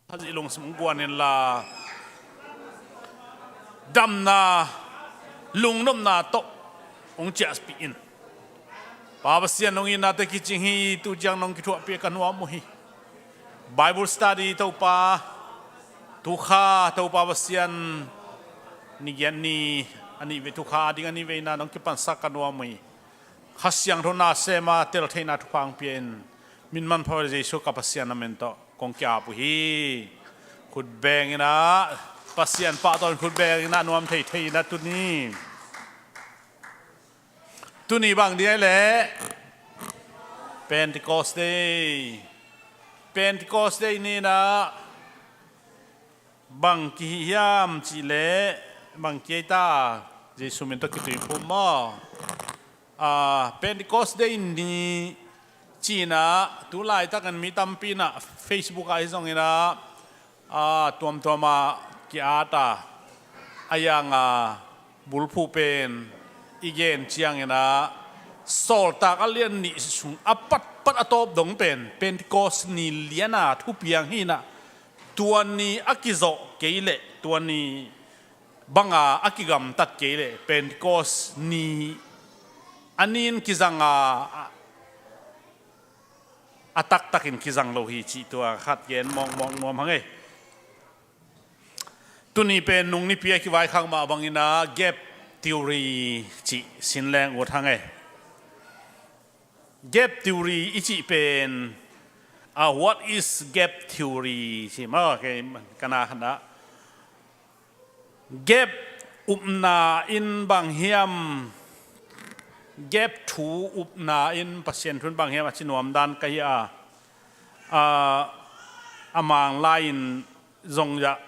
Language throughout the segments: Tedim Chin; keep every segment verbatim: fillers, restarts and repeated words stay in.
Khazih lungsim hong guan inla, damna, lungnopna tawh hong ciahpih in. Pa Pasian, nong itnate kicing hi. Tu ciang nong kithuahpih ka nuam uh hi. Bible study Topa, tu kha Topa Pasian, ni giat ni, a nih vei, tu kha a ding a nih veina nong kipansak ka nuam uh hi. Kha Siangtho nasem a teltheihna thupha hong pia in. Min manpha Jesu ka Pasian na min tawh kong ki-ap uh hi. Khut beng inah, Pasian pahtawi in khut beng inah nuam theithei inah tuni. Tuni bang dia leh Pentecost Day. Pentecost Day ni inah bang kihih hiam cih leh, bang kiai ta, Jesu min tawh kituiphum maw? Ah, Pentecost Day ni ci inah tu laitakin mi tampi inah Facebook ah hi zong inah, ah, tuamtuam ah ki-at a, a yang a bulphuh pen i gen ciang inah Sawltak a lian nih sung a patpat a tawp dong pen Pentecost ni lian a thupiang hi inah, tua ni a kizawh kei leh, tua ni banga a kigamtat kei leh Pentecost ni a ni in kizang a, a, a taktakin kizang lo hi cih tua khat gen mawkmawk nuam hang ei. Tuni pen nung nipi a kivaikhak mah bang inah gap theory cih sin leng ut hang ei. Gap theory i cih pen, ah, what is gap theory? Ci maw, kei ka na khat ah. Gap upna in bang hiam, gap thu upna in Pasian thu in bang hiam a ci nuam dan ka hi a, ah, a Manglai in zong zah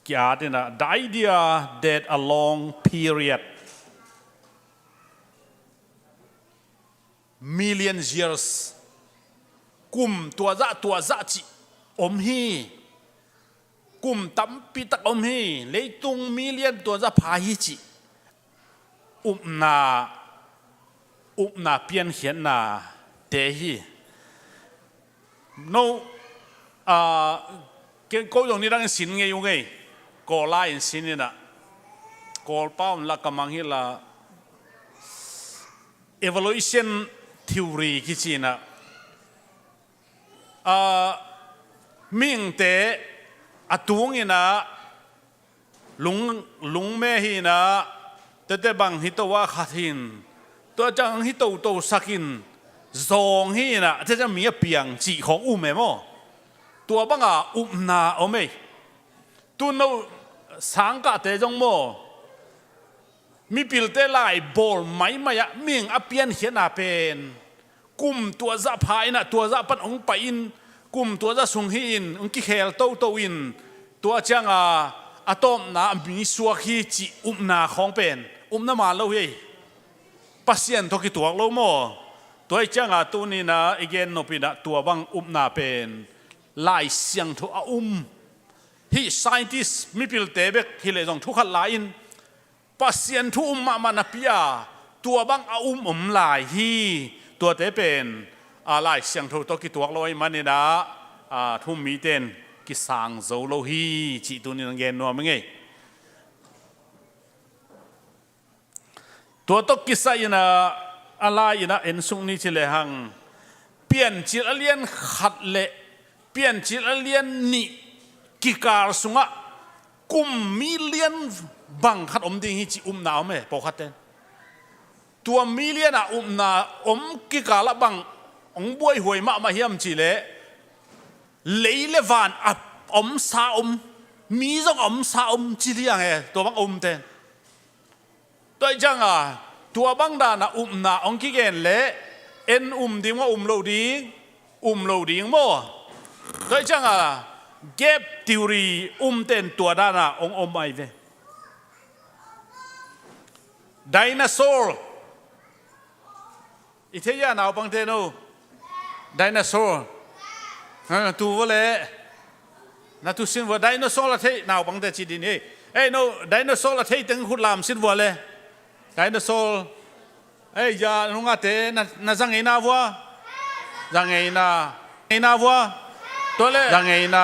ki-at inah, the idea that a long period, million years, kum tuazah tuazah cih om hi. Kum tampi tak om hi. Leitung million tuazah pha hi cih upna, upna piankhiatna te hi. No, ah, ke, ko zong nidangin sin ngei uh ngei. Kawl lai-in sin inah, Kawl pau in la ka mang hi la, evolution theory kici inah, ah, mihingte a tung inah lung, lungme hi inah, tete bang hi to a khat hi in, tua ciang hi toto sak in zawng hi inah, tete mi a piang cih khawng um e maw? Tua banga upna om ei. Tu no sangkahte zong maw, mipilte lai bawl maimai ah mihing a piankhiatna pen kum tuazah pha inah tuazah pan hong pai in, kum tuazah sung hi in hong kikhel toto in, tua cianga a tawpna a mi suak hi cih upna khawng pen upna man lo hi ei. Pasian tawh kituak lo maw? Tua hi cianga tuni inah i gen nop inah tua bang upna pen Lai Siangtho a um. Hih scientist mipilte bek hi leh zong thu khat la in Pasian thu um mahmah napi a, tua bang a um om lai hi. Tuate pen, a, Lai Siangtho tawh kituak lo ahih man inah, a, thu-um mite in kisang zo lo hi cih tuni in gen nuam ing ei. Tua tawh kisai inah, a lai inah en suk ni ci lehang, Piancil a lian khat le Piancil a lian nih kikal sungah kum million bang khat om ding hi cih upna om e, pawlkhatte. Tua million a upna om kikal ah bang hong buaihuai mahmah hiam cih leh, lei le van a omsa om, mi zong a omsa om ci liang e, tua bang a umte. Tua hi cianga, tua bang dana upna hong kigen leh, en um ding maw, um lo ding, um lo ding maw? Tua hi cianga, gap theory umte in tua dana hong om ahi ve. Dinosaur. I thei a, naupangte no? Dinosaur. Ha, tu vua le. Na tu sin vua, dinosaur la thei, naupangte ci ding hi. Ei no, dinosaur la thei teng khut lam sin vua le. Dinosaur. Ei, ya, nungate, na, na za ngeina vua. Za ngeina. Ngeina vua. Tua le. Za ngeina.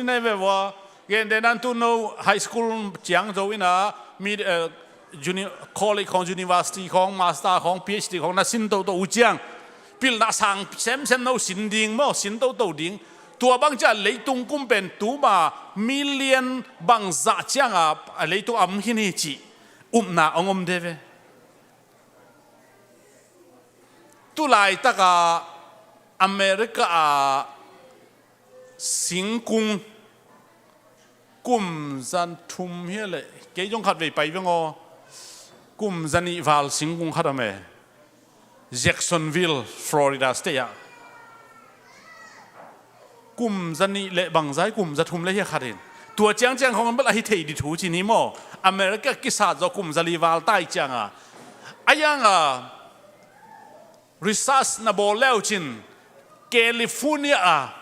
ding na hi ve vua. Gentehna in tu no high school ciang zo in a, mi, eh, uni-, college khawng, university khawng, master khawng, P H D khawng na sin toto uh ciang, pilna sang semsem no sin ding maw, sin toto ding. Tua bang ciang leitung kum pen tuma million bangzah ciang a leitung a om khin hi cih upna hong om de ve. Tu laitak a America a singkung kum za thum hi leh, kei zong khat vei pai veng aw. Kum za nih val singkung khat om e, Jacksonville, Florida State ah. Kum za nih le bangzah, kum za thum le hi a khat in. Tua ciangciang khawng bel a hi thei ding thu ci ni maw. America kisat zawh kum za li val tai ciang a, a yang a research na bawl le uh cin, California a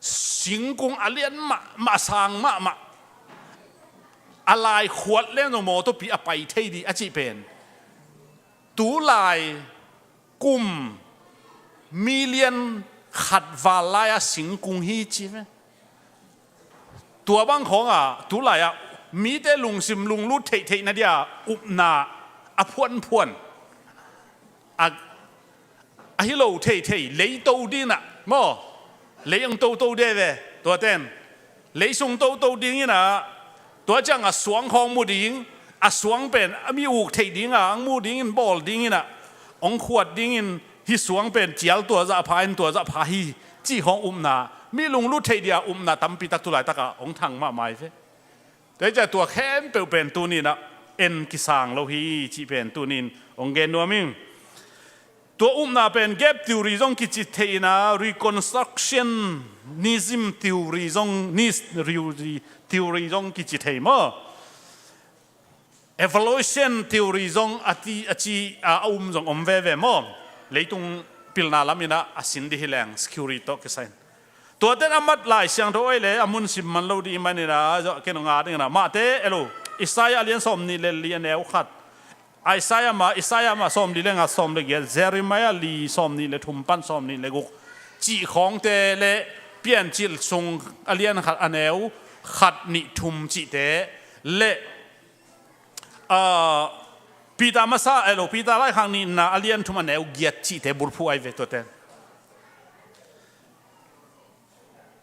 singkung a lian mahmah, a sang mahmah, a lai khuat leng zong mawtawpi a pai thei ding a cih pen, tu lai kum million khat val lai a singkung hi ci ve. Tua bang khawng a tu lai a mite lungsim lunglut theihtheihna dia upna a phuanphuan, a, a hi lo theithei, lei to ding in a maw, lei hong toto de ve, tua ten lei sung toto ding in a, tua ciang a suang khawng mu ding, a suang pen a mi uk theih ding a hong mu ding in, bawl ding in a, hong khuat ding in, hih suang pen cial tua zah pha in, tua zah pha hi cih khawng upna, mi lunglut theih dia upna tampi tak tu laitak a hong thang mahmah hi ve. Tua hi ciang tua khempeuh pen tuni in a en kisang lo hi cih pen tuni in hong gen nuam ing. Tua upna pen gap theory zong kici thei in a, reconstructionism theory zong, nis-, theory, theory zong kici thei maw. Evolution theory zong a ti, a ci, a, a um zong om veve maw. Leitung pilna lam in a, a sin ding hi leng, security tawh kisai in. Tuate a mat Lai Siangtho oi le a mun sim man lo ding i man in a, ken nga ding in a, mahte elo, Isaiah a lian sawm nih le li a neu khat. Isaiah mah, Isaiah mah sawm li le nga, sawm le giat, Jeremiah li sawm nih le thum pan sawm nih le guk cih khawngte le Piancil sung a lian khat a neu khat nih thum cihte le, ah, Peter masa, elo, Peter laikhak nihna a lian thum a neu giat cihte bulphuh ai ve tuate.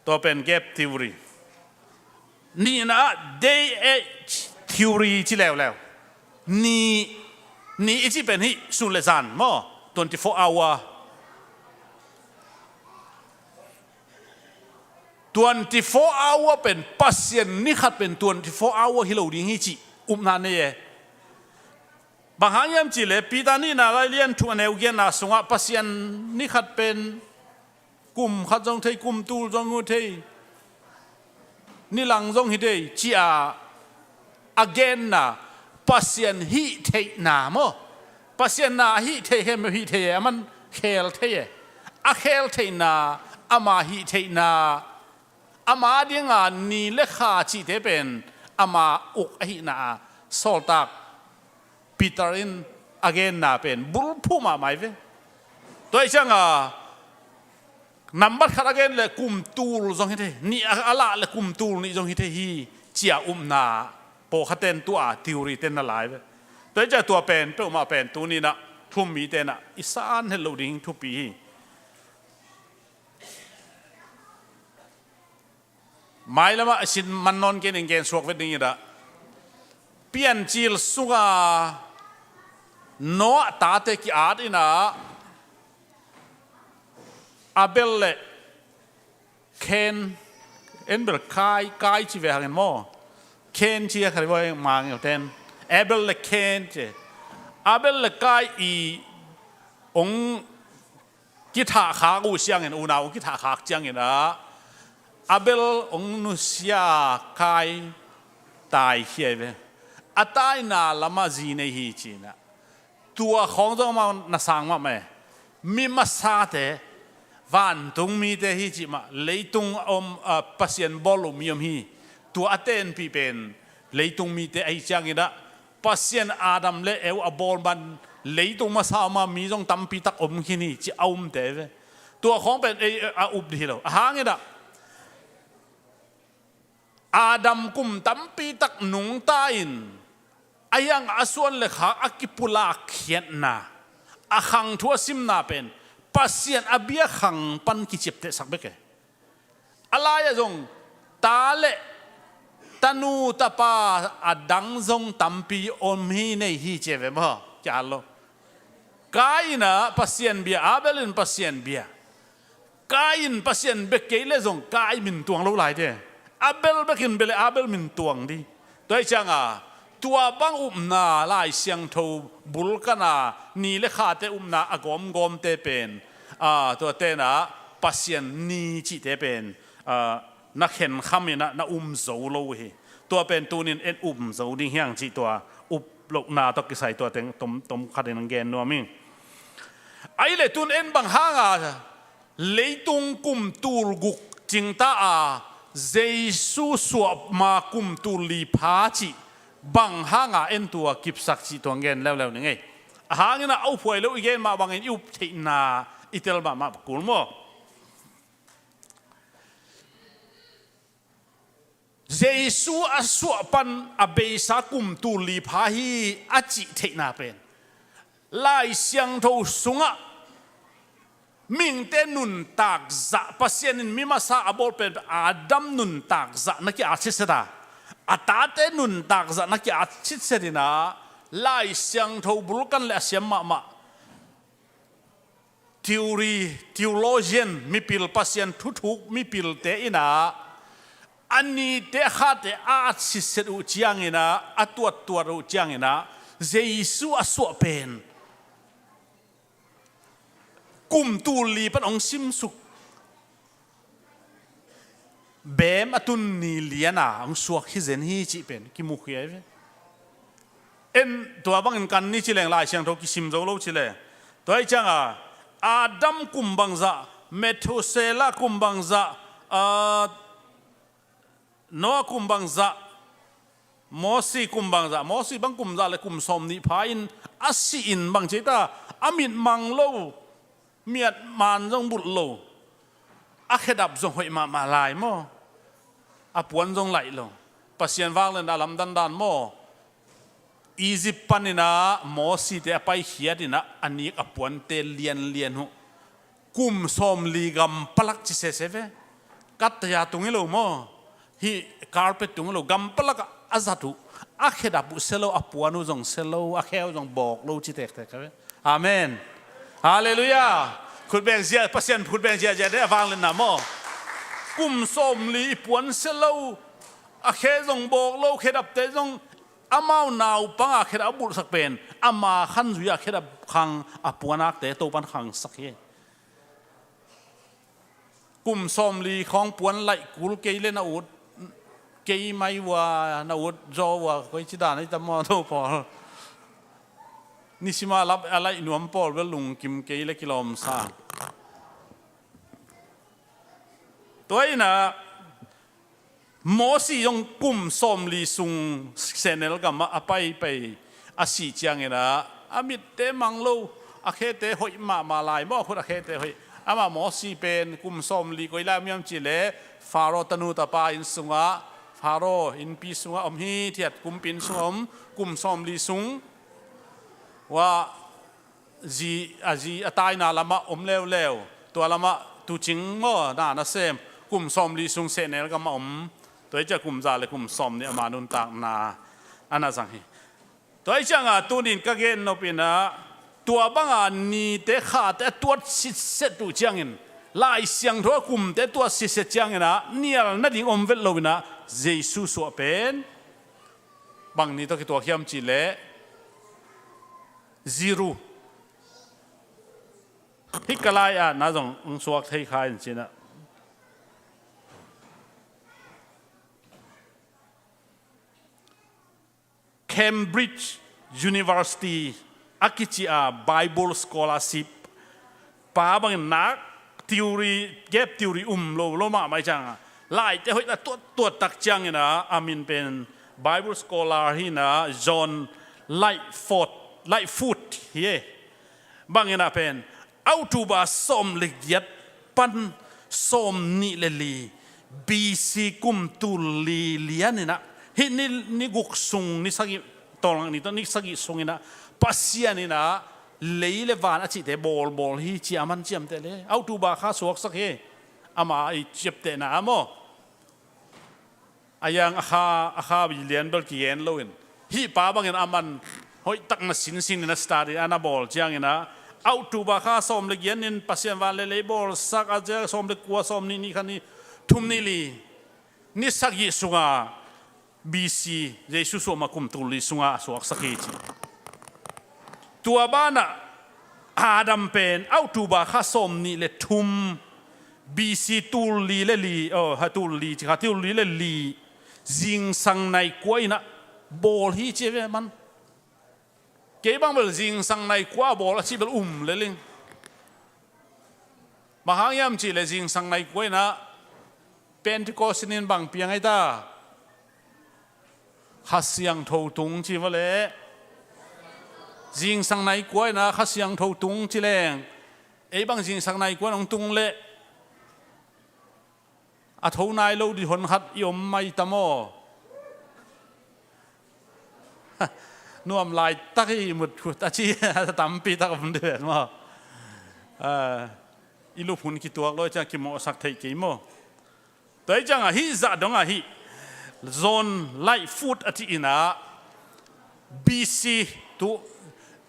Tua pen gap theory. Nihna ah day age theory ci leuleu. Ni, ni i ci pen hih sun le zan maw, twenty-four hour. Twenty-four hour pen Pasian ni khat pen twenty-four hour hi lo ding hi cih upna nei e. Bang hang hiam cih le Peter nihna lai lian thum a neu giatna sungah Pasian ni khat pen kum khat zong thei, kum tul zong hi thei, ni lang zong hi thei, ci-a a genna Pasian hih theihna maw. Pasian na a hih thei, khem hih thei e, a man khel thei e. A khel theihna, ama hih theihna, ama dinga ni le kha cihte pen ama uk ahihna a sawltak Peter in a genna pen bulphuh mahmah hi ve. Tua hi cianga nambat khat a gen le kum tul zong hi thei, nih a, a lah le kum tul nih zong hi thei hi, ci-a upna pawlkhat ten tua theory ten na lai ve. Tua hi ciah tua pen peuhmah pen tuni-in ah thu-um mite in ah i san het loh ding thupi hi. Mailam ah a sin man nawn kei ning, gen suak vet ding hi-in ah, Piancil sunga Noah tate ki-at in ah Abel le Kain, en bel Kai, Kai ci ve hangin maw. Kain ci a khat i voi mang io ten. Abel le Kain ci. Abel le Kai i ong kithahkhak uh ciangin, unau ong kithahkhak ciangin ah Abel ong nusia, Kai taikhia hi ve. A taina lamah zi nei hi ci-in ah. Tua khawng zong amau na sang mahmah e. Mi masate, vantung mite hi cih mah, leitung a om, a, Pasian bawl loh mi om hi. Tua a tenpih pen leitung mite ahi ciangin ah, Pasian Adam le Eva a bawl man leitung masa om a, mi zong tampi tak om khin hi cih a umte ve. Tua khawng pen ei a up dih hi lo. A hangin ah Adam kum tampi tak nungta in, a hiang a suan le khak a kipulak khiatna, a khang thu a simna pen Pasian a bia khang pan kiciaptehsak bek e. A lai-ah zong ta le tanu tapa a dang zong tampi om hi, nei hi ci ve maw? Kia lo. Kain in ah Pasian bia, Abel in Pasian bia. Kain in Pasian bek kei leh zong Kain min tuang lo lai te. Abel bek in bia leh Abel min tuang ding. Tua hi ciangin tua bang upna Lai Siangtho bulkan a ni le khate upna a gawmgawmte pen, a, tuate in ah Pasian ni cihte pen, a, na khenkham in ah na um zo lo uh hi. Tua pen tuni-in en um zo ding hi hang cih tua up lohna tawh kisai tua teng tom, tom khat in gen nuam ing. Ahih leh tun en bang hanga leitung kum tul guk cingta a Jesu suah ma kum tul li pha cih bang hanga en tua kipsak cih tua gen leuleu ning ei. A hangin ah a uphuai lo i gen mah bangin i up theihna i tel mahmah kul maw? Jesu a suah pan a beisa kum tul li pha hi a cih theihna pen Lai Siangtho sungah mihingte nuntak zah, Pasian in mi masa a bawl pen Adam nuntak zah na ki-at sitset a, a tate nuntak zah na ki-at sitset in ah Lai Siangtho bulkan le a siam mahmah theory, theologian mipil, Pasian thuthuk mipilte in ah a nite a khate a at sitset uh ciangin ah, a tuattuat uh ciangin ah Jesu a suah pen kum tul li pan hong simsuk beem a tun ni lian a hong suak hi zen hi cih pen kimukhia hi ve. En tua bangin kan ni ci leng Lai Siangtho kisim zo lo ci le. Tua hi ciangin Adam kum bangzah, Methuselah kum bangzah, a, Noah kum bangzah, Mosi kum bangzah, Mosi bang kum zah le kum sawmnih pha in a sih in bang ci ta, a mit mang lo, miat man zong bulh lo, a khedap zong hoih mahmah lai maw? A puan zong laih lo. Pasian vangliatna a lamdang dan maw? Egypt panin ah Mosite a paikhiat in ah a nik a puante lianlian uh. Kum sawmli gam palak ci sese ve. Kattaya tung hi lo maw? Hih carpet tung hi lo, gam palak a zat uh. A khedap uh sia lo, a puan uh zong sia lo, a khe uh zong bawk lo ci tektek ve. Amen. Halleluiah. Khutbeng zia, Pasian khutbeng ziazia de a vangliatna maw? Kum sawmli i puan sia lo, a khe zong bawk lo, khedapte zong amau naupang a khedap a bulhsak pen ama khan zui a khedap khang a puanakte Topan khangsak hi. Kum sawmli khawng puan laih kul kei le na ut kei mai ua, na ut zaw ua, koi ci dan ahi tam maw tho pawl. Nisima lap a laih nuam pawl bel lungkim kei le kilawmsa. Tua in ah Mosi zong kum sawmli sung sehnel gamah a paipai a sih ciangin ah a mitte mang lo, a khete hoih mahmah lai maw, a khut a khete hoih. Amah Mosi pen kum sawmli koi lai miam cih leh Faro tanu tapa inn sungah Pharaoh innpi sungah om hi, thiat kumpi inn sungah om, kum sawmli sung. Ua zi, a zi a taina lamah om leuleu, tua lamah tuucing maw, na na sem, kum sawmli sung sehnel gamah om. Tua hi ciah kum za le kum sawmnih ama nuntakna a na zang hi. Tua hi ciangah tunin ka gen nop inah, tua banga nite khate a tuat sitset uh ciangin, Lai Siangtho a kumte a tuat sitset cianginah nial nading om vet loinah Jesu suah pen bang ni tawh kituak hiam cihleh, zero. Hih ka lai-ah na zong hong suak thei kha in cinah, Cambridge University a kici a Bible scholarship pa bangin nak theory, gap theory um lo lo mahmah hi cianga, laite hoih a tuat tuat tak ciangina a min pen Bible scholar hina John Lightfoot, Lightfoot hi e. Bangina pen October sawm le giat pan sawm nih le li B C kum tul li lianinah, hih ni, ni guk sung, ni sagih, tawlngak ni tawh ni sagih sunginah Pasian inah lei le van a cihte bawlbawl hi ci a man ciamteh le October kha suaksak hi. Ama i ciaptehna a maw? A yang a kha, a kha lian bel kigen loin, hih pa bangin a man hoih tak na sinsin in a start in a na bawl ciangin ah, October kha sawm le giat nin Pasian van le lei bawlsak a, ciang sawm le kua, sawm nih, nih khat, nih thum, nih li, ni sagih sunga B C, Jesu suah ma kum tul li sunga a suaksak hi ci. Tua banah Adam pen October kha sawm nih le thum B C tul li le li, oh, ha tul li, ci kha tul li le li, zingsang nai kua inah bawl hi ci ve man. Kei bang bel zingsang nai kua a bawl a cih bel um le ling. Bang hang hiam cih le zingsang nai kua inah Pentecost in bang piang ai ta? Kha Siangtho tung ci va leh. Zingsang nai kua inah Kha Siangtho tung ci leng, ei bang zingsang nai kua in hong tung leh a tho nai lo dih hon khat i om mai ta maw? Nuam laitak i mut khut a ci tampi tak om dih vet maw? Ah, i lup hun kituak lo ciang kimawhsak theih kei maw? Tua hi ciangah hih zah dongah hih John Lightfoot a cih inah B C tu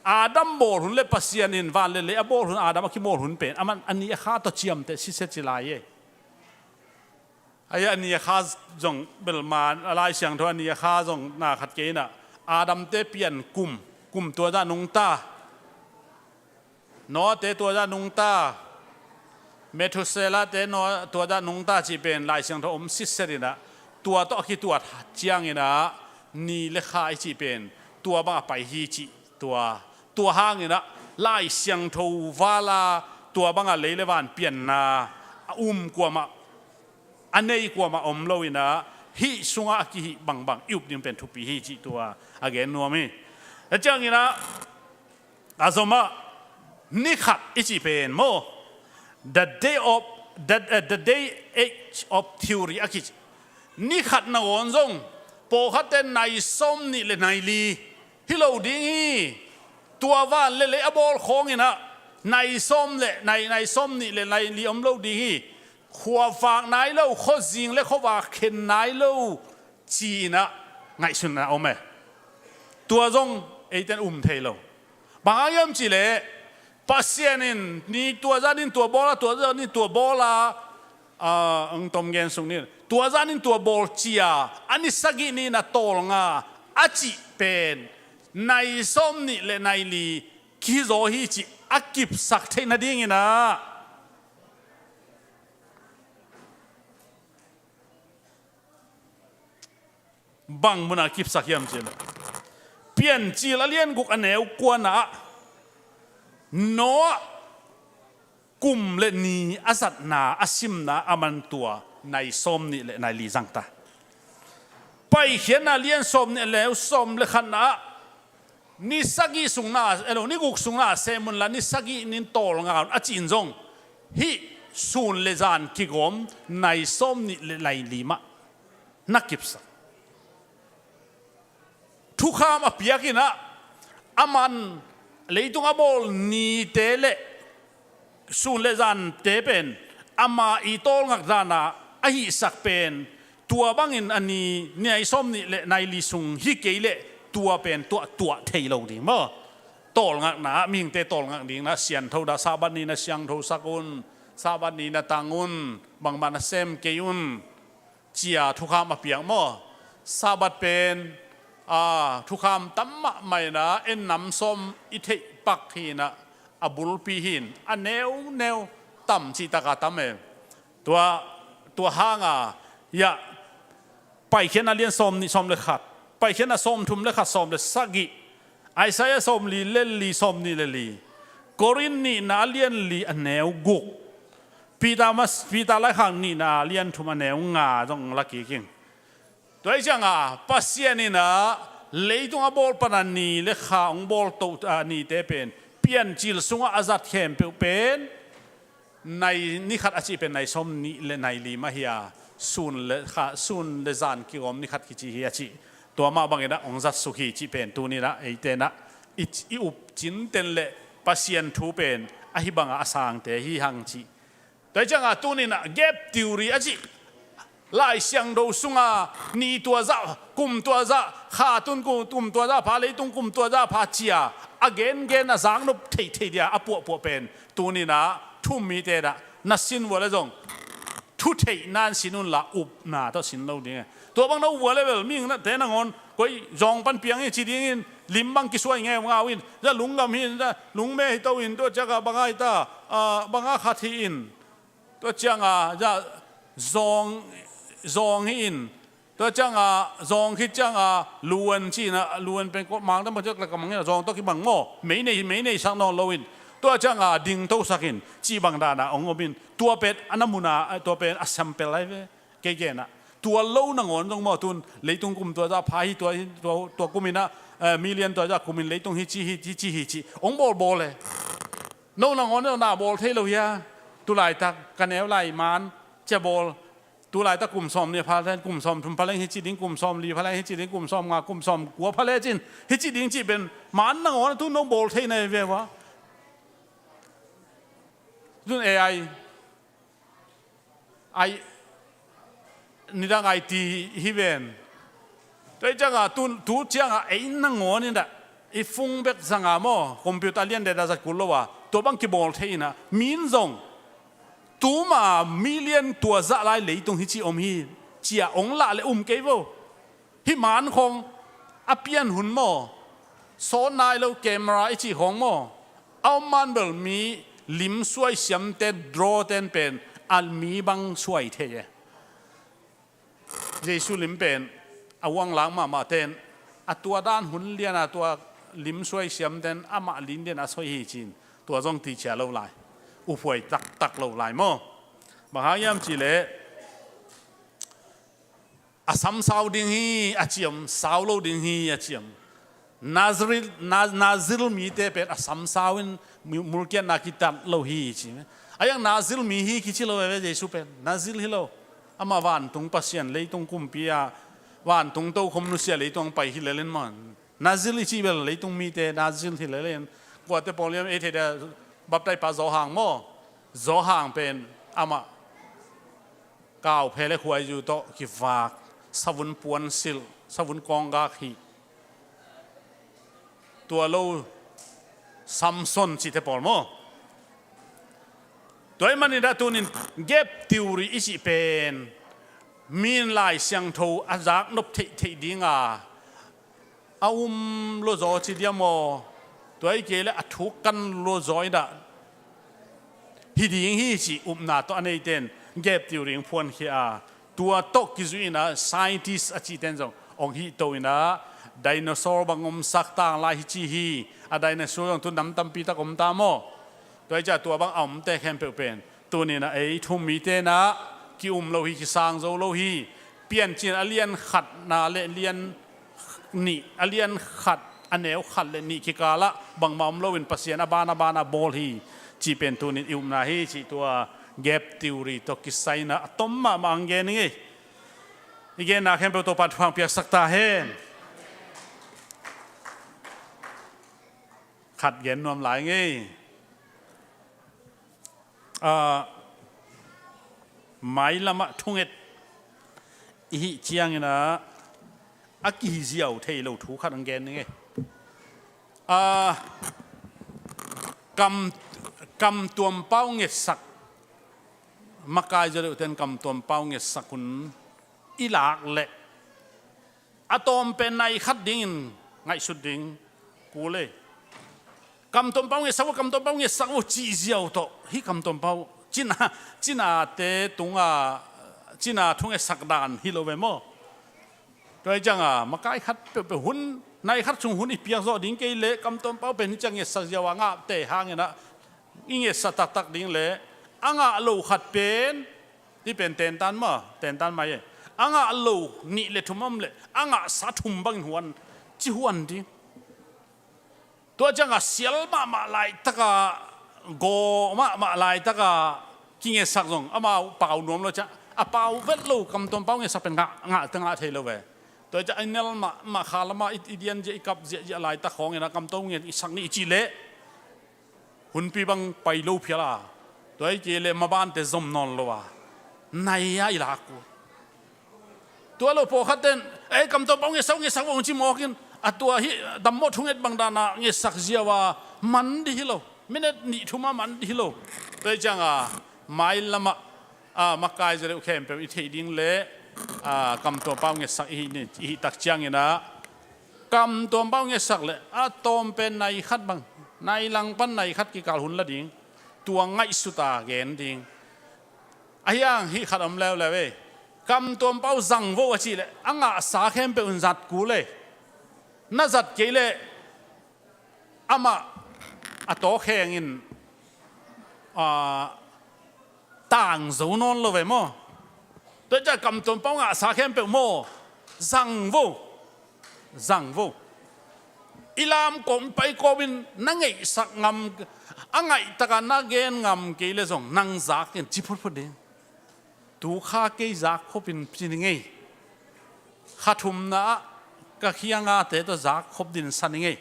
Adam bawl hun le Pasian in van le lei a bawl hun, Adam a kibawl hun pen a man a ni a kha tawh ciamteh sitset ci lai e. Ahi a ni a kha zong bel man a Lai Siangtho a ni a kha zong na khat kei inah Adam te pian kum, kum tua zah nungta, Noah te tua zah nungta, Methuselah te Noah tua zah nungta cih pen Lai Siangtho om sitset inah, tua tawh a kituat ciang inah ni le kha i cih pen tua bang a pai hi cih tua. Tua hang inah Lai Siangtho vala tua banga lei le van pianna a um kuamah, a nei kuamah om lo inah hih sungah a kihih bangbang i up ding pen thupi hi cih tua a gen nuam hi. A ciang inah a zomah ni khat i cih pen maw, the day of, the, uh, the day age of theory a kici. Ni khat nangawn zong pawlkhatte nai sawm nih le nai li hi lo ding hi. Tua van le lei a bawl khawng inah nai sawm le nai, nai sawm nih le nai li om lo ding hi. Khuavak nai lo, khuazing le khuavak khen nai lo ci inah ngaihsun a om e. Tua zong eiten um thei lo. Bang hang hiam cih leh Pasian in ni tua zah nin tua bawl a, tua zah nin tua bawl a, ah, ang tom gen sung nin tua zah nin tua bawl cia a ni sagih ni na tawlnga a cih pen nai sawm nih le nai li kizaw hi cih a kipsak theih nading inah bang munah kipsak hiam cih leh Piancil a lian guk a neu kuana ah Noah kum le ni a zatna a simna a man tua nai sawm nih le nai li zangta. Paikhiatna lian sawm nih le neu sawm le khatna ah ni sagih sungna, elo, ni guk sungna sem unla ni sagih nin tawlnga un a cih in zong hih sun le zan kigawm nai sawm nih le nai li mah. na kipsak. Thukham a piak in ah, aman leitung a bawl nite le sun le zante pen ama i tawlngak dan a a hihsak pen, tua bangin a ni, nai sawm nih le nai li sung hi kei leh tua pen tuahtuah thei lo ding maw. Tawlngakna ah, mihingte tawlngak ding na siangtho dah, Sabbath ni na siangthosak un, Sabbath ni na tang un, bangmah na sem kei un, cia thukham a piak maw. Sabbath pen, a, thukham tam mahmah in ah, en nam sawm i theih pak hi in ah, a bulpi hi in, a neuneu tam cih tak a tam e. Tua, tua hang a, ya, Paikhiatna lian sawm nih, sawm le khat, Paikhiatna sawm thum le khat, sawm le sagih, Isaiah sawm li le li, sawm nih le li, Korin nihna a lian li a neu guk, Peter mas-, Peter laikhak nihna a lian thum a neu nga zong la kik ing. Tua hi ciang a, Pasian in ah leitung a bawl pan a ni le kha hong bawl to, a, nite pen piancil sungah a zat khempeuh pen nai, ni khat a cih pen nai sawm nih le nai li mah hi a, sun le kha, sun le zan kigawm ni khat kici hi a cih, tua mah bangin ah hong zat suk hi cih pen tuni in ah eite in ah i, i up cinten le Pasian thu pen ahi bang a a sangte hi hang cih. Tua hi ciang a tuni in ah gap theory a cih, Lai Siangtho sung a ni tua zah, kum tua zah, kha tun kum, kum tua zah pha, leitung kum tua zah pha cia a gengen a zaknop theihtheih dia a puahpuah pen tuni in ah thu-um mite in ah na sin uh a leh zong thu theihna in sin un la, upna tawh sin lo ding e. Tua bang na up uh a leh bel mihingte nangawn koi zawng pan piang hi ci dingin, lim bang kisuai ngeungau in, za lunggam hi in, za lungme hi to in, tua ciang a bang a hi ta, a, bang a khat hi in, tua ciang a, ya, zawng, zawng hi in, tua ciang a, zawng khit ciang a, luan ci in ah, luan pen kawh mang tam ciang le ka mang in ah, zawng tawh kibang maw, mei nei, mei neisak nawn lo in, tua ciang a, dingtosak in, cih bang dan a hong om in, tua pen a na mun a, tua pen a sample lai ve, kei gen ah. Tua lo nangawn zong maw tun, leitung kum tua zah pha hi, tua, tua, tua kum in ah, eh, million tua zah kum in leitung hi ci hi, hi ci hi ci, hong bawlbawl e. No nangawn na bawl thei lo hia? Tulaitak ka neu lai man cia bawl. Tulaitak kum sawm nih a pha le, kum sawm thum pha leng hi ci ding, kum sawm li pha leng hi ci ding, kum sawm nga, kum sawm kua pha le cin hi ci ding cih pen man nangawn a tu no bawl thei na hi ve ua. Tun A I, ai, nidang ai ti hi ven. Tua hi ciang a, tu, tu ciang a ei nangawn in ah, i phone bek zang a maw, computer lian deda zat kul lo a, tua bang kibawl thei in ah, min zong, tuma million tua zah lai leitung hi ci om hi, cia ong lah le um kei vo. Hih man khong a pian hun maw, sawn nai lo camera i cih khong maw, a om man bel mi lim suai siamten, draw ten pen a mi bang suai thei e. Jesu lim pen a uang lak mahmah ten a tua dan hun lian a tua lim suai siamten amah lin lian a soi hi cin, tua zong ti cia lo lai, uphuai taktak lo lai maw. Bang hang hiam cih leh a sam sau ding hi a ci om, sau lo ding hi a ci om. Nazir, Na-, Nazir mite pen a sam sau in mu-, mulkiatna kitat lo hi ci. A hiang Nazir mi hi kici lo e ve Jesu pen. Nazir hi lo. Amah vantung Pasian, leitung kumpi a vantung tokhom nusia leitung pai hi lel in maw. Nazir i cih bel leitung mite Nazir hi lel in. Kuate pawl hiam ei thei dia, baptaipa Zawhang maw. Zawhang pen amah kauphe le khuaizu tawh kivak, savun puan silh, savun kawnggak hih, tua lo Samson cihte pawl maw. Tua ahih manin ah tunin gap theory i cih pen mi in Lai Siangtho a zaknop theihtheih ding a, a um luazaw ci diam aw, tua hi kei le a thuk kan luazaw in ah hi ding hi cih upna tawh a neite in gap theory hong phuankhia a, tua tawh kizuih in ah scientist a cihte in zong hong hihto in ah dinosaur bang omsak tanglai hi ci hi. A dinosaur zong tu nam tampi tak om ta maw. Tua hi ciah tua bang a omte khempeuh pen tunin ah ei thu-um mite in ah ki-um lo hi, kisang zo lo hi. Piancil a lian khatna le lian nih, a lian khat, a neu khat le nih kikalah bangmah om loin Pasian a ban a ban a bawl hi cih pen tunin i upna hi cih tua gap theory tawh kisai in ah a tom mahmah hong gen ing ei. I genna khempeuh Topa thupha piaksak ta hen. Khat gen nuam lai ngei. Ah, mailamah thunget i hih ciangin ah, a kiziau thei lo thu khat ang gen ning ei. Ah, kam, kamtuam pau ngetsak, makai zaw deuhten kamtuam pau ngetsak hun i lak leh a tawm pen nai khat dingin ngaihsut ding kul ei. Kamtuam pau ngetsak uh, kamtuam pau ngetsak uh cih ziau tawh hih kamtuam pau cina, cinate tunga, cina thungetsak dan hi lo ve maw? Tua hi cianga makai khat peuhpeuh hun nai khat sung hun i piak zawh ding kei leh kamtuam pau pen hih ciang ngetsak ziau a ngahte hangin ah i ngetsak taktak ding leh a ngah lo khat pen, hih pen tentan maw, tentan mai ei. A ngah lo nih le thum om leh a ngahsa thum bangin huan, ci huan ding. Tua cianga sial mahmah laitaka, gaw mahmah laitaka kingetsak zong amau pau nuam lo ciang, a pau vet lo kamtuam pau ngetsak pen ngah, ngah te ngah thei lo ve. Tua ciang a nel mahmah kha lama i, i dian zia, i kap ziahziah laitak khawngin ah kamtuam ngetsak ni i cih leh hunpi bang pai lo phial a, tua hi kei leh mabante zom nawn lo a, nai a i lak uh. Tua lo pawlkhat ten, "Ei, kamtuam pau ngetsak, ngetsak," hong ci mawkin, a tua hih dammawh thunget bang dana ngetsak ziau a man dih hi lo. Minute nih thum a man dih hi lo. Tua hi cianga mailamah, ah, makai zaw deuh khempeuh i theih ding leh, ah, kamtuam pau ngetsak i hih ni, i hih tak ciangin ah, kamtuam pau ngetsak leh a tawm pen nai khat bang, nai lang pan nai khat kikal hun la ding. Tua ngaihsuta gen ding. Ahi hang hih khat om leuleu ei. Kamtuam pau zang vo a cih leh a ngahsa khempeuh in zat kul ei. Na zat kei leh amah a tawkheng in, ah, tang zo nawn lo ve maw? Tua ciang kamtuam pau ngahsa khempeuh maw, zang vo. Zang vo. I lam kawm, i pai kawmin na ngeihsak ngam, a ngaih taka na gen ngam kei leh zong nang zak in ci phutphut ding. Tu kha kei zak khop in ci ning ei. Kha thumna ah ka khiangate tawh zak khop dingin sa ning ei,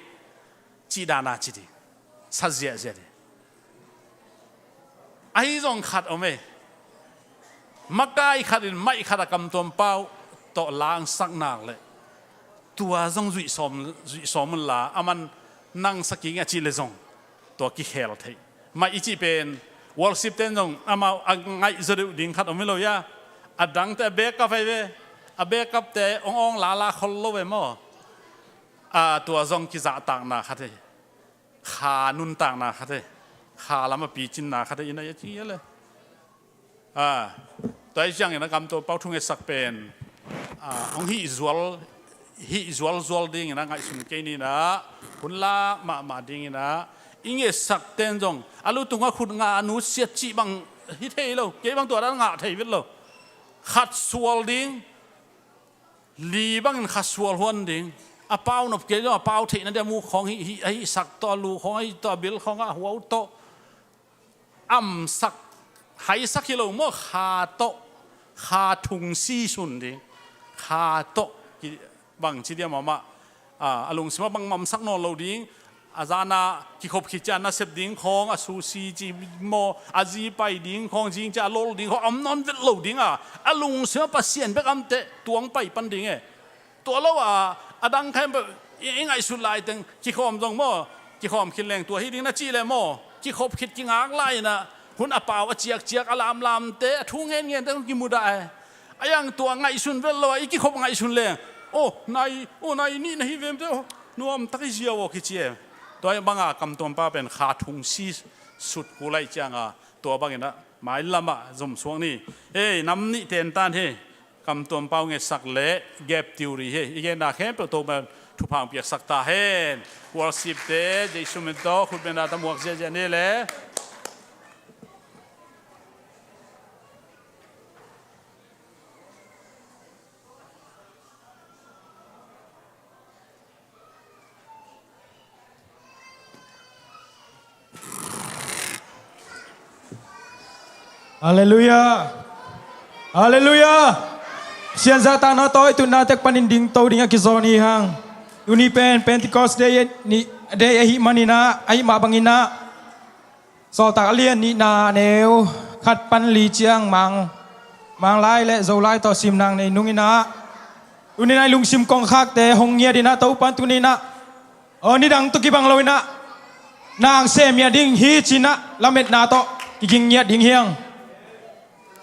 cih dana ci ding. Sa ziahziah ding. Ahi zong khat om ei. Makai khat in maih khat a kamtuam pau tawh langsak nak leh tua zong zuih sawm, zuih sawm unla, aman nang sa kik ing a cih leh zong tua kikhel theih. Maih i cih pen worship ten zong amau a ngaih zaw deuh ding khat om hi lo hia. A dangte a backup ahi ve. A backup te awng awng lala khol lo ve maw? A, tua zong kizahtakna khat hi. Kha nuntakna khat hi. Kha lam a picinna khat hi, i na i ci hi le. A, tua hi ciangin a kamtuam pau thungetsak pen, a, hong hih zual, hih zualzual dingin a ngaihsun kei ni in ah, hun lak mahmah dingin ah, i ngetsak ten zong a lu tungah khut ngah a nusiat cih bang hi thei lo, kei bang tua dan ngah thei vet lo. Khat sual ding, li bangin kha sual huan ding. A pau nop kei zong a pau theihna dia mu khawng hih, hih, a hihsak tawh, a lu khawng, a hih tawh, a bil khawng, a huau tawh, amsak, haisak hi lo maw, kha tawh, kha thungsi sun ding. Kha tawh, ki, bangci dia mahmah, a, a lungsim ah bang mamsak nawn lo ding. A zana kikhop khit ciang nasep ding khawng, a susi ci maw, a zi pai ding khawng, zing ciang a lol ding khawng, om nawn vet lo ding a, a lungsim ah Pasian bek amteh tuang pai pan ding e. Tua lo a, a dang khempeuh i, i ngaihsut laiteng kikhawm zong maw, kikhawm khit leng tua hi ding na cih leh maw, kikhop khit kingak lai in ah, hun a pau a ciakciak, a lamlamte, a thu ngengente hong kimudah e. A yang tua ngaihsun vet lo a, i kikhop ngaihsun leng, "Aw, nai, aw, nai nih na hi vemte, aw, nuamtak i ziau aw," kici e. Tua banga kamtuam pau pen kha thungsi sut kul lai cianga, tua bangin ah mailamah zomsuak ni. Ei, nam nih tentan hi. Kamtuam pau ngetsak le gap theory hi. I genna khempeuh Topa thupha piaksak ta hen. Worship te, Jesu min tawh khutbetna ta muak ziahziah ni le. Halleluiah. Halleluiah. Sian zahtakna tawh i tutna tek panin dingto ding a kizawn hi hang. Tuni pen Pentecost Day, ni, Day ahih maninah, ahih mah banginah, Sawltak a lian nihna neu khat pan li ciang Mang, Manglai le Zolai tawh simnang nei nunginah, tuninah i lungsim kongkhakte hong ngiat inah Topan tuninah aw nidang tawh kibang loinah nang sem ngiat ding hi cinah lametna tawh kiging ngiat ding hiang.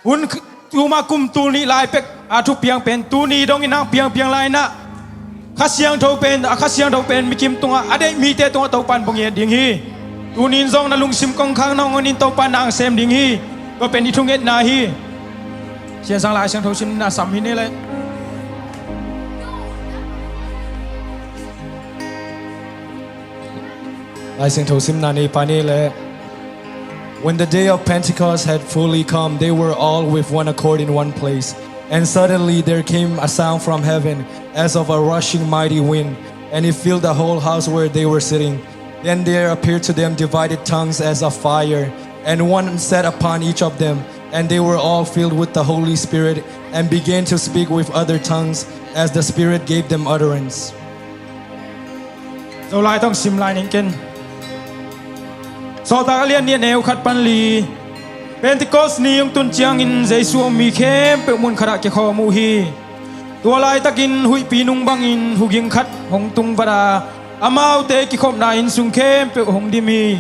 Hun tuma kum tul nih lai pek a thupiang pen tuni dongin nang piangpiang lainah Kha Siangtho pen, a Kha Siangtho pen mikim tungah a deih mite tungah Topan bawng ngiat ding hi. Tunin zong na lungsim kongkhak nangawn in Topan nang sem ding hi. Tua pen i thungetna hi. Sian zang Lai Siangtho sim na sam hi ni le. Lai Siangtho simna nei pah ni le. When the day of Pentecost had fully come, they were all with one accord in one place. And suddenly there came a sound from heaven as of a rushing mighty wind, and it filled the whole house where they were sitting. Then there appeared to them divided tongues as of fire, and one sat upon each of them. And they were all filled with the Holy Spirit and began to speak with other tongues as the Spirit gave them utterance. Zolai tawh sim lai ning ken. Sawltak a lian nih a neu khat pan li. Pentecost ni hong tun ciangin Jesu a mi khempeuh mun khatah kikhawm uh hi. Tua laitakin huihpi nung bangin huging khat hong tung vat a, amaute kikhopna inn sung khempeuh hong dim hi.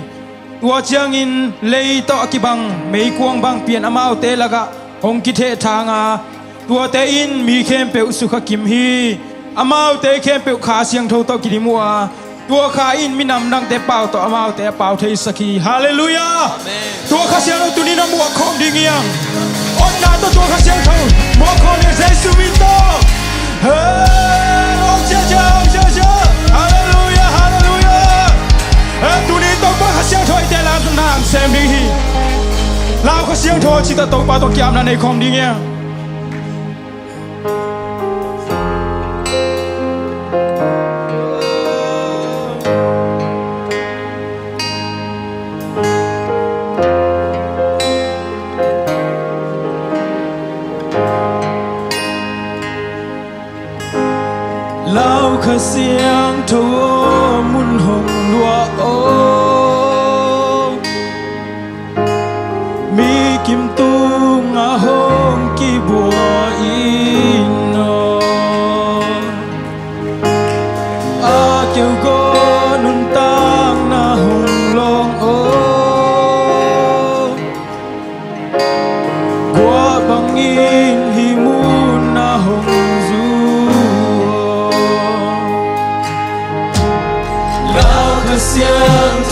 Tua ciangin lei tawh a kibang meikuang bang pian amaute lakah hong kithehthang a, tuate in mi khempeuh sukha kim hi. Amaute khempeuh Kha Siangtho tawh kidim uh a, tua Kha in minam dangte pau tawh amaute a pau theisak hi. Halleluiah. Amen. Tua Kha Siangtho tunin a muak khawm ding hiang. Otna tawh tua Kha Siangtho muak khawm ding Jesu min tawh. Hey, ong cia cia, ong cia cia. Halleluiah, halleluiah. Hey, tunin Topa Kha Siangtho i te la nang sem ding hi. Lau Kha Siangtho ci tawh Topa tawh kiamna nei khawm ding hiang. Lau Kha Siangtho mun hong luah aw. Mi kim tungah hong kibua in aw. A keukaw nuntakna hong lawng aw. Guah bangin hih mun ah hong zu aw. Lau Kha Siangtho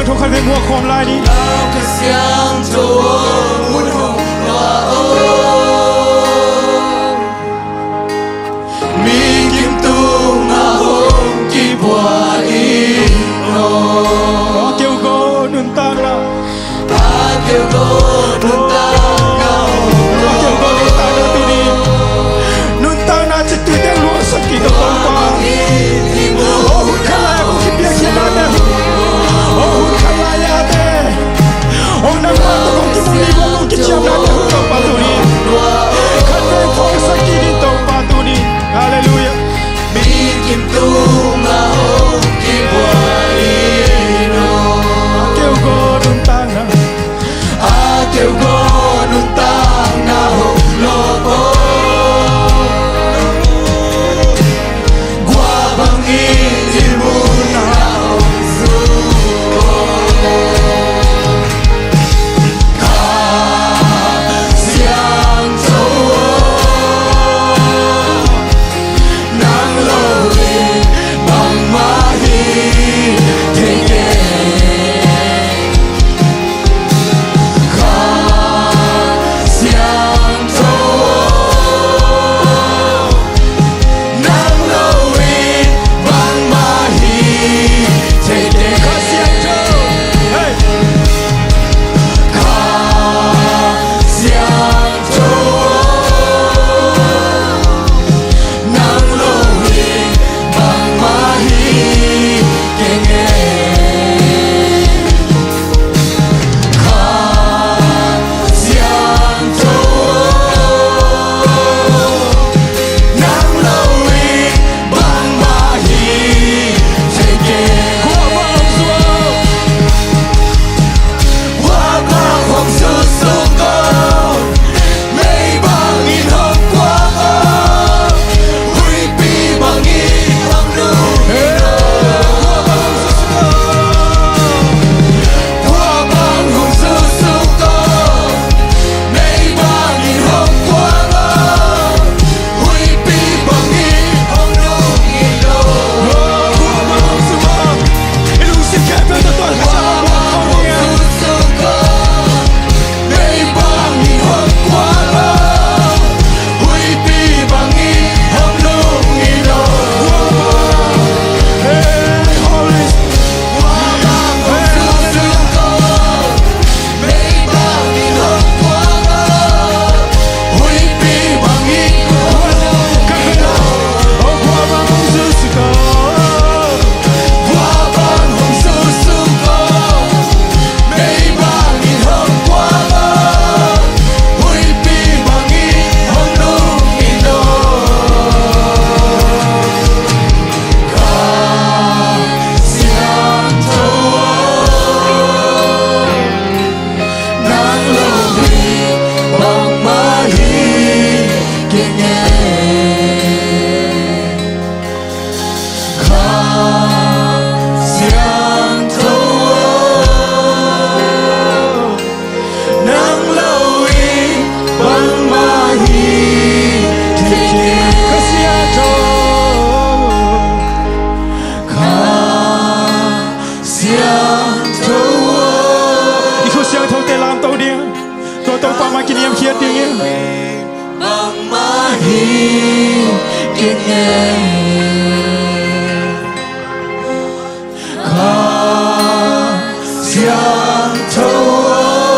Tho khat vei muak khawm lai ni. Kha Siangtho aw, mun hong luah aw. Mi gim tungah hong kibuak in aw. A keu gaw nuntakna. A keu gaw nuntakna hong luah aw. A keu gaw nuntakna tuni. Nuntakna cittui teng luahsak kik in Topa. Aw hun khat lai a kong kipiakkhiatnate, aw hun khat lai a te, aw nangmah tawh kong kimu ni, kong kiciamnate hun Topa tuni. Khat vei phawksak kik in Topa tuni. Halleluiah. Mi gim tungah hong kibuak in aw. A keu gaw nuntakna. A keu gaw nuntakna hong luah aw. Guah bangin i munah hong zuk aw. Kha Siangtho aw. Nang lo in bangmah hi thei kei. Kha Siangtho aw, nang lo in bangmah hi thei kei. Kha Siangtho, hey. Kha Siang Nang lo in bangmah hi kei e. Kha Siangtho, nang lo in bangmah hi thei kei. Khua bang hong zu aw. Khua bang hong zu suk aw. Mei bangin hong kuang aw, huipi bangin hong lum in aw. Khua bang hong zu suk aw, mei bangin hong kuang aw, huipi bangin hong lum in aw. Khua bang hong zu aw. I lungsim khempeuh tawh tuan khat sa bang hong zu suk aw. Mei bangin hong kuang aw, huipi bangin hong lum in aw. Hey, Holy Spirit. Khua bang hong zu suk aw. Mei bangin hong kuang aw, huipi bangin hong lum in aw. Khua bang hong zu suk aw. Khua bang hong zu suk aw. Mei bangin hong kuang aw, huipi bangin hong lum in aw. Kha Siangtho aw, nang lo in bangmah hi kei e. Kha Siangtho aw, nang lo in bangmah hi thei kei. Kha Siangtho, Kha Siangtho aw. I khut siangthote lamto ding. Tua Topa mah kiniamkhiat ding hi. Bangmah hi kei e. Kha Siangtho aw,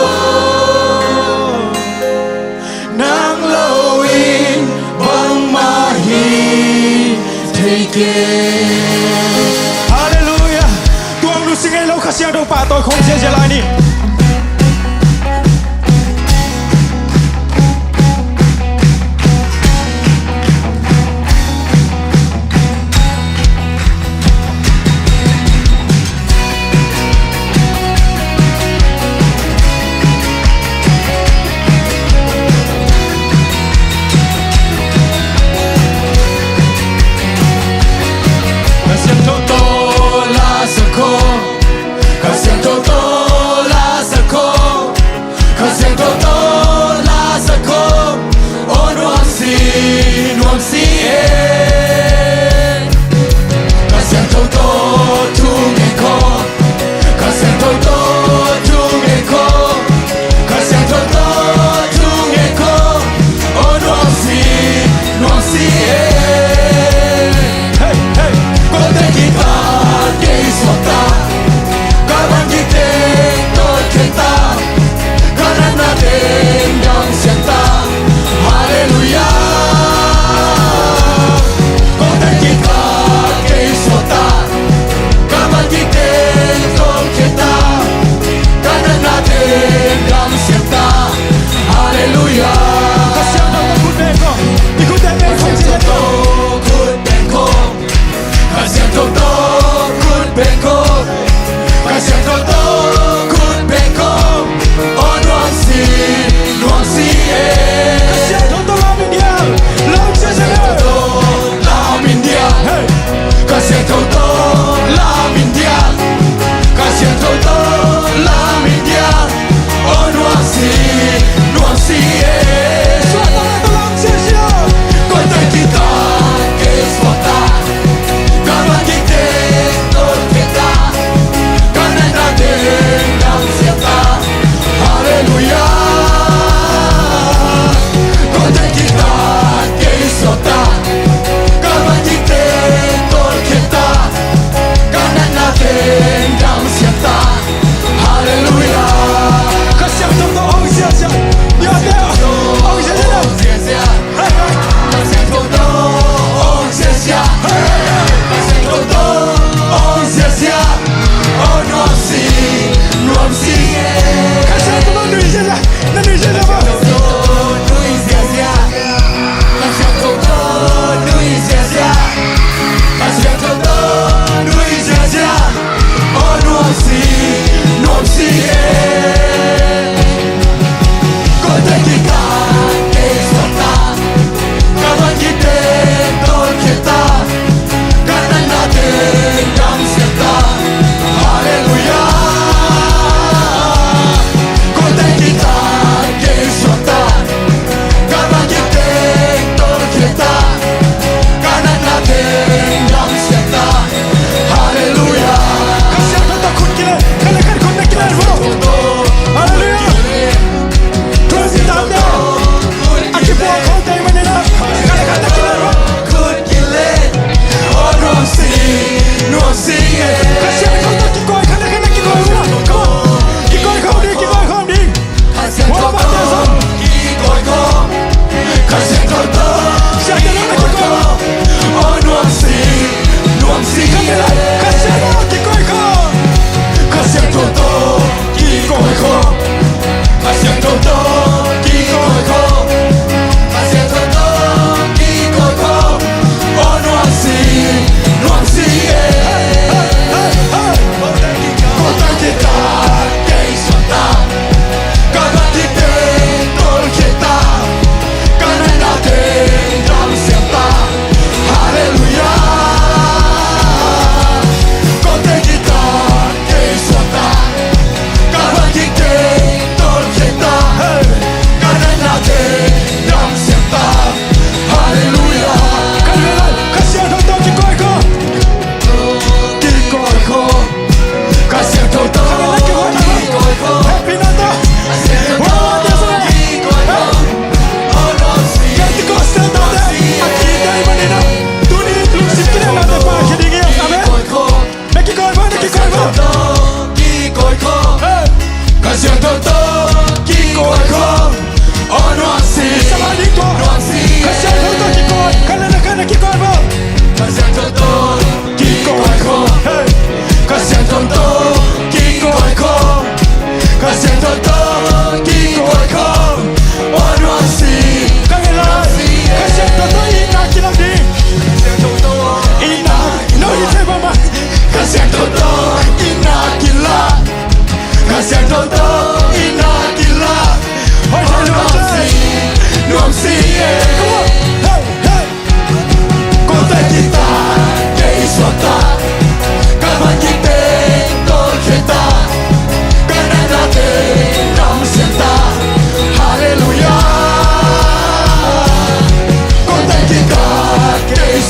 nang lo in bangmah hi thei kei. Halleluiah. Tuang nusia ngei lo Kha Siangtho pahtawi khawng ziahziah lai ni. Kha Siangtho tawh la sak aw. Kha Siangtho tawh la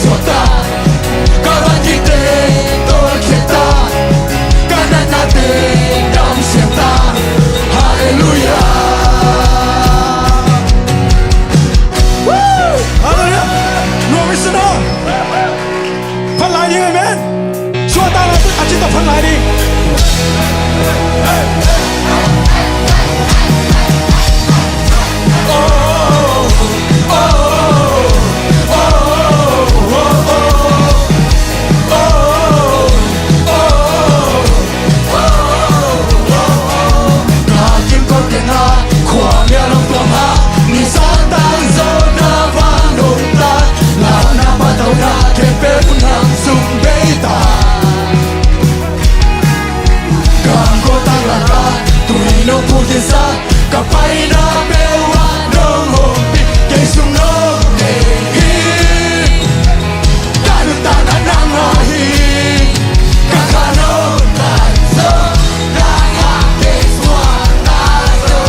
Suakta, ka van kite tawlkhiat ta, ka natnate damsiam ta. Halleluiah. Woo! Halleluiah. Nuam i suna. Phat lai ding, amen. Suakta na a ci ta phat lai ding. Ka paina peuh ah nong ompih, kei sung nong nei hi. Ka nuntakna nang mah hi. Ka kha nong tan zo, nang hang kei suakta zo.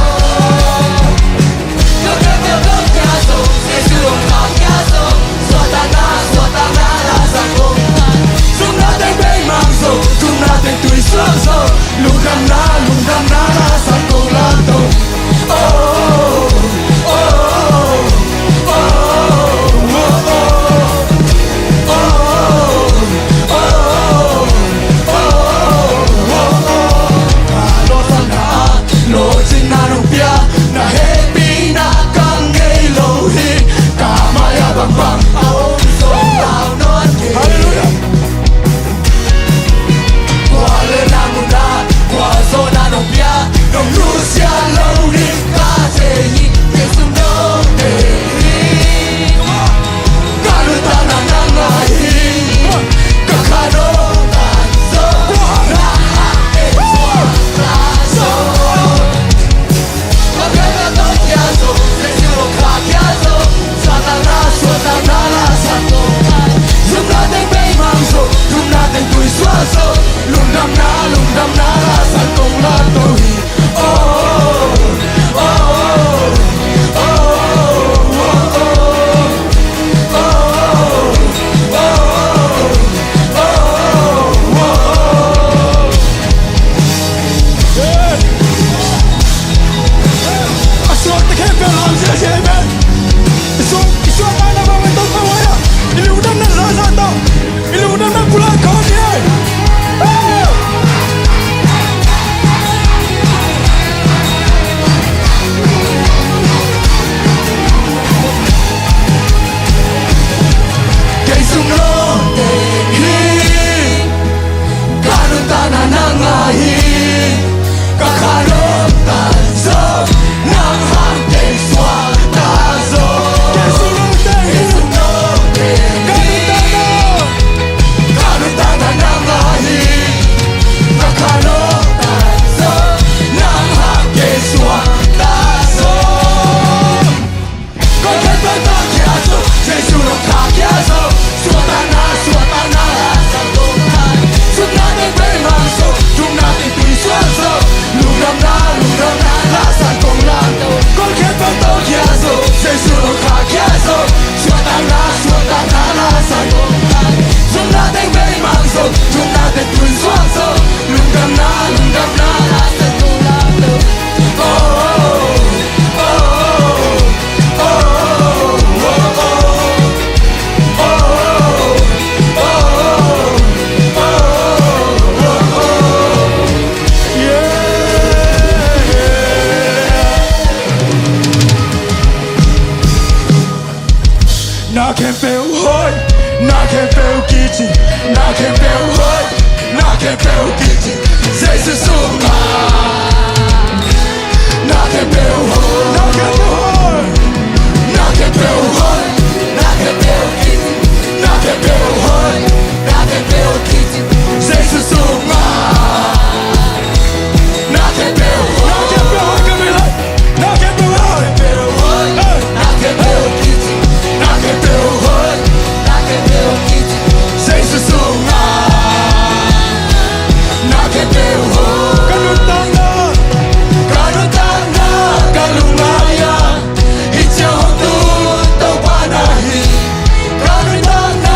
Lawhcinna nong pia, na hehpihna ka ngei lo hi. Ka mai-ah bangbang a om zong tau nawn kei. Halleluiah. Khua le na mun ah khuazawhna nong pia, nong nusia lo ding ka thei hi. Kei sung nong nei hi. Ka nuntakna nang mah hi. Ka kha nong tan zo, nang hang kei suakta zo. A suakta khempeuh lamzia sia hi pen. I suak, i suakta na bang i tawh pawh a, i lungdamna zahzah tawh, i lungdamna pulak khawm hi. Kei sung nong nei hi. Ka nuntakna nang mah hi. Ka kha nong tan zo, nang hang kei suakta zo. Kei sung nong nei hi. Ka nuntakna, ka nuntakna nang mah hi. Ka kha nong tan zo, nang hang kei suakta zo. Na khempeuh hoih, na khempeuh kici, na khempeuh hoih, na khempeuh kici, Jesu sungah. Na khempeuh hoih, na khempeuh hoih, na khempeuh hoih, na khempeuh kici, na khempeuh hoih, na khempeuh kici, Jesu sungah. Na khempeuh hoih, na khempeuh hoih, ka mi lai. Na khempeuh hoih, na khempeuh hoih, na khempeuh kici, na khempeuh hoih, na khempeuh kici, Jesu sungah. Na khempeuh hoih. Ka nuntakna, ka nuntakna, ka lungngai ah, hih ciang hong tun Topa na hi. Ka nuntakna,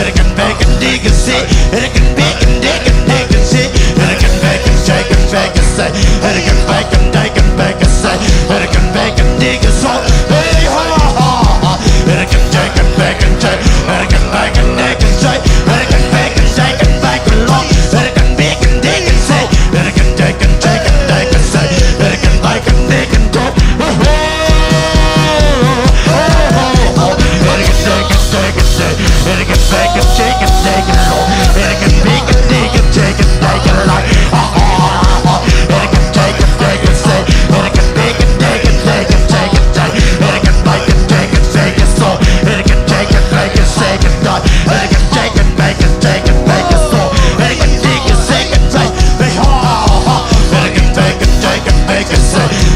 It can bake and dig and see. It can bake and dig and dig and see. It can bake and shake and bake and say. It can bake and dig and bake and say. It can bake and dig and so. Hey, ha, ha, ha. It can shake and bake and say. It can bake and dig and say. It can bake and shake and bake along. It can bake and dig and say. It can shake and shake and bake and say. It can bake and dig and go. Hey, hey.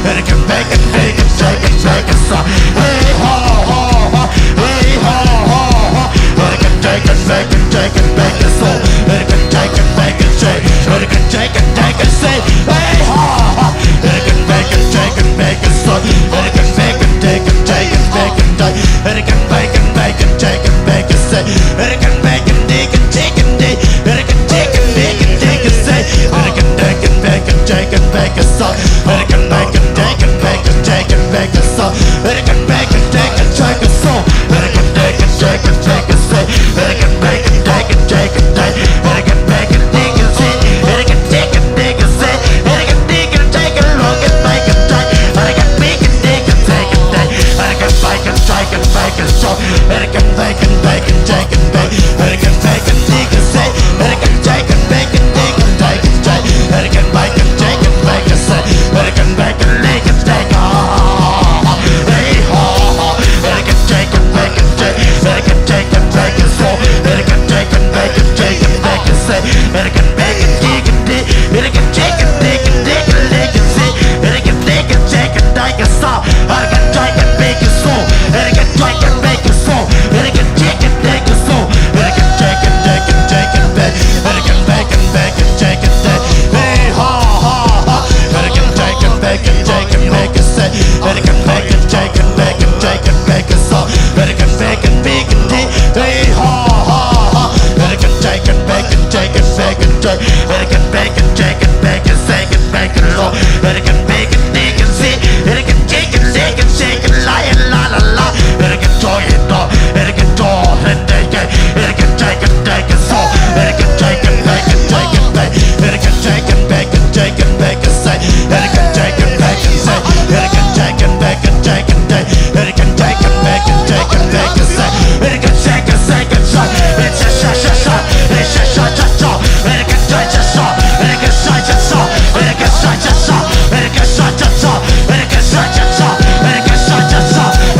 It can bake and bake and shake and bake and say, hey ho ho ho, hey ho ho ho. It can take and bake and take and bake and so. It can take and bake and shake. It can take and take and say, hey ho ho. It can bake and shake and bake and so. It can bake and take and take and bake and take. It can bake and bake and take and bake and say. It can bake and dig and dig and dig. It can dig and dig and dig and say. It can dig and bake and take and bake and so. It can bake and dig and bake and take and bake and so. It can bake and dig and take and so. It can dig and take and take and say. It can bake and dig and take and take. It can bake and dig and see. It can dig and dig and say. It can dig and take and look and bake and take. It can bake and dig and take and take. It can bake and take and bake and so. It can bake and bake and take and bake. It can bake and dig and say. It can take and bake and dig and take and take. It can bake and take and bake and say. It can bake and dig and take. Ah, hey ho ho. It can take and bake and take. It can take and bake and so. It can take and bake and take and bake and say. It can bake and dig and dig. It can take and dig and dig and dig and see. It can dig and take and take and so. It can take and bake and so. It can take and bake and so. It can take and take and so. It can take and take and take and bake. It can bake and bake and take and take. Hey ho ho ho. It can take and bake and take and bake and say. It can bake and take and bake and take and bake and so. It can bake and bake and dig. Hey ho ho ho. It can take and bake and take and bake and take. It can bake and take and bake and shake and bake and low. It can bake and dig and see. It can take and dig and shake and lie and la la la. It can joy and do. It can do and take it. It can take and take and so. It can take and bake and take and bake. It can take and bake and take and bake and say. It can take and bake and say. It can take and bake and take and take. It can take and bake and take and bake and say. It can shake and shake and shake. It's a sha sha sha. It's a sha sha sha. It can shake and shake. It can shake and shake. It can shake and shake. It can shake and shake. It can shake and shake. It can shake and shake. It can shake and shake. It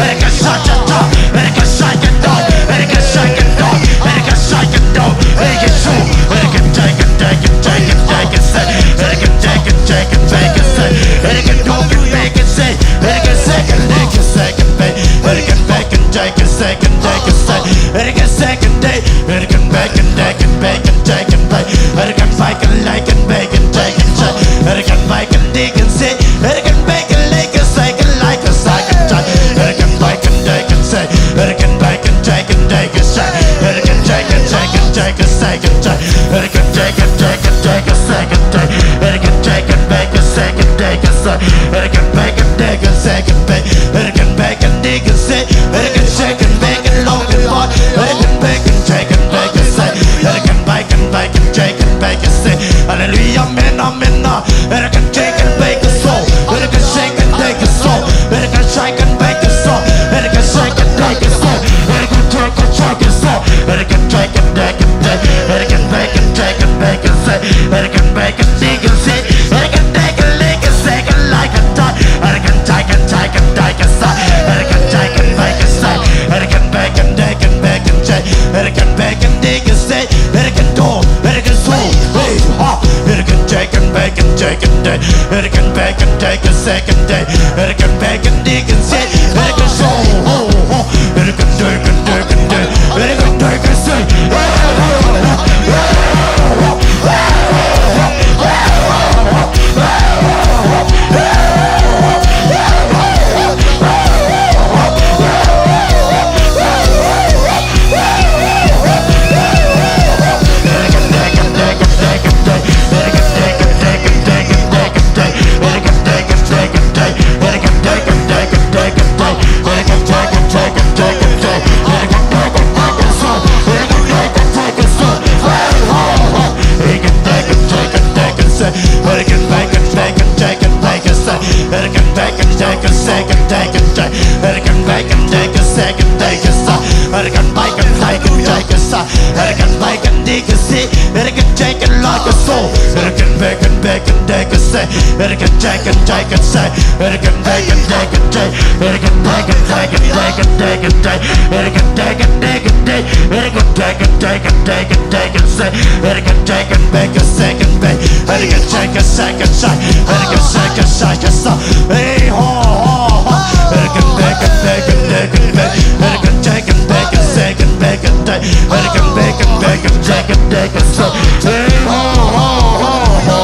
can shake and shake. It can shake and shake. It can shake and shake. It can shake and shake. It can take and take and take and take and say. It can take and take and take and say. It can do and make and say. It can second, it can second, babe. It can back and take and second, take and say. It can second day. It can back and take and back and take and play. It can back and like and back and take and say. It can back and dig and say. It can back and like and second like a second time. It can back and take and say. It can back and take and take and say. It can take and take and take and second time. It can take and take and take and second time. It can take and back and second take and say. It can back and take and second back. It can back and dig and say. It can shake and back and long and hard. It can back and take and back and say. It can back and back and take and back and say. Hallelujah, amen, amen. It can take and back and so. It can shake and take and so. It can shake and back and so. It can shake and take and so. It can take and shake and so. It can take and back and take. It can back and take and back and say. It can back and dig and say. It can take and lick and shake and like and tie. It can take and take and take and say. It can take and back and say. It can back and take and back and say. It can back and dig and say. It can do. It can so. Hey, ha. It can take and back and take and take. It can back and take a second day. It can back and dig and say. It can so. Ho, ho. It can take and take and take. It can take and say. It can see, it can take it like a soul. It can bake and bake and take a say. It can take and take and say. It can bake and take and take. It can take and take and take and take and take. It can take and take and take. It can take and take and take and take and say. It can take and bake a second bake. It can take a second say. It can second say a song. Hey ho ho ho. It can bake and bake and take and bake. It can take and bake a second bake and take. It can bake and bake and take and take and say. Hey ho ho ho ho.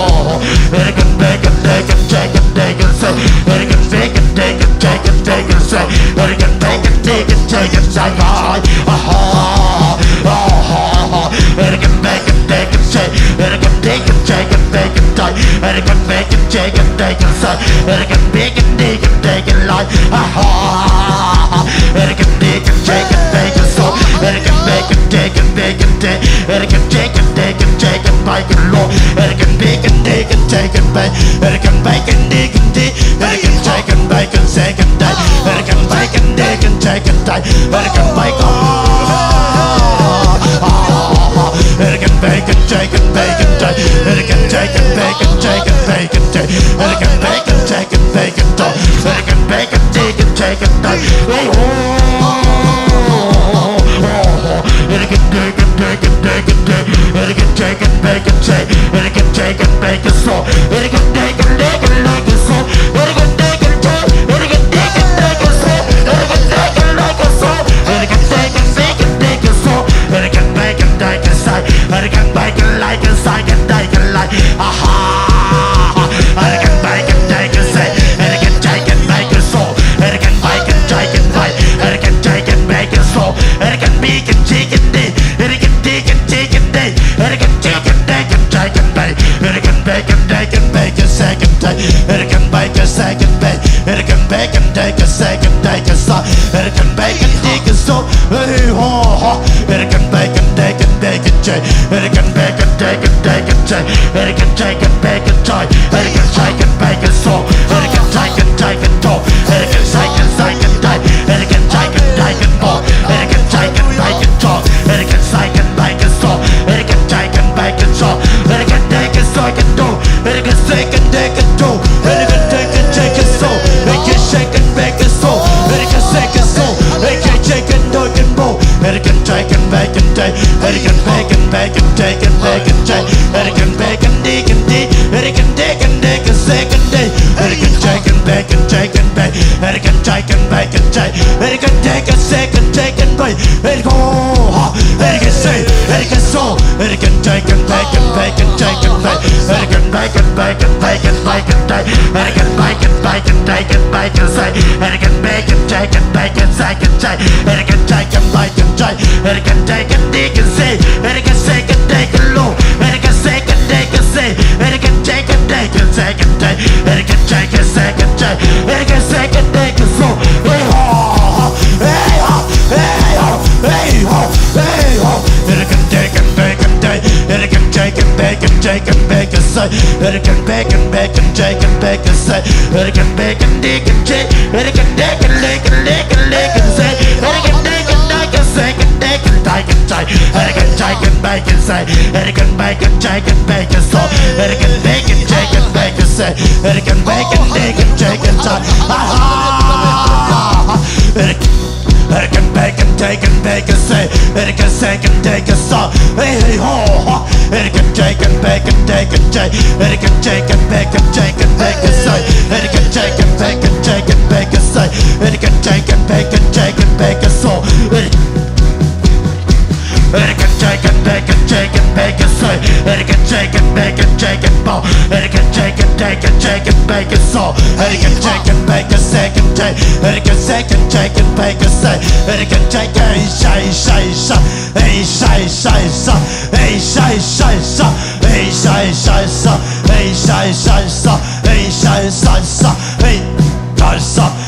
It can bake and take and take and take and say. It can bake and take and take and take and say. It can bake and take and take and say. Aha, aha, aha. It can bake and take and say. It can take and take and bake and take. It can bake and take and take and say. It can bake and take and take and like. Aha. It can bake and take and bake and so. It can bake and take and bake and take. It can take and take and take and bake and low. It can bake and take and take and bake. It can bake and take and take. It can take and bake and take and take. It can bake and take and take and take. It can bake. It can bake and take and bake and take. It can take and bake and take and bake and take. It can bake and take and bake and take. It can bake and take and take and take. Hey ho. It can take and take and take and take. It can take and bake and take. It can take and bake and so. It can take and take and bake and so. It can take and take. It can take and bake and so. It can take and bake and so. It can take and bake and take and so. It can bake and take and say. It can bake and like and say and take and like. Aha. It can bake and take and say. It can take and bake and so. It can bake and take and bake. It can take and bake and so. It can bake and take and day. It can take and take and day. It can take and take and take and bake. It can bake and take and bake a second day. It can bake a second bake. It can bake and take a second day. It can bake and take and so. Hey ho ho. It can bake and take and bake and take. It can bake and take and take and take. It can take and bake and take. It can take and bake and so. It can take and take and talk. It can take and take and take. It can take and take and talk. It can take and bake and talk. It can take and bake and so. It can take and bake and so. It can take and take and do. It can take and take and do. It can take and take and so. It can shake and bake and so. It can shake and so. It can take and do and bo. It can take and bake and take. It can bake and bake and take and bake and take. It can bake and dig and dig. It can dig and dig and shake and dig. It can take and bake and take and bake. It can take and bake and take. It can take and shake and take and bake. It go. It can say. It can so. It can take and bake and bake and take and bake. It can bake and bake and bake and bake and take. It can bake and bake and take and bake and say. It can bake and take and bake and say and say. It can take and bake and take. It can take and take and say. It can say and take and low. It can say and take and say. It can take and take and say and take. It can take and say and take. It can say and take and so. Hey ho, hey ho, hey ho, hey ho, hey ho. It can take and take and take. It can take and bake and take and bake and say. It can bake and bake and take and bake and say. It can bake and take and take. It can take and take and take and take and say. It can take and take and say and take and take and say. It can take and bake and say. It can bake and take and bake and so. It can bake and take and bake and say. It can bake and take and take and say. Aha! It can It can bake and take and bake and say. It can shake and take and so. Hey hey ho ho. It can take and bake and take and take. It can take and bake and take and bake and say. It can take and bake and take and bake and say. It can take and bake and take and bake and so. It It can take and bake and take and bake and say. It can take and bake and take and bow. It can take and take and take and bake and so. It can take and bake and shake and take. It can shake and take and bake and say. It can take and shake, shake, shake. Hey, shake, shake, shake. Hey, shake, shake, shake. Hey, shake, shake, shake. Hey, shake, shake, shake. Hey, shake, shake, shake.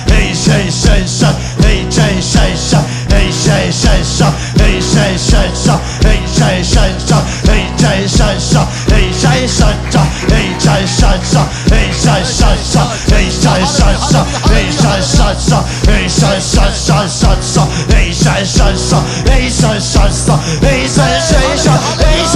Hey, shake, shake, shake. Hey, shake, shake, shake. Hey, shake, shake, shake. Hey, shake, shake, shake. Hey, shake, shake, shake. Hey, shake, shake, shake. Hey, shake, shake, shake. Hey, shake, shake, shake. Hey, shake, shake, shake. Hey, shake, shake, shake. Hey, shake, shake, shake. Hey, shake, shake, shake. Hey, shake, shake, shake, shake, shake. Hey, shake, shake, shake. Hey, shake, shake, shake. Hey, shake, shake, shake.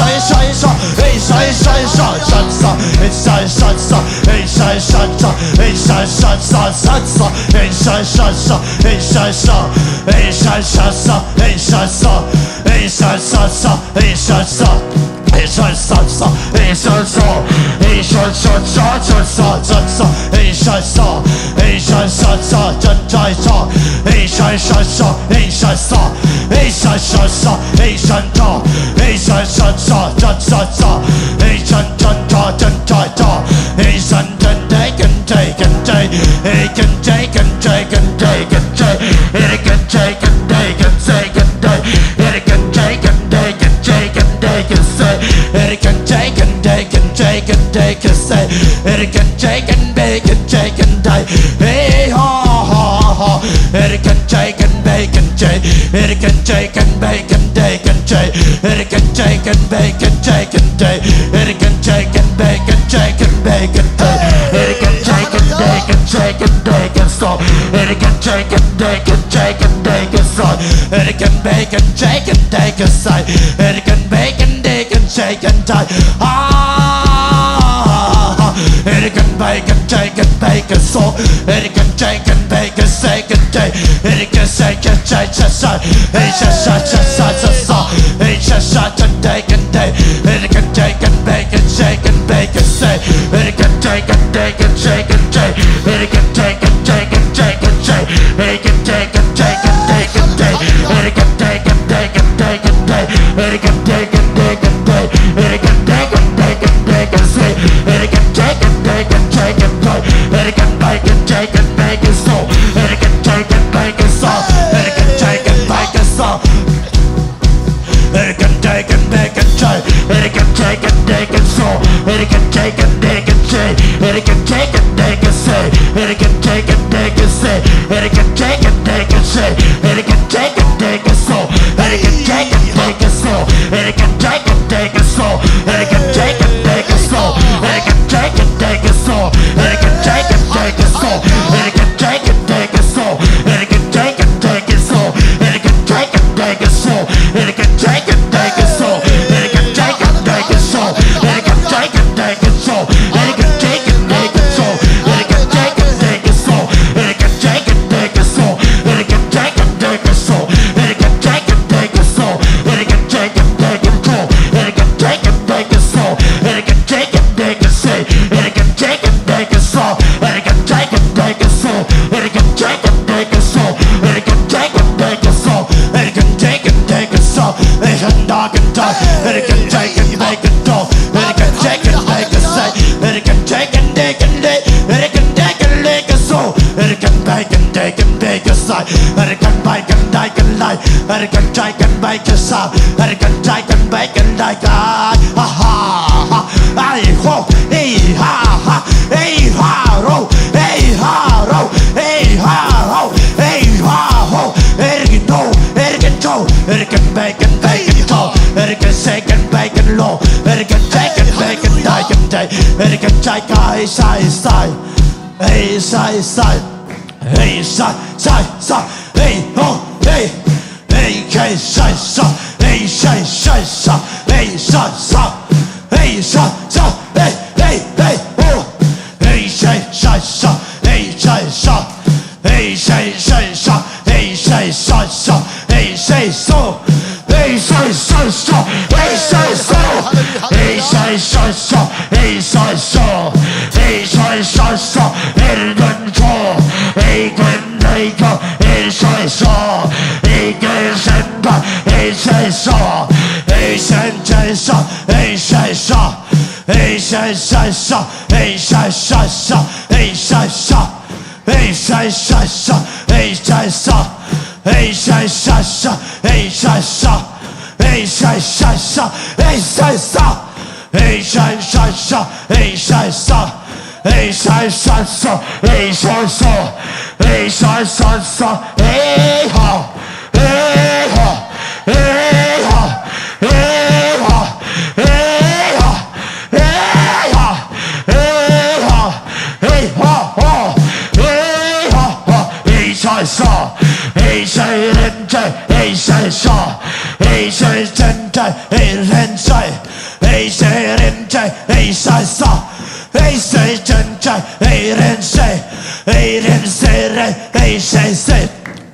Jai, hei ren jai, hei se ren jai, hei sai sa, hei se jen jai, hei ren se, hei ren se re, hei se se,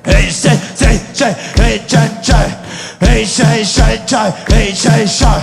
hei se se jai, hei jen jai, hei se se jai, hei se sa,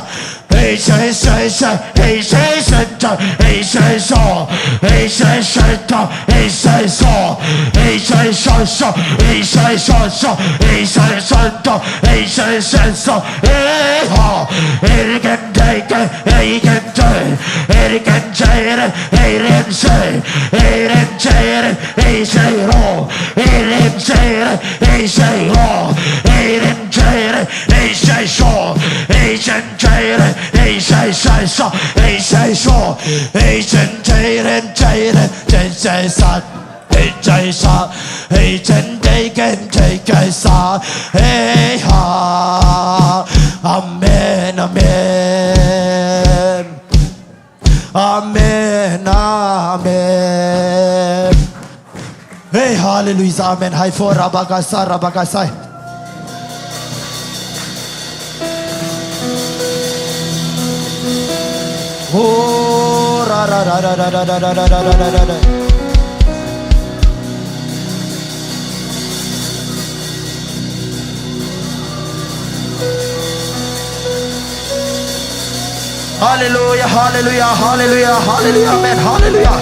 hei se se jai, hei se se jai, hei se sa, hei se se jai, hei se sa, hei se sa sa, hei se sa sa, hei se se jai, hei se se sa. Hey ha, hey ken jai ke, hey ken jai, hey ken jai re, hey ren se, hey ren jai re, hey se ro, hey ren jai re, hey se ro, hey ren jai re, hey se so, hey jen jai re, hey se se so, hey se so, hey jen jai ren jai re, jen se sa. Hei jai sa, hei jen jai ken jai jai sa, hei ha. Amen, amen. Amen, amen. Hei, hallelujah, amen. Hai fo rabakasa, rabakasai. Oh, ra, ra, ra. Hallelujah, hallelujah, hallelujah, hallelujah, amen, hallelujah.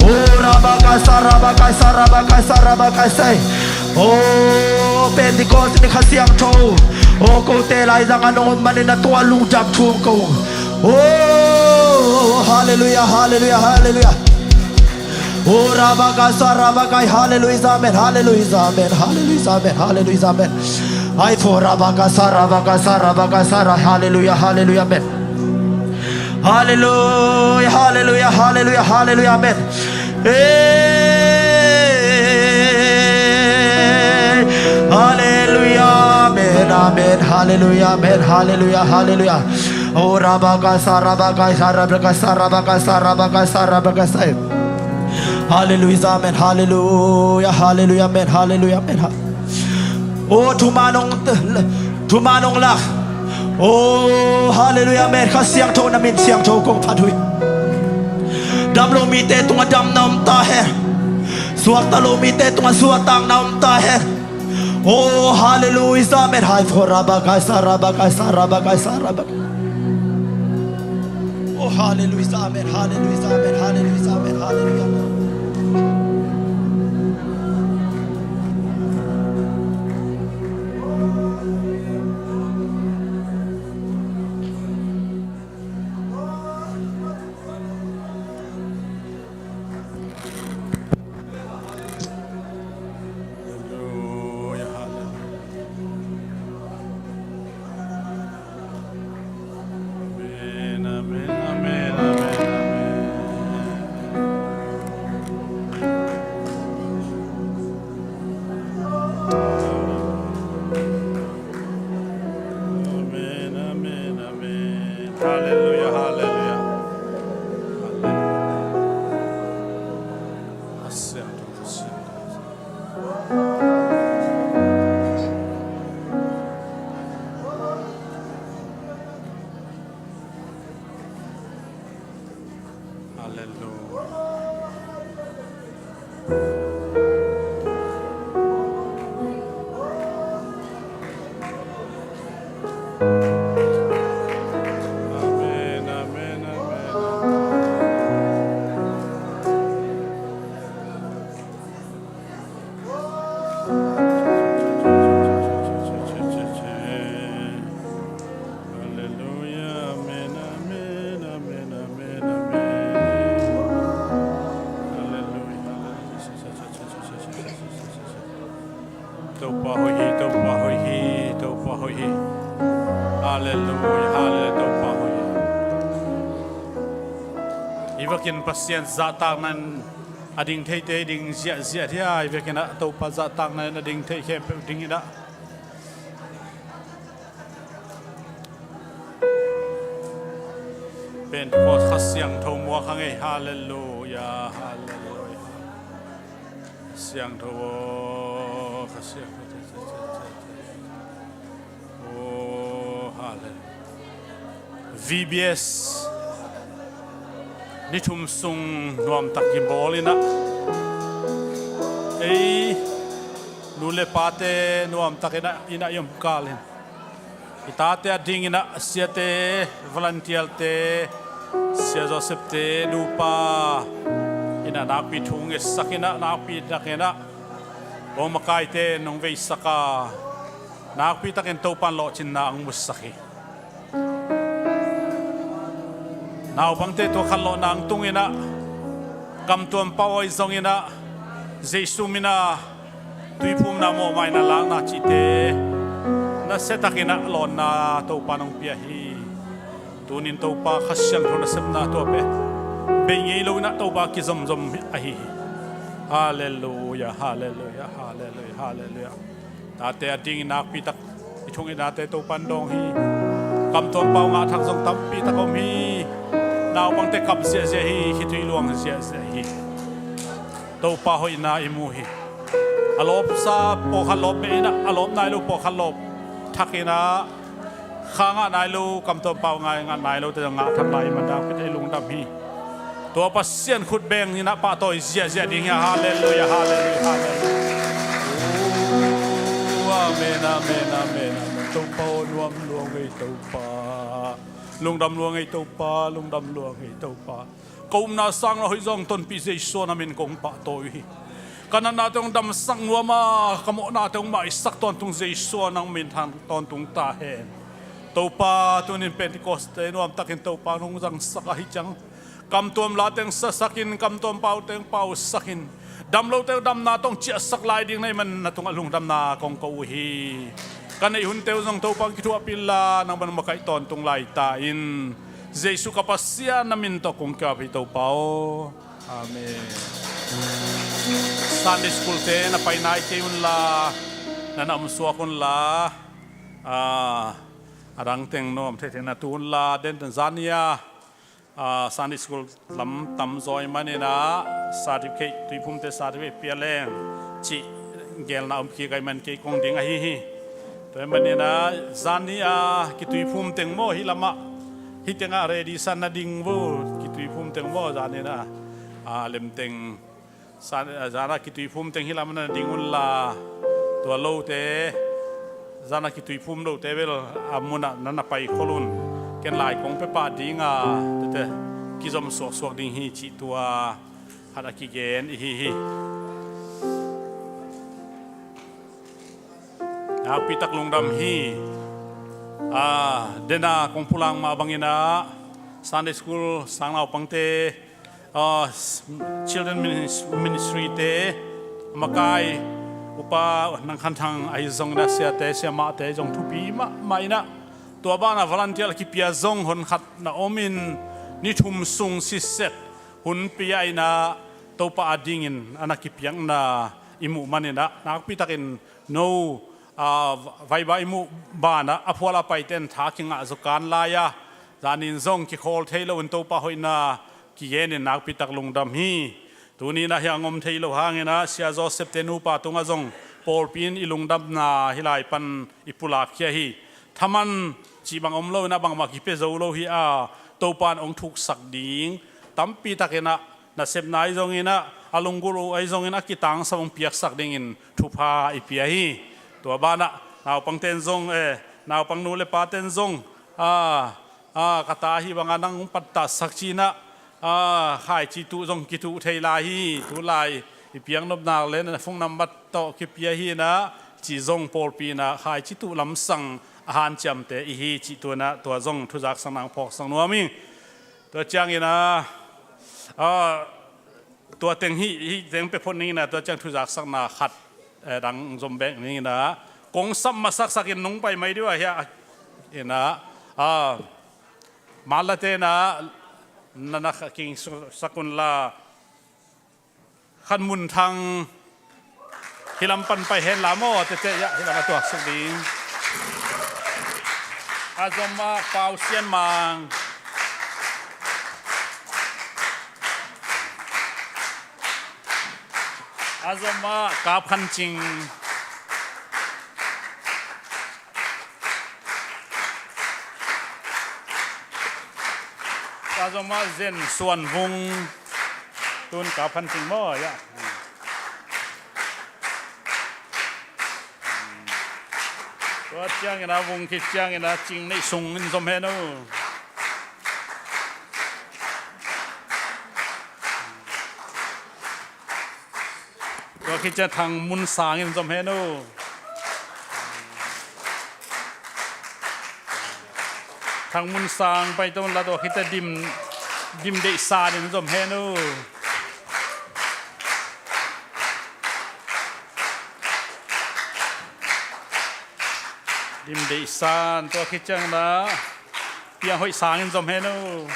Oh, rabakasa, rabakasa, rabakasa, rabakasa. Oh, Pentecost ni Kha Siangtho. Oh, kote laizang a nong om manin a tua lungdam thu ko. Oh, hallelujah, hallelujah, hallelujah. Oh, rabakasa, rabakai, hallelujah, amen, hallelujah, amen, hallelujah, amen, hallelujah, amen. Ai fo rabakasa, rabakasa, rabakasa, ra, hallelujah, hallelujah, amen. Hallelujah, hallelujah, hallelujah, hallelujah, amen. Hey, hallelujah, amen, amen, hallelujah, amen, hallelujah, hallelujah. Oh, rabakasa, rabakasa, rabakasa, rabakasa, rabakasa, rabakasa. Hallelujah, amen, hallelujah, hallelujah, amen, hallelujah, amen. Oh, thuman hong, thuman hong lak. Oh, hallelujah, amen. Kha Siangtho na min siangtho kong phat uh hi. Dam lo mite tungah damna om ta hen. Suakta lo mite tungah suaktakna om ta hen. Oh, hallelujah, amen. Hai fo rabakasa, rabakasa, rabakasa, rabakasa. Oh, hallelujah, amen, hallelujah, amen, hallelujah, amen, hallelujah. Hallelujah, hallelujah. Amen, amen, amen, amen, amen. Amen, amen, amen. Hallelujah, hallelujah. Hallelujah. Hallelujah. Amen, amen, amen, amen. Hallelujah, amen, amen, amen, amen, amen. Hallelujah, hallelujah. Topa hoih hi, Topa hoih hi, Topa hoih hi. Hallelujah, hallelujah, Topa hoih hi. Hi vekin Pasian zahtakna in a ding theite ding ziahziah hi a, hi vekin ah Topa zahtakna in a ding thei khempeuh ding in ah. Pentecost Kha Siangtho muak hang ei, hallelujah, hallelujah. Siangtho aw, Kha Siangtho. Oh, hallelujah. V B S ni thum sung nuamtak i bawl inah, ei nu le pate nuamtak inah, inah i om kalin i tate a ding inah siate, volunteer-te, Sia Joseph-te, nupa inah nakpi thu ngetsak inah, nakpi tak inah hong makaite nong veisak a, nakpi takin Topan lawhcinna ang musak hi. Naupangte tua khanlawhna ang tung inah, kamtuam pau ahi zong inah, Jesu min a tuiphumna mawhmaina lakna cihte nasia tak inah lawnna Topa nong pia hi. Tunin Topa Kha Siangtho nasepna tua pen bei ngei lo inah Topa kizomzom ahi hi. Halleluia, halleluia, halleluia, halleluia. Tate a dingin nakpi tak i thungetnate Topan dawng hi. Kamtuam pau ngah thak zong tampi tak om hi. Naupangte kap ziahziah hi, khitui luang ziahziah hi. Topa hoihna i mu hi. A lawpsa pawlkhat lawp meh inah, a lawp nai lo pawlkhat lawp thak inah, kha ngah nai lo, kamtuam pau ngah, ngah nai lote zong ngah thak lai i man dang pite i lungdam hi. Tua Pasian khut beng inah pahtawi ziahziah ding hi. Halleluia, halleluia, halleluia. Oh, amen, amen, amen, amen. Topa aw, nuam lua ngei Topa. Lungdam lua ngei Topa, lungdam lua ngei Topa. Ka upna sang na hoih zong tonpih Jesu na min kong pahtawi uh hi. Ka natnate hong damsak nuam a, ka mawhnate hong maisak tawntung Jesu nang min thang tawntung ta hen. Topa, tunin Pentecost-te nuamtakin Topa nong zangsak ahi ciang, kamtuam la teng sasakin, kamtuam pau teng pausakin, damlote uh damna tawh ciahsak lai ding na hih man na tungah lungdamna kong ko uh hi. Ka neih hunte uh zong Topa hong kithuahpih inla, nangmah na makaih tawntung lai ta in. Jesu ka Pasian na min tawh kong kiap hi Topa aw. Amen. Sunday school-te na pai nai kei unla, na na omsuak unla, a, a dang teng nuam theithei na tu unla, den zania, a, Sunday school lam tamzaw ahih manin ah, certificate, tuiphumte certificate pia leng cih gelna om kik ahih man kei kong ding ahi hi. Tua ahih manin ah, zan ni a kituiphum teng maw hih lamah, hih tengah ready sa na ding vo, kituiphum teng maw zan ni a, a, lem teng Zan, zan a kituiphum teng hih lamah na ding unla, tua lote, zan a kituiphum lote bel a munah na na paikhol un. Ken lai kong pia pah ding a, tete kizom suaksuak ding hi cih tua khat a kigen i hi hi. Nakpi tak lungdam hi. A, dena kong pulak mah bangin ah, Sunday school sang naupangte, a, s-, children minis-, ministry-te, a makai upa Nang Khan Thang ahi zongin ah, siate siamahte zong thupi mahmah in ah, tua banah volunteer a kipia zong hon khat na omin, ni thum sung sitset hun pia in ah, Topa a dingin a na kipiakna i muh manin ah, nakpi takin no, a, vaiba i muh banah a phual a paite in tha kingah zaw kan lai a, zanin zong kikhawl thei loin Topa hoihna kigenin nakpi tak lungdam hi. Tuni in ah hiang om thei lo hangin ah, Sia Joseph-te nupa tungah zong pawlpi in i lungdamna hih lai pan i pulakkhia hi. Thaman cih bang om loin ah, bangmah kipia zo lo hi a, Topa in hong thuksak ding tampi takin ah, nasepna ahi zongin ah, a lunggulh uh ahi zongin ah, a kitangsam hong piaksak dingin thupha i pia hi. Tua banah naupangte in zong, eh, naupang nu le pate in zong, a, a, ka ta ahi banga nang hong pattahsak ci-in ah, a, khaici tuh zong kituh thei lai hi. Tulai i piaknopna le na phone number tawh kipia hi in ah, ci zong pawlpi in ah khaici tuh lamsang a hanciamte i hi cih tu in ah, tua zong thuzaksakna hong phawksak nuam hi. Tua ciangin ah, a, tua teng hih, hih teng pia phot ning in ah, tua ciang thuzaksakna khat, eh, dang zom bek ning in ah, kong sap masaksakin nong pai mai ding uh a hia, in ah, a, Malate in ah, na na kingsak unla, Khan Mun Thang, hih lam pan pai hen la maw, tete, ya, hih lam a tuaksuk ding. A zom ah Pau Sian Mang. A zom ah Kap Khan Cing. Ka zong mah Zen Suan Vung tun ka phan cing maw, ya. Tua ciangin a vung khit ciangin a Cing Neih Sung in zom hen uh. Tua khit ciang Thang Mun Sang in zom hen uh. Thang Mun Sang pai tong la tua khit ciang Dim, Dim Deih San in zom hen uh. Dim Deih San, tua khit ciang na Piang Hoih Sang in zom hen uh.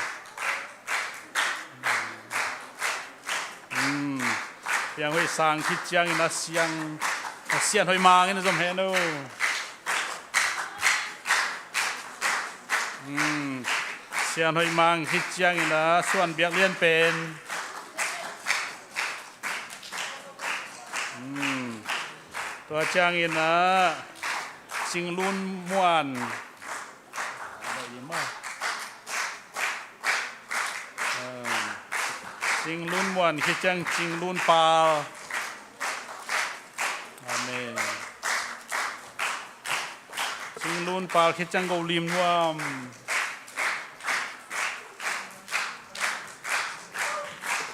Hmm. Piang Hoih Sang khit ciangin a Siang, a Sian Hoih Mang in a zom hen uh. Hmm. Sian Hoih Mang khit ciangin a Suan Biak Lian Pen. Hmm. Tua ciangin a Cing Lun Muan. Cing Lun Muan khit ciang Cing Lun Pal. Amen. Cing Lun Pal khit ciang Go Lim Nuam.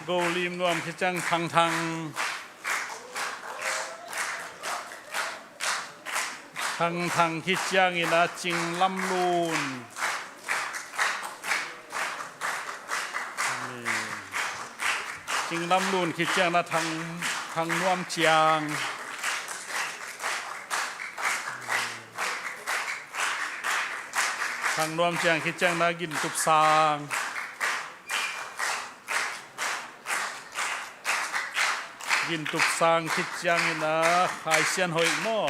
Go Lim Nuam khit ciang Thang Thang. Thang Thang khit ciangin a Cing Lam Lun. Cing Lam Lun khit ciang na Thang, Thang Nuam Ciang. Thang Nuam Ciang khit ciang na Gin Tup Sang. Gin Tup Sang khit ciangin a Khai Sian Hoih maw.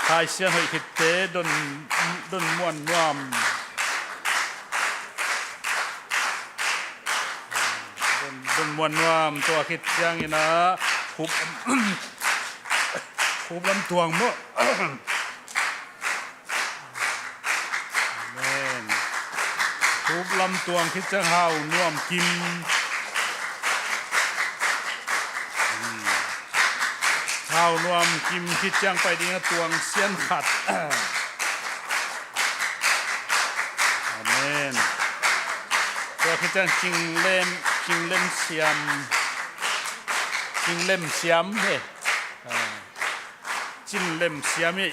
Khai Sian Hoih khit teh Don, Don Muan Nuam. Don, Don Muan Nuam tua khit ciangin a Khup, Khup Lam Tuang maw. Amen. Khup Lam Tuang khit ciang Hau Nuam Kim. Hmm. Hau Nuam Kim khit ciang pai ding a Tuang Sian Khat. Amen. Tua khit ciang Cing Lem, Cing Lem Siam. Cing Lem Siam he. Ah. Cin Lem Siam hi.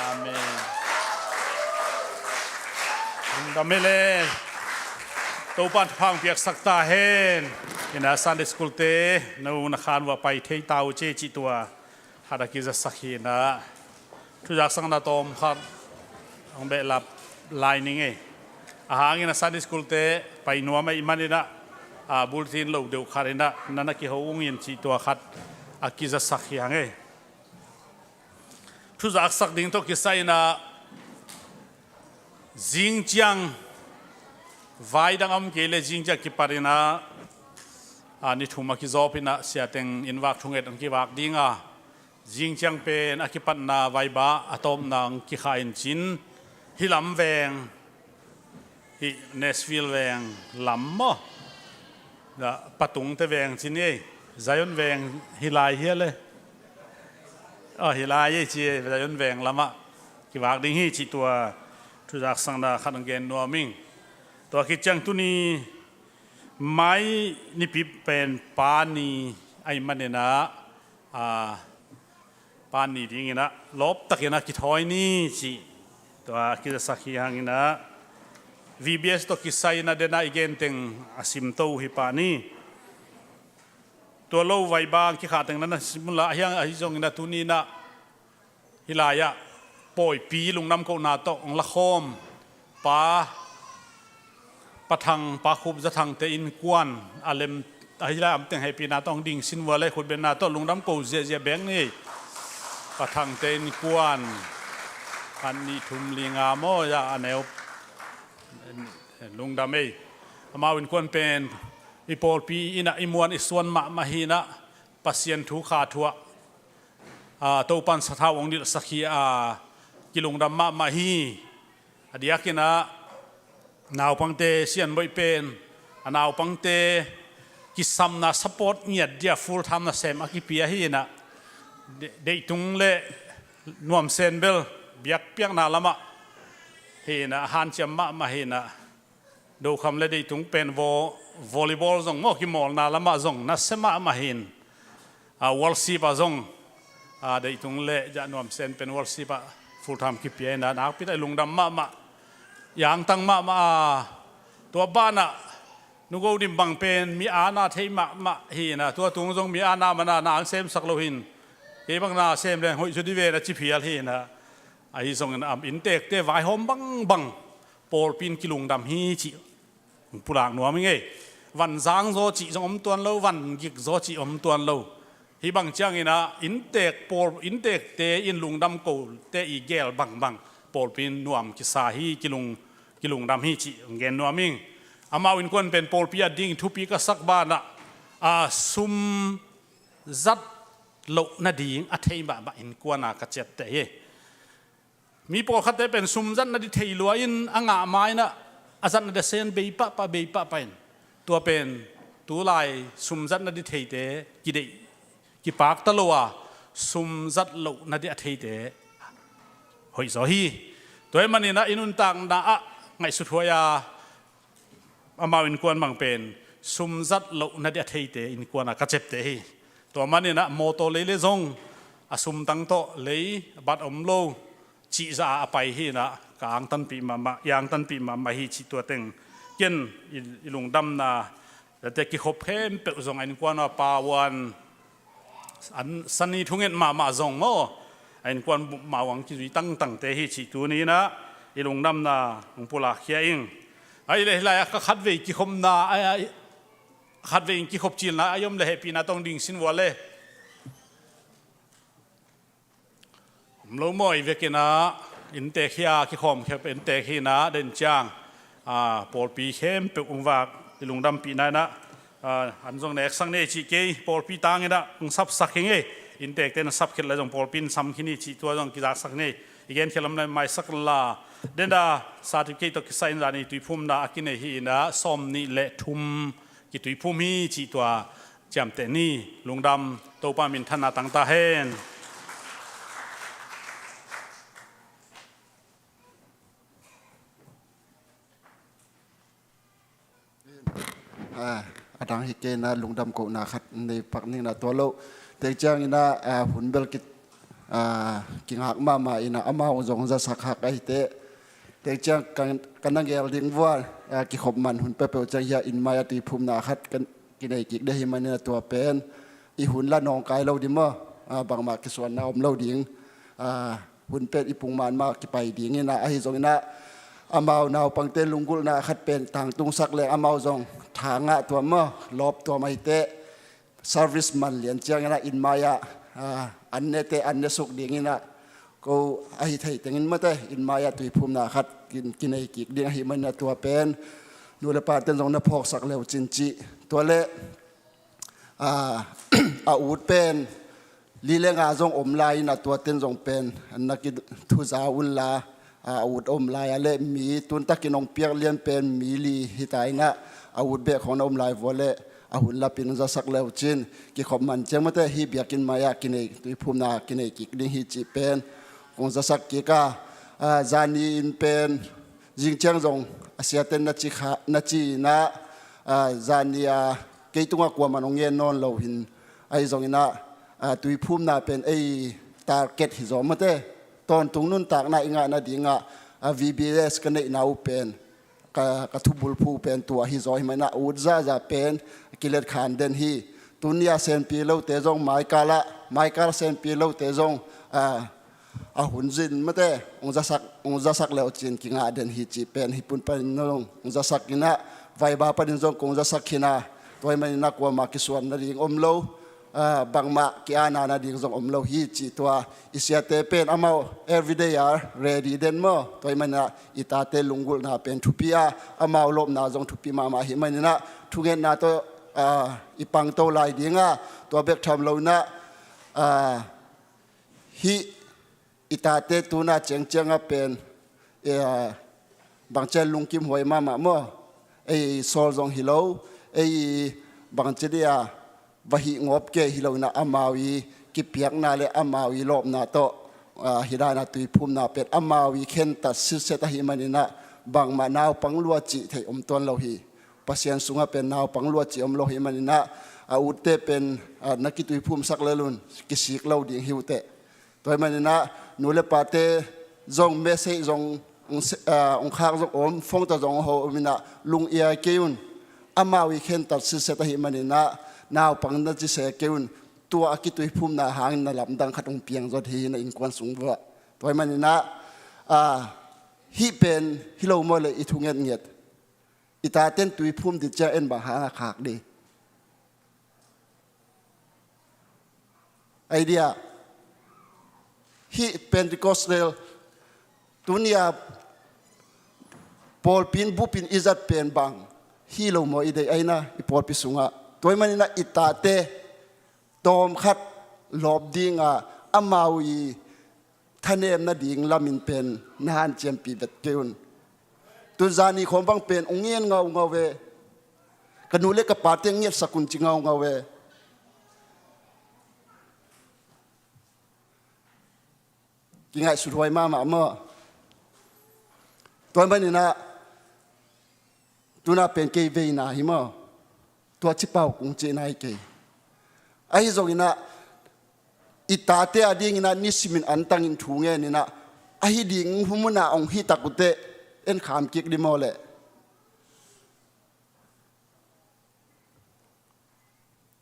Amen. Lungdam hi le. Topan thupha piaksak ta hen. Ina Sunday School te, no na khan va pai thei ta uh ci, ci tua. Khat a kizasak hi ina. Thuzaksakna tawm khat hong behlap lai ning ei. A hangin a Sunday School te pai nuam ahih manin a, a, bulletin lo deuh khat in a, na na kiho ung in cih tua khat a kizasak hi hang ei. Thuzaksak ding tawh kisai in a, zing ciang vai dang a om kei le zing ciang kipat in a, a, ni thum a kizawp in a, siateng inn vak thunget an kivak ding a, zing ciang pen a kipatna vaiba a tawpna hong kikhah in cin, hih lam veng, hih Nashville veng lam maw, dah Patungte veng cin ei, Zion veng hi lai hia le? Aw, hi lai ei ci ei, Zion veng lamah kivak ding hi cih tua thuzaksakna khat hong gen nuam ing. Tua khit ciang tuni mai nipi pen pa ni ahih manin a, a, pa ni dingin a lawptakin a kithawi ni cih tua kizasak hi hangin a, V B S tawh kisai in a den a i gen teng a simto uh hi pa ni. Tua lo vaiba hong kikhah teng na na sim unla, ahi hang ahi zongin a tuni in a hih lai-ah pawipi lungdam kohna tawh hong lakhawm pa, Pa Thang, Pa Khup Za Thangte innkuan a lem, a hih lai-ah om teng hehpihna tawh hong dingsin uh a le khutbetna tawh lungdam ko ziahziah bek ni. Pa Thangte innkuan khat nih thum li nga maw, ya, a neu lungdam ei. Amau innkuan pen i pawlpi in a i muan i suan mahmah hi in a, Pasian thu kha thuah, ah, Topan sathau hong nilhsak hi a, kilungdam mahmah hi. A diakin ah naupangte sianboih pen, a naupangte kisamna support ngiat dia full time nasem a kipia hi inah, de-, deitung le nuamsen bel biakpiakna lamah hi inah, hanciam mahmah hi inah, Dokham le deitung pen vo-, volleyball zong maw, kimawlna lamah zong nasia mahmah hi in, a, worship ah zong, a, deitung le zah nuamsen pen worship ah full time kipia inah, nakpi tak i lungdam mahmah, yangtang mahmah a, tua banah Nu Go Dim bang pen mi ana thei mahmah hi inah, tua tung zong mi ana mana na ang semsak lo hi in, kei bang na sem leng hoih zaw di ve na ci phial hi inah, ahi zongin a inntekte vaihawm bangbang pawlpi in kilungdam hi cih pulak nuam ing ei. Van zang zaw cih zong om tuan lo, van gik zaw cih om tuan lo. Hih bang ciangin ah inntek pawl, inntekte in lungdam kote i gel bangbang pawlpi in nuam kisa hi, kilung, kilungdam hi cih gen nuam ing. Amau innkuan pen pawlpi a ding thupi ka sak banah, a, sum zat loh nading a thei mahmah innkuan a ka ciapteh hi. Mi pawlkhatte pen sum zat nadi thei lua in a ngah ma inah a zat nadi a sen bei pahpah, bei pahpah in. Tua pen tulai sum zat nadi theite kideih, kipakta lo a, sum zat loh nadi a theite hoih zaw hi. Tua ahih manin ah i nuntakna ah ngaihsut huai a, amau innkuan bang pen sum zat loh nadi a theite innkuan a ka ciapteh hi. Tua manin ah mawtaw lei le zong a sumtang tawh lei bat om lo cih zah a pai hi inah, ka angtanpih mahmah, i angtanpih mahmah hi cih tua teng ken i, i lungdamna, tate kikhop khempeuh zong a innkuan a Pa Wan, an sani thunget mahmah zong maw, a innkuan bupmah uh ang kizui tangtangte hi cih tuni inah i lungdamna hong pulakkhia ing. Ahih leh hih lai-ah ka khatvei kikhopna, a, a, khatvei in kikhop cilna a om leh hehpihna tawh ding sin vua le. Om lo maw, i vekin ah inntek hi a, kikhawm khep inntek hi inah, den ciang, a, pawlpi khempeuh hong vak i lungdampihna inah, a, an zong neksak ni ei cih kei, pawlpi tang inah hong sapsak hi ing ei. Inntekte na sap khit leh zong pawlpi in sam khin hi cih tua zong kizaksak ni ei. I genkhial om leh maisak la. Den a, certificate tawh kisai in zani tuiphumna a kinei hi inah, sawmnih le thum kituiphum hi cih tua ciamteh ni. Lungdam, Topa minthanna tang ta hen. A, a dang hi kei inah, lungdam kohna khat nei pak ning inah, tua lo teng ciangin ah, a, hun bel ki, a, kingak mahmah inah, amau zong zasak hak ahi teh. Teng ciang ka, ka na gel ding vua, a, kikhop man hun peuhpeuh ciang hiah inn mai-ah tuiphumna khat ka kinei kik ding ahih manin ah tua pen i hun la nawngkai lo ding maw, a, bangmah kisuanna om lo ding, a, hun pen i pung man mah kipai ding inah, ahi zongin ah amau naupangte lunggulhna khat pen tangtungsak leng amau zong tha ngah tuam maw, lawp tuam ahi teh, service man lian ciangin ah inn mai-ah, a, an nete an ne suk ding inah, ko ahi thei tengin mate, inn mai-ah tuiphumna khat kin, kinei kik ding ahih manin ah tua pen nu le pate'n zong na phawksak le uh cin cih. Tua leh, a, a ut pen li le nga zong om lai inah, tuate'n zong pen na kithuza un la, a, a ut a om lai a leh mi tuntakin hong piak lian pen mi li hi ta inah, a ut beh khawng na om lai vua leh a hun lapin hong zasak le uh cin. Kikhop man ciang mate, hih biakinn mai-ah kinei, tuiphumna kinei kik ding hi cih pen kong zasak kik a, a, zani in pen zing ciang zong a siate'n na ci kha, na ci inah, a, zani a kei tungah kuaman hong ngen nawn lo hi in, ahi zongin ah, a, tuiphumna pen ei target hi zaw mate. Tawntung nuntakna i ngah nadingah, a, V B S ka neihna uh pen, ka, ka thubulphuh pen tua hi zaw ahih manin ah a ut zahzah pen kilet khan den hi. Tuni-a senpi lote zong maikal ah, maikal senpi lote zong, a, a hun zin mate, hong zasak, hong zasak le uh cin kingah den hi cih pen hih pun panin zong hong zasak inah, vaiba panin zong kong zasak khin a, tua ahih manin ah kuamah kisuan nading om lo, a, bangmah ki-ana nading zong om lo hi cih tua. I siate pen amau everyday ah ready den maw, tua ahih manin ah i tate lunggulhna pen thupi a, amau lawpna zong thupi mahmah ahih manin ah thungetna tawh, a, i pangto lai ding a, tua bek tham lo inah, a, Hih i tate tuna ciangcianga pen, eh, bangcia lungkim huai mahmah maw? Ei sawl zong hi lo, ei bangci dia va hih ngawp kei hi lo inah amau i kipiakna le amau i lawpna tawh, ah, hih dana tuiphumna pen amau i khentat sitset ahih maninah bangmah naupang lua cih theih om tuan lo hi. Pasian sungah pen naupang lua cih om lo hi maninah a utte pen, ah, na kituiphumsak lel un, kisik lo ding hi uh teh. Tua hi maninah nu le pate zong message zong ung se-, ah, ung khak zong om, phone tawh zong ho om inah lung-ia kei un. Amau i khentat sitset ahih maninah naupang na ci se kei un. Tua a kituiphumna hangin na lamdang khat ung piang zot hi na innkuan sung vuah. Tua hi maninah, ah, hih pen hi lo maw le i thu ngetnget. I taten tuiphum dih ciang en bang hanga khak dih. Idea. Hih Pentecostal tunia pawlpi in bupin i zat pen bang hi lo maw i deih aina i pawlpi sungah. Tua hi maninah i tate tawm khat lawp dinga amau i thanem nading lamin pen na hanciampih vet kei un. Tun zani khawng bang pen ung ngen ngaungau ve. Ka nu le ka pate ngetsak un ci ngaungau ve. Kingaihsut huai mahmah maw? Tua hi maninah tuna pen kei veina hi maw? Tua cipau kung cihna hi kei. Ahi zonginah i tate a dinginah nisimin antangin thu ngeninah ahi ding humunah ong hih tak uh teh en kham kik dih maw leh?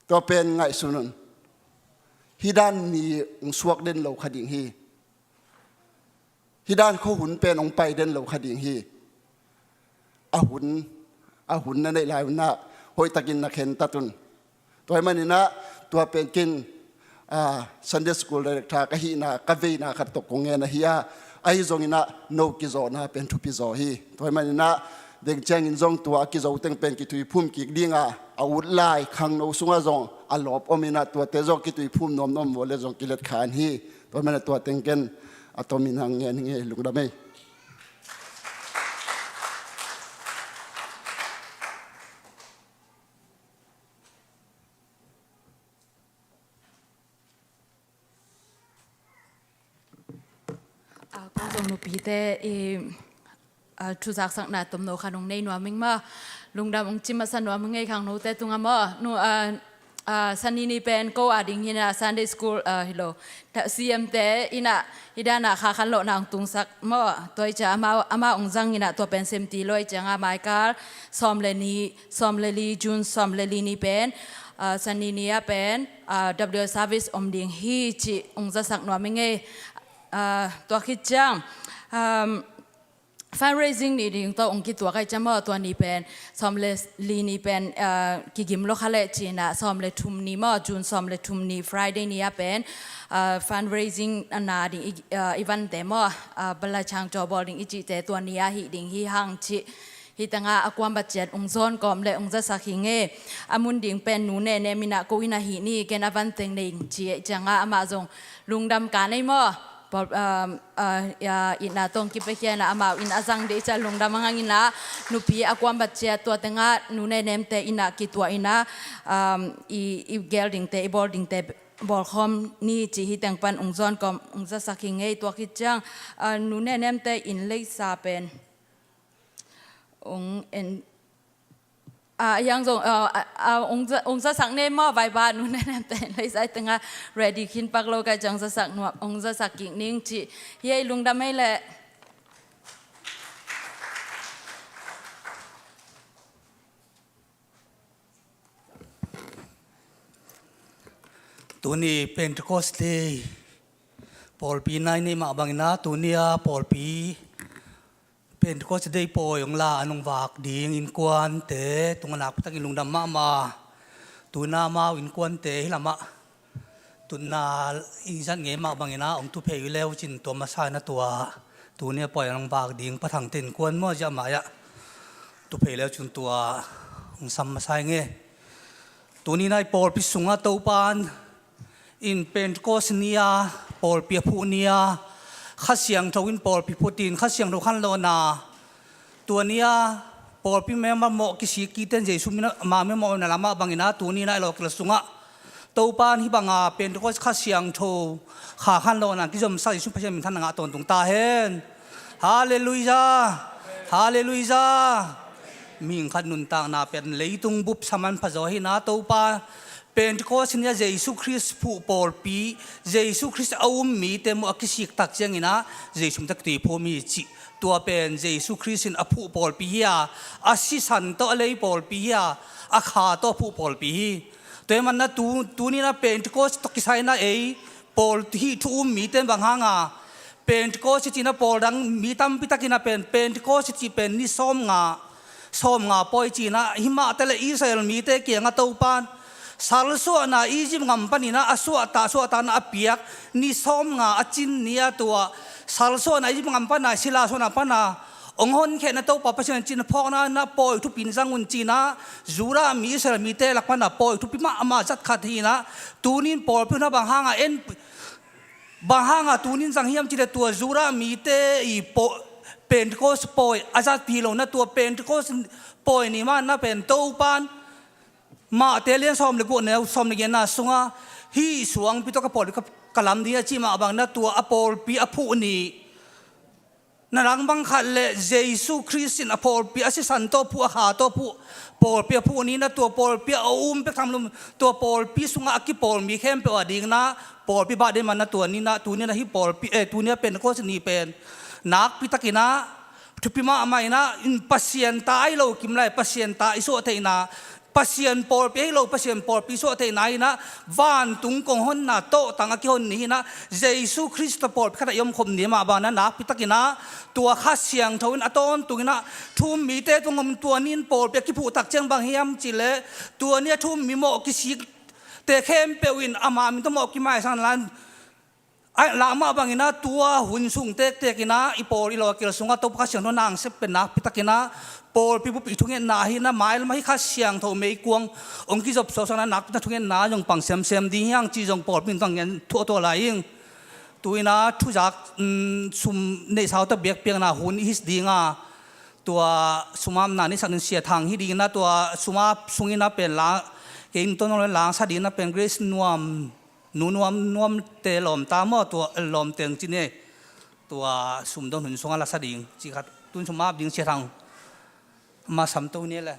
Tua pen ngaihsun un. Hih dan ni ung suak den lo kha ding hi. Hih dan khuahun pen ung pai den lo kha ding hi. A hun, a hun na neih lai unah hoihtakin na khentat un. Tua hi maninah tua pen ken, ah, Sunday School Director ka hihna, ka veina khat tawh kong ngen ahi a, ahi zonginah no kizawhna pen thupi zaw hi. Tua hi maninah deng ciangin zong tua a kizo teng pen kituiphum kik dinga a ut lai khangno sungah zong a lawp om inah tuate zong kituiphum nuam nuam maw le zong kilet khan hi. Tua hi maninah tua teng ken a tomin hang ngen hi ngei, lungdam ei. Ah, kong zong nupite i, ah, thuzaksakna tomno khan ung nei nuam ing maw? Lungdam ung ci masa nuam ing ei khangnote tungah maw? Nu, ah, ah, Sani ni pen ko a ding hinah Sunday School, ah, hi lo. C M te inah hih danah kha khan lawhna ung tungsak maw? Tua hi ciah amau, amau ung zang inah tua pen semti lo hi ciangah maikal sawm le ni, sawm le li, June sawm le li ni pen, ah, Sani ni ah pen, ah, W S service om ding hi cih ung zasak nuam ing ei. Ah, tua khit ciang, um, fundraising ni ding tawh ung kituak ai ciang maw, tua ni pen sawm le li ni pen, ah, kigim lo kha leh cinah sawm le thum ni maw, June sawm le thum ni Friday ni ah pen, ah, fundraising na ding i, ah, i vante maw, ah, balai chang caw bawl ding i cihte tua ni ah hih ding hi hang cih. Hih tengah a kuambat ciat ung zawn kawm le ung zasak hi ngei. A mun ding pen nu Nenem inah ko inah hih ni ken a vanteng nei ing ci ei ciangah amah zong lungdam ka nei maw? Pawl, um, uh, ya, itna tawh ong kipiakhia inah amau in a zang dih ciah lungdam a ngang inah nupi a kuambat ciat tua tengah nu Nenemte inah kituah inah, um, i, i gel dingte, i bawl dingte bawlkhawm ni ci hi teng pan ung zawn kawm ung zasak hi ngei. Tua khit ciang, uh, nu Nenemte in leisa pen ung en, ah, hiang zong, ah, ah, ah, ung za-, ung zasak ne maw, vaiba nu Nenemte in leisa i tengah ready khin pak lo kai ciang zasak nuam, ung zasak kik ning ci hi ei, lungdam ei leh. Tuni Pentecost Day pawlpi nai nei mah bangin ah, tuni a pawlpi Pentecost Day pawi ong la a nung vak ding innkuante tungah nakpi takin lungdam mahmah. Tuna amau innkuante hi lamah tutna i zat ngei mah bangin ah ong thuphei uh leu cin tua masa in ah tua tuni a pawi a nung vak ding Pa Thangte innkuan maw, ziah mah ah thuphei leu cin tua ong sam masa i ngei. Tuni nai pawlpi sungah Topan in Pentecost ni-a pawlpi a phuh ni-a Kha Siangtho in pawlpi phutin Kha Siangtho khanlawhna tua ni-a pawlpi member mawh kisik kiten Jesu min a ma member mawh na lamah bangin a tuni-in a i lawkil sungah Topa in hih banga Pentecost Kha Siangtho kha khanlawhna kizomsak Jesu Pasian min than na ngah tawntung ta hen. Halleluiah. Halleluiah. Mihing khat nuntakna pen leitung bup sa manpha zaw hi na Topa Pentecost ni-a Jesu Khrist phuh pawlpi, Jesu Khrist a um mite mawh a kisik tak ciangin a Jesu min tawh kituiphum hi cih. Tua pen Jesu Khrist in a phuh pawlpi hi a, a sisan tawh a lei pawlpi hi a, a kha tawh a phuh pawlpi hi. Tua hi manna tu, tuni-in a Pentecost tawh kisai-in a ei pawl hih thu um mite in bang hanga Pentecost i cih in a pawl dang mi tampi takin a pen Pentecost i cih pen ni sawmnga, sawmnga pawi ci-in a himah teh leh Israel mite kiangah Topa in salsuahna Egypt gam panin a a suahtak, suahtakna a piak ni sawmnga a cin ni-a tua salsuahna Egypt gam pana, sila suahna pana hong honkhia na Topa Pasian in cih in a phawkna in a pawi thupi in zang un ci-in a Judah mi Israel mite lak pana pawi thupi mahmah zat khat hi na tuni-in pawlpi hun a bang hanga en, bang hanga tuni-in zang hiam cih leh tua Judah mite i paw, Pentecost pawi a zatpih lohna tua Pentecost pawi ni manna pen Topa in Matthai lian sawm le guk neu sawm le giatna sungah hih suangpi tawh ka pawlpi ka, ka lam ding a cih mah bangin a tua a pawlpi a phuh ni na dang bang khat leh Jesu Khrist in a pawlpi a sisan tawh phuh, a kha tawh phuh pawlpi a phuh ni na tua pawlpi a um pek tham lum tua pawlpi sungah a kipawl mi khempeuh a dingin a pawlpi bah ding manna tua ni na tuni-in a hih pawlpi, eh, tuni-a Pentecost ni pen nakpi takin a thupi mahmah in a in Pasian ta ahi lo kim lai Pasian ta i suah theihna Pasian pawlpi ahi lo Pasian pawlpi suah theihna in a vantung kong honna tawhtang a kihon ni hi na Jesu Khrist pawlpi khat a i omkhop ni mah bangin a nakpi takin a tua Kha Siangtho in a tawntungin a thu um mite tung om tua ni-in pawlpi a kiphuh tak ciang bang hiam cih leh tua ni-a thu um mi mawh kisikte khempeuh in ama min tawh mawh kimaisan lan a lah mah bangin a tua hun sung tektek in a i pawl i lawkil sungah Topa Kha Siangtho na hong sep pen nakpi takin a pawlpi bup i thungetna ahi na mailam ahi Kha Siangtho meikuang hong kizop suaksuakna nakpi takin a thungetna zong pang semsem ding hi hang cih zong pawlpi in zong ngen thuah thuah lai ing. Tu-in a thuzak, um, sum neihsa uh tawh biakpiakna hun i his ding a tua sum apna neihsak ding Sia Thang hi dingin a tua sum ap sungin a pen la kei in tawh nong le langsa dingin a pen Grace Nuam Nu Nuam Nuamte lawmta maw tua lawmteng ci ni. Tua sumdon hun sungah lasa ding ci khat tun sum ap ding Sia Thang. Ama samto ni le.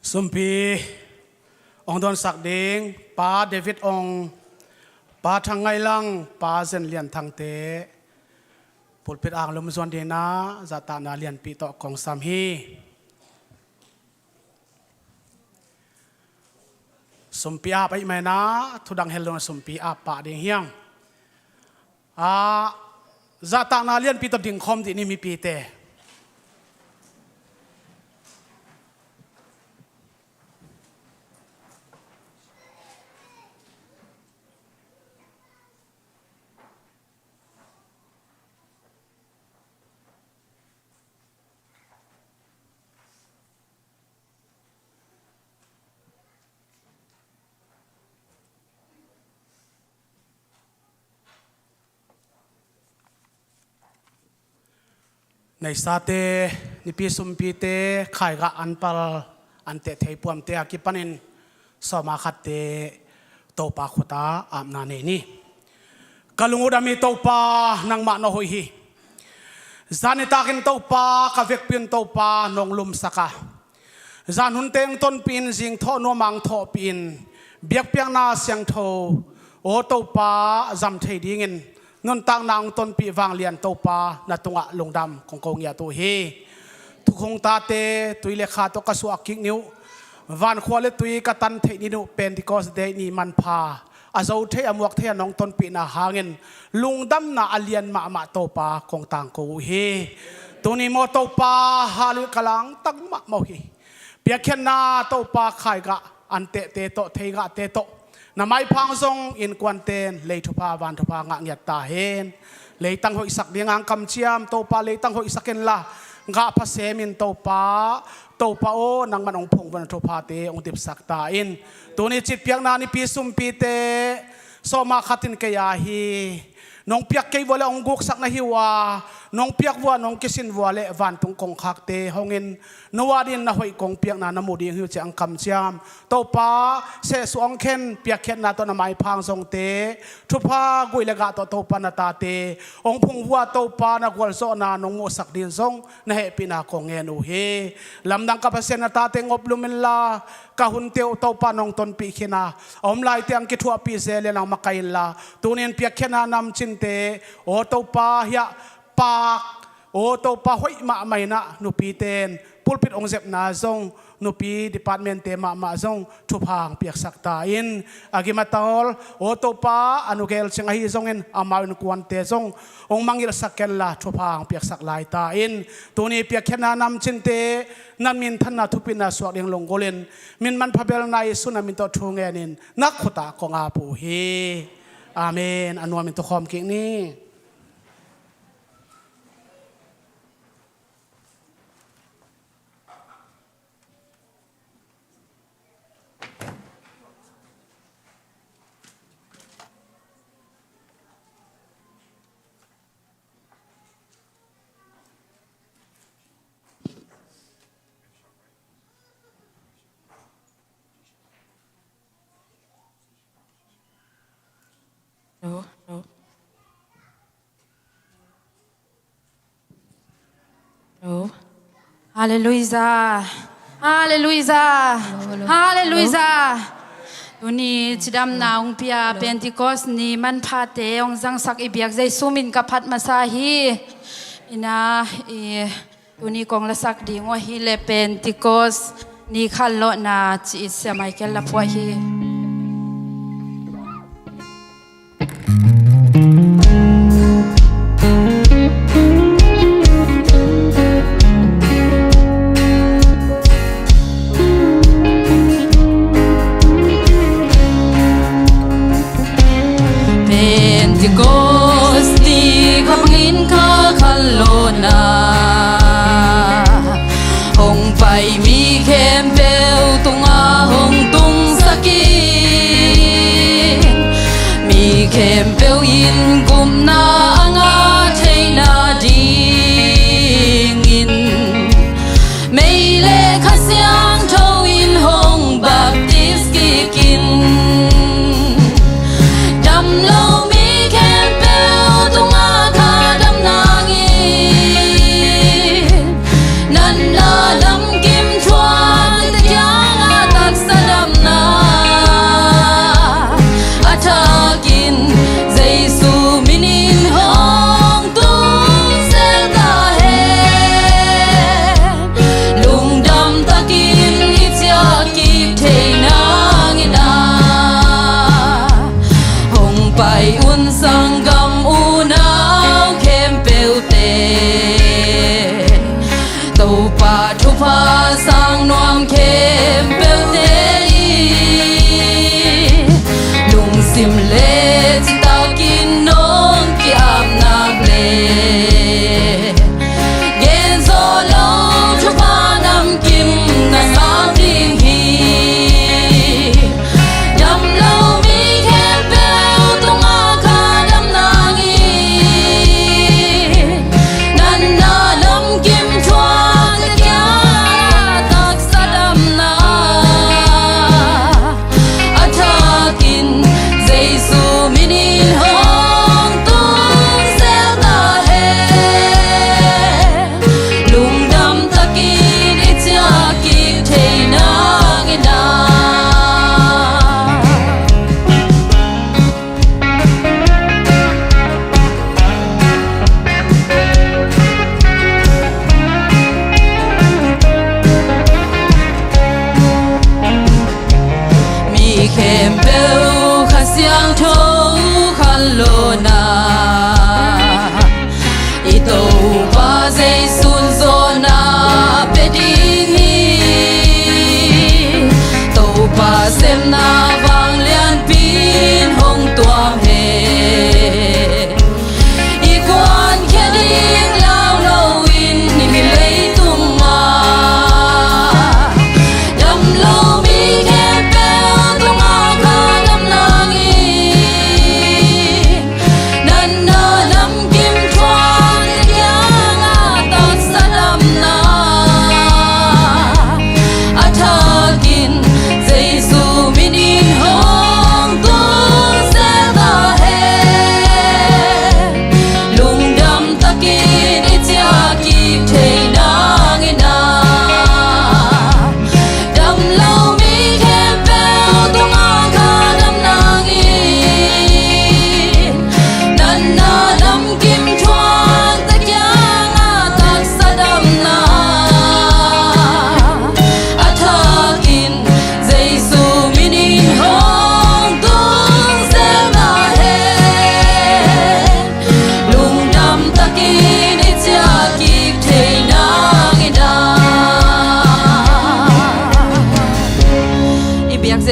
Sumpi hong donsak ding Pa David Ong, Pa Thang Ngaih Lang, Pa Zen Lian Thangte pulpit ang lum zuan dingin a zahtakna lianpi tawh kong sam hi. Sumpi ap ahih manin a thudang hel lo na sumpi ap pah ding hi hang. Ah, zahtakna lianpi tawh dingkhawm dih ni mipite. Neisate, nipi sumpite, khaigah an pal an teh thei puamte a kipanin sawma khatte Topa khuta apna nei ni. Ka lung uh dam hi Topa, nangmah na hoih hi. Zan nitakin Topa, ka vekpi un Topa nong lumsak a, zan hun teng tonpih in, zing thawh nuam ang thawhpih in, biakpiakna siangtho aw Topa zam thei dingin nuntakna ang tonpih vanglian Topa na tungah lungdam kong ko ngiat uh hi. Thukhun tate tui le kha tawh ka suah kik ni uh, vankhua le tui ka tan theih ni uh, Pentecost Day ni manpha a zo thei a muak thei a nong tonpihna hangin lungdamna a lian mahmah Topa kong tangko uh hi. Tuni maw Topa, halleluiah ka langtang mahmah uh hi. Piakkhiatna Topa, khaigah an tehte tawh, theigahte tawh na maiphang zong innkuanten lei thupha van thupha ngah ngiat ta hen. Leitang hoihsak dingah ang kamciam, Topa, leitang hoihsak inla, gahpha semin, Topa, Topa aw, nangman hong phungvuah na thuphate hong dipsak ta in. Tuni citpiakna nipi sumpite sawma khatin kei a hi. Nong piak kei vua le hong guksak na hi uh a, nong piak vua, nong kisin vua le vantung kongkhakte hongin, no a dingin na hoih kong piakna na mu ding hi uh ci ang kamciam. Topa, sehsuah hong khen piakkhiatna tawh na maiphang zongte, thupha guih le gah tawh Topa na tate hong phungvuah, Topa, na gualzawhna nong muhsak dingin zong na hehpihna kong ngen uh hi. Lamdang ka Pasian, na tate ngop lum inla, ka hunte uh Topa nong tonpih khin a, a om laite ang kithuahpih zel in ang makaih inla, tunin piakkhiatna namcinte, aw Topa, hiah paak, aw Topa, hoih mahmah in ah nupite in pulpit hong zepna zong, nupi departmentte mahmah zong thupha hong piaksak ta in. A gim a tawl, aw Topa, a nu gelcing ahi zongin amau innkuante zong hong mangngilhsak kenla thupha hong piaksak lai ta in. Tuni piakkhiatna namcinte na minthanna thupina suak ding lunggulhin, min manpha belna Jesu na min tawh thu ngenin na khut ah kong ap uh hi. Amen. A nuamin tukhawm kik ni. Hello, hello. Hello. Halleluijah. Halleluijah. Halleluijah. Tuni cidamna hong pia Pentecost ni manphate hong zangsak i biak Jesu min ka phat masa hi. Ina i Tuni kong lasak ding uh ahih leh Pentecost ni khanlawhna ci-in Sia Michael la phuah hi. Pentecost ni kha bangin kha khanlawhna hong pai, mi khempeuh tungah hong tungsak in, mi khempeuh in gupna a ngah theihna dingin mei le Kha Siangtho in hong baptis kik in. Damlo mi khempeuh tungah kha dam nangin, natna lamkim thuak, mite kiangah taksa damna a thakin Jesu minin hong tung zel ta hen. Lungdam takin i ciah kik thei nangin ah, hong pai un sanggam unau khempeuhte, Topa thupha sang nuam khempeuhte in lungsim le citakin nong ki-ap nak leh, gen zo lo thupha namkim na sang ding hi. Damlo mi khempeuh tungah kha dam nangin, natna lamkim thuak, mite kiangah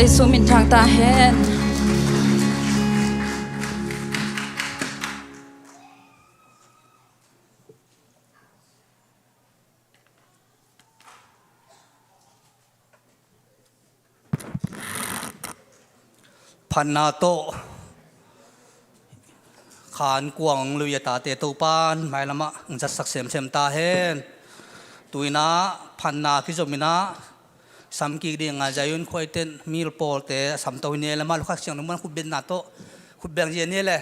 Jesu min thang ta hen. Phatna tawh khan kuang lui a tate Topan mailamah ang zatsak semsem ta hen. Tuinah phatna kizominah samkik ding a Zion Khuaiten mil pawlte a samto hi ni le mah lukhak siang lungmuan khutbetna tawh khutbeng zia ni le.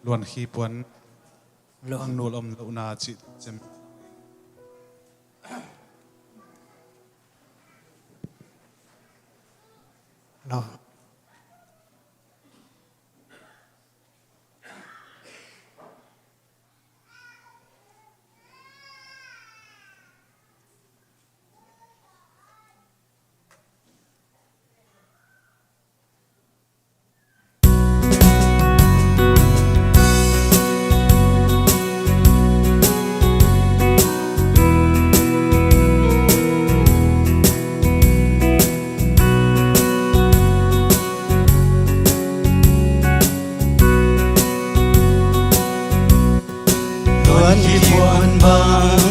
Luan khi puan. Luan. Ang nul om lohna cih cem. Luan. Luan kipuan bang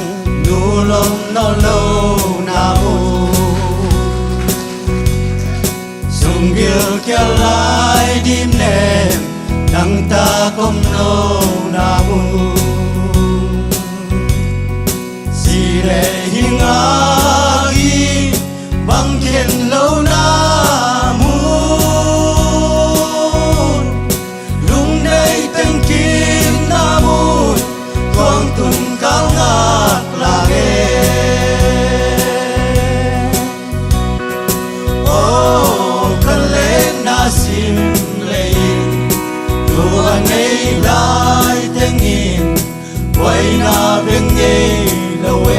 nulom nawn lo na mu. Sunggil kia lai dim nem nang ta kom lo na mu. Si le hing a gi bang khen lo na mu. Lungdei teng kik na mun, tuang tun kal ngak la nge. O, ka len na sim le in, tua nei lai teng in, buaina veng ngei lo e.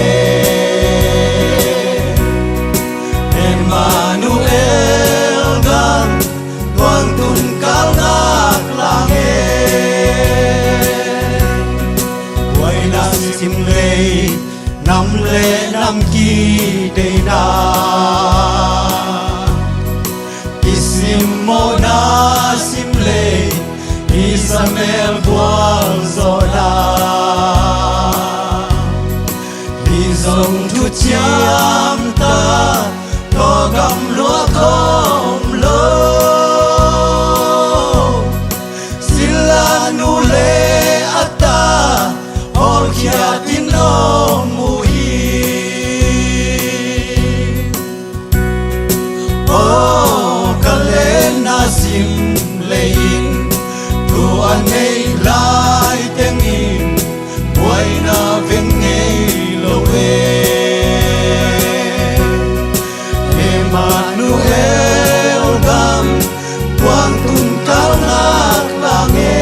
Emmanuel gam tuang tun kal ngak la nge. Buaina sim lei nam le nam kideina. I sim mawhna sim lei i sa mel gualzawhna. Hi zong thuciam ta tawh gam lua khawm lo. Sila nu le a ta hawlkhiat in om uh hi. O, ka len na sim le in, tua nei lai teng in, buaina veng ngei lo e. Emmanuel gam tuang tun kal ngak la nge.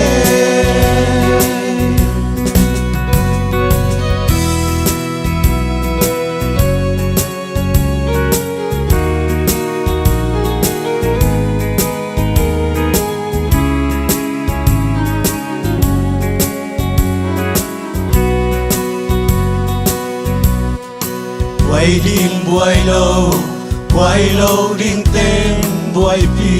Buai ding buai lo, buai lo ding teng buaipi.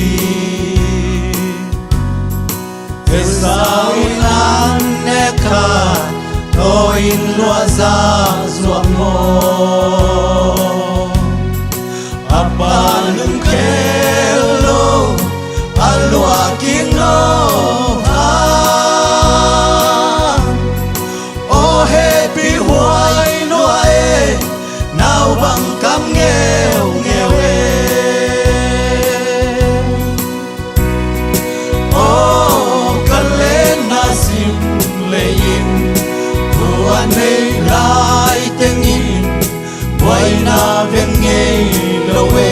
Esau in an nek khat, taw in luah zah zuak maw? A pa lungkhel lo, a luah kik lo hang. Aw hehpih huai lua e, nau bang kam ngeungeu e. Aw ka len na sim le in, tua nei lai teng in, buaina veng ngei lo e.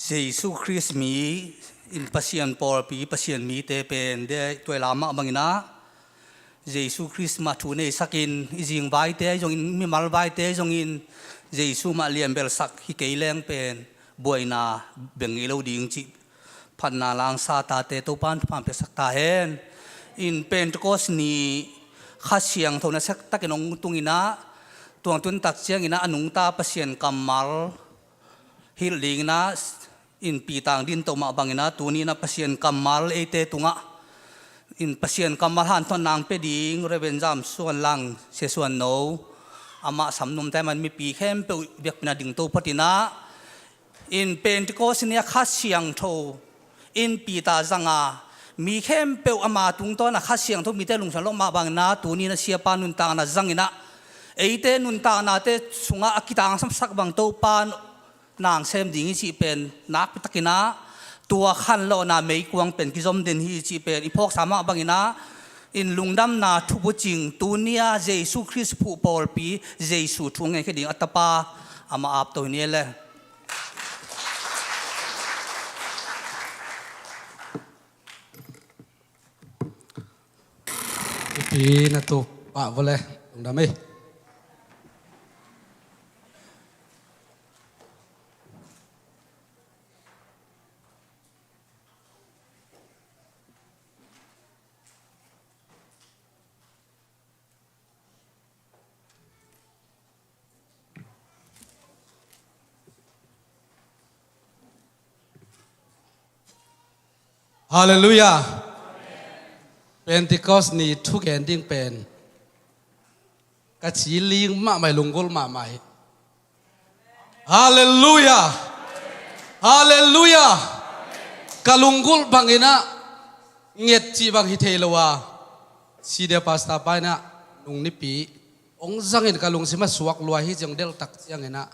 Jesu Khrist mi in Pasian pawlpi, Pasian mite pen de tuai lam mah banginah Jesu Khrist mah thu neisakin i zingvaite ahi zongin, mimal vaite ahi zongin Jesu mah lianbelsak hi kei leng pen buaina beng ngei lo ding cih phatna langsa tate Topan thupha piaksak ta hen. In Pentecost ni Kha Siangtho nasia takin hong tunginah tuang tuntak cianginah a nungta Pasian kammal hilh dinginah in Peter in dingto mah banginah tuninah Pasian kammal eite tungah in Pasian kammal hanthawn nang pia ding Reverend Zam Suan Lang Sia Suan No amah samnum taiman mipi khempeuh biakpina dingto phatinah in Pentecost ni a Kha Siangtho in Peter zanga mi khempeuh ama tungtawn a Kha Siangtho mite lungsan lawh mah banginah tuninah siapa nuntakna zanginah eite nuntaknate sungah a kitangsamsak bang Topa nang sem ding hi cih pen nakpi takinah tua khanlawhna meikuang pen kizom den hi cih pen i phawksa mah banginah in lungdamna thubucing tunia Jesu Khrist phuh pawlpi Jesu thu ngeikhe ding a tapa amah apto hi ni le. Ipi na tu pah vole. Lungdam ei. Halleluiah. Pentecost ni thugen ding pen ka ci ling mahmah hi, lunggulh mahmah hi. Halleluiah. Halleluiah. Ka lunggulh banginah nget cih bang hi thei lo a, senior pastor pa inah nung nipi hong zangin ka lungsim a suak lua hi ciang delhtak cianginah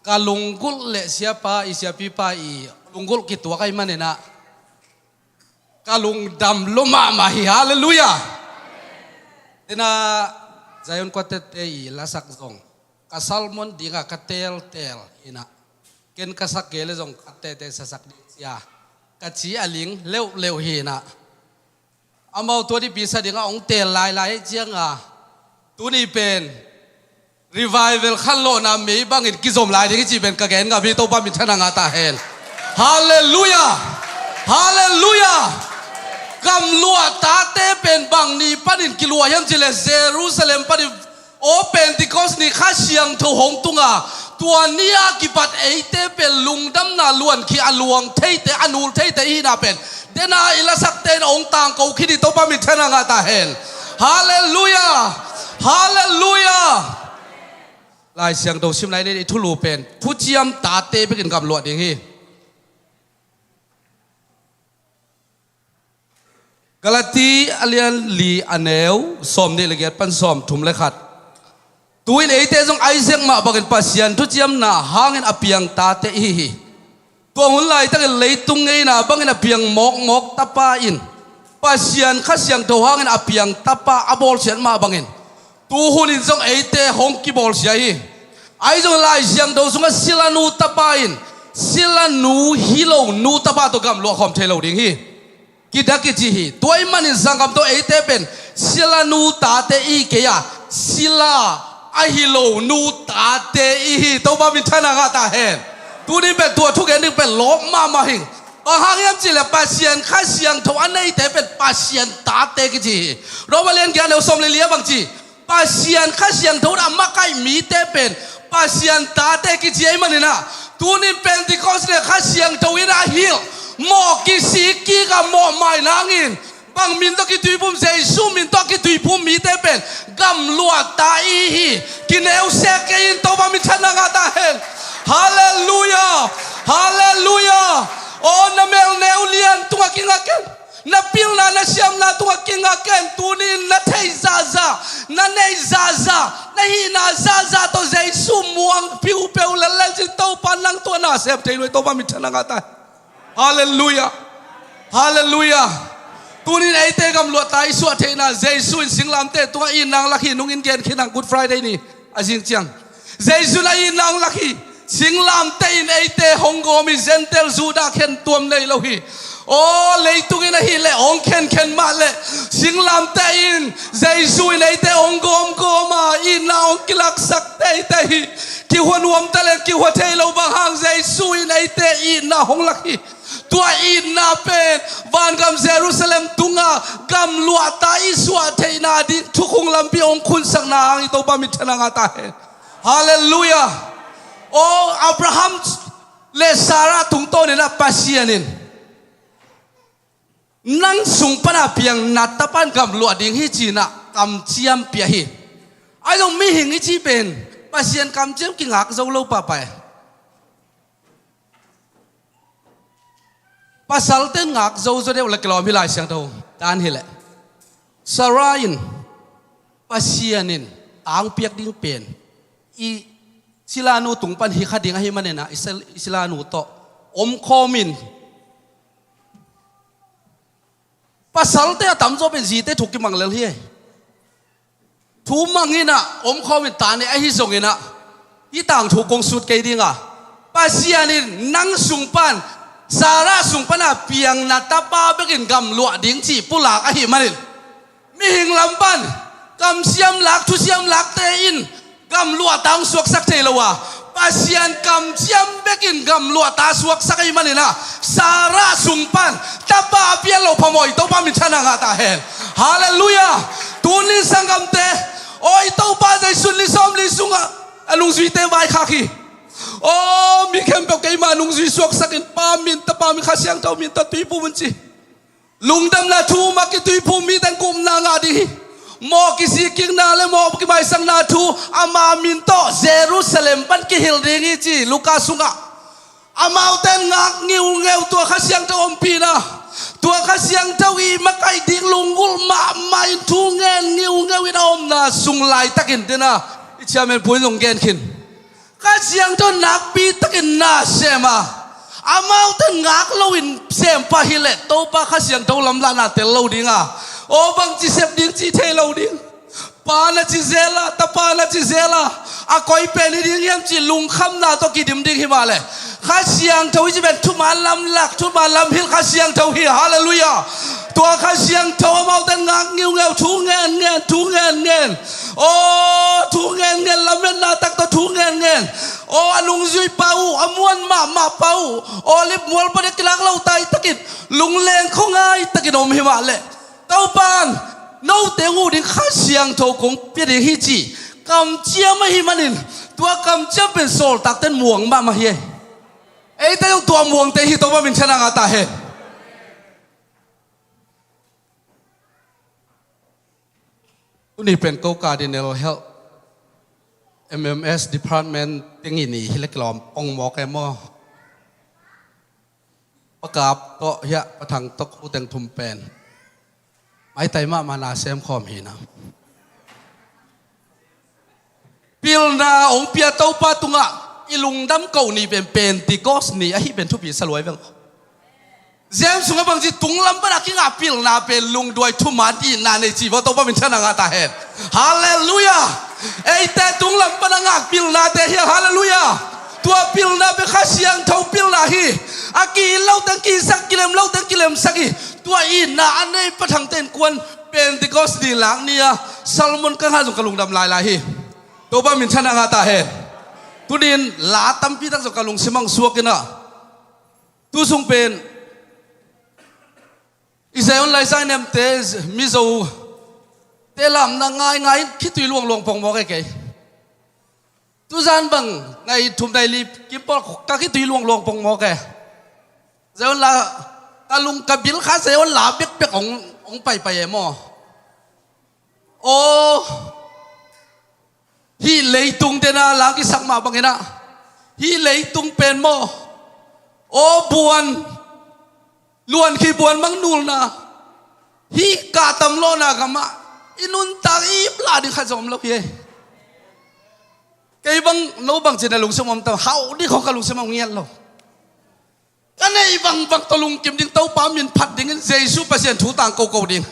ka lunggulh le siapa i siapipa i lunggulh kituak ahi maninah ka lungdam lua mahmah hi. Halleluiah. Tena Zion Quartet te i lasak zong ka sermon dinga ka teltel hinah ken ka sak kei le zong ka tete sasak ding cia ka ci a ling leuhleuh hinah amau tua dipi sa dingah hong tel lailai cianga tuni pen revival khanlawhna mei bangin kizom lai ding hi cih pen ka gen ngam hi. Topa minthanna ngah ta hen. Halleluiah. Halleluiah. Gamluah tate pen bang ni panin kiluah hiam cih leh Jerusalem panin aw Pentecost ni Kha Siangtho hong tunga tua ni a kipat eite pen lungdamna luan khi a luang theite a nul theite ihina pen dena i lasakte in hong tangko khi ding. Topa minthanna ngah ta hen. Halleluiah. Halleluiah. Lai Siangtho sim lai ni i thulu pen thuciam tate bekin gamluah ding hi. Galati a lian li a neu sawm nih le giat pan sawm thum le khat. Tuin eite zong Isaac mah bangin Pasian thuciamna hangin a piang tate ihi hi. Tua hun laitakin leitung ngeina bangin a piang mawkmawk tapa in Pasian Kha Siangtho hangin a piang tapa a bawlsiat mah bangin tuhunin zong eite hong kibawlsia hi. Ahi zong Lai Siangtho sungah silanu tapa in silanu hi lo nu tapa tawh gamluah khawm thei lo ding hi. Kida kici hi. Tua ahih manin sanggam tawh eite pen silanu tate ihi kei a sila ahi lo nu tate ihi. Topa minthanna ngah ta hen. Tunin pen tua thugen ding pen lawp mahmah hing. Bang hang hiam cih leh Pasian Kha Siangtho a neite pen Pasian tate kici hi. Roma lian giat neu sawm le li ah bang ci? Pasian Kha Siangtho in a makaih mite pen Pasian tate kici ahih maninah tunin Pentecost le Kha Siangtho in a hilh mawh kisik kik a mawhmai nangin bang min tawh kituiphum, Jesu min tawh kituiphum mite pen gamluah ta ihi hi. Kineusek kei in. Topa minthanna ngah ta hen. Halleluiah. Halleluiah. Aw na melneu lian tungah kingak ken. Na pilna na siamna tungah kingak ken. Tunin na theih zahzah, na neih zahzah, na hihna zahzah tawh Jesu muang piupeu lellel cin Topa nang tungah na sem thei nuai. Topa minthanna ngah ta. Halleluiah. Halleluiah. Tunin eite gamluah ta i suah theihna Jesu in singlamteh tungah itna hong lak hi. Nungin gen khin ang Good Friday ni a zing ciang Jesu in a itna hong lak hi. Singlamteh in eite hong gawm hi, Gentile Judah khen tuam nei lo hi. Aw, leitung in ahih leh hong khenkhen mah leh, singlamteh in Jesu in eite hong gawmgawm a, itna hong kilaksak teitei hi. Kihua nuam taleng kihua thei lo bang hang, Jesu in eite itna hong lak hi. Tua itna pen vangam Jerusalem tungah gamluahta i suah theihna ding thukhun lampi hong khunsakna hang i Topa minthanna ngah ta hen. Halleluiah. Aw, Abraham le Sarah tungtawn in ah Pasian in nang sung pan a piang na tapa in gamluah ding hi ci-in ah kamciam pia hi. Ahi zong mihing i cih pen Pasian kamciam kingak zo lo pahpah e. Pasalte in ngak zo zaw deuh leh kilawm hi, Lai Siangtho dan hi leh. Sarah in Pasian in a hong piak ding pen i silanu tung pan hi kha ding ahih manin ah i sil-, i silanu tawh omkhawm in, pasalte a tamzaw pen zite thu kimang lel hi. Thu mang in ah omkhawm in ta ne, ahi zongin ah hih tangthu kong sut kei ding a, Pasian in nang sung pan, Sarah sung pan a piang na tapa bek in gamluah ding cih pulak ahih manin, mihing lam pan kamciam lak, thuciam lakte in gamluahta hong suaksak thei lo a, Pasian kamciam bek in gamluahta suaksak ahih manin ah, Sarah sung pan tapa a pian loh phamawh i Topa minthanna ngah ta hen. Halleluiah. Tuni sanggamte, aw, i Topa Jesu in ni sawmli sungah a nungzuite vaikhak hi. Aw, mi khempeuh keima nungzui suaksak in, Pa min, Tapa min, Kha Siangtho min tawh tuiphum un ci. Lungdamna thu mah kituiphum, mite in gupna ngah ding hi. Mawh kisikkikna le mawh kimaisakna thu ama min tawh Jerusalem pan kihilh ding hi ci, Luka sungah. Amaute in ngak ngiungeu tua Kha Siangtho ompihna, tua Kha Siangtho i makaih ding lunggulh mahmah in thu ngen ngiungeu in a omna sung laitakin dena i chairman pu in zong gen khin. Kha Siangtho nakpi takin na sem a, amaute in ngak loin sem pah hi leh Topa Kha Siangtho lamlahna tel lo ding a, aw, bangci sep ding cih thei lo ding. Pa na ci zel a, Tapa na ci zel a, a koi pen hi ding hiam cih lungkhamna tawh kidim ding hi mah leh, Kha Siangtho i cih pen thuman lam lak, thuman lam hilh Kha Siangtho hi. Halleluiah. Tua Kha Siangtho amaute in ngak ngiungeu, thu ngen ngen, thu ngen ngen. Aw, thu ngen ngen, lametna tak tawh thu ngen ngen. Aw, a nungzui pa uh, a muan mahmah pa uh, Olive mual pan a kilak lo tai takin lungleng khuangai takin om hi mah leh, Topa in note uh ding Kha Siangtho kong pia ding hi ci kamciam ahih manin, tua kamciam pen sawltakte in muang mahmah hi. Eite zong tua muangte hi, Topa minthanna ngah ta hen. Tuni pen ko Cardinal Health M M S Department teng i ni hi leh kilawm ong mawk e maw. Pa Kap tawh hiah, Pa Thang tawh, ko teng thum pen maitai mahmah na sem khawm hi na. Pilna hong pia Topa tungah i lungdam ko ni pen Pentecost ni ahih pen thupi sa luai veng. James sungah bangci, tunglam pan a kingah pilna pen lungduai thuman itna nei ci vaw, Topa minthanna ngah ta hen. Halleluiah. Eite tunglam pan a ngah pilnate hiang, halleluiah. Tua pilna pen Kha Siangtho pilna hi. A ki-it lo teng ki-itsak, kilem lo teng kilemsak hi. Tua itna a nei Pa Thangte in kuan Pentecost ni lak ni a Solomon kangkha zong ka lungdam lailai hi. Topa minthanna ngah ta hen. Tuni in la tampi tak zong ka lungsim ah suak in ah, tu sung pen i Zion Lai Zion M te, Mizo te lamna ngaingai in khitui luangluang pongmawk e kei. Tuzan bang ngai thum nai li kim pawl ka khitui luangluang pongmawk e. Zion la ka lung ka bil kha Zion la bekbek hong, hong paipai e maw. Aw, hih leitung dena la kisak mah bangin ah, hih leitung pen maw, aw buan, luan khi buan mang nulna, hih kahtam lawhna gamah i nuntak i ip lah ding khat zong om lo hi. Kei bang no bangci na lungsim om tam, hauh ding khong ka lungsim ah ngiat lo. Ka neih bangbang tawh lungkim ding, Topa min phat dingin Jesu Pasian thu tangko ko ding.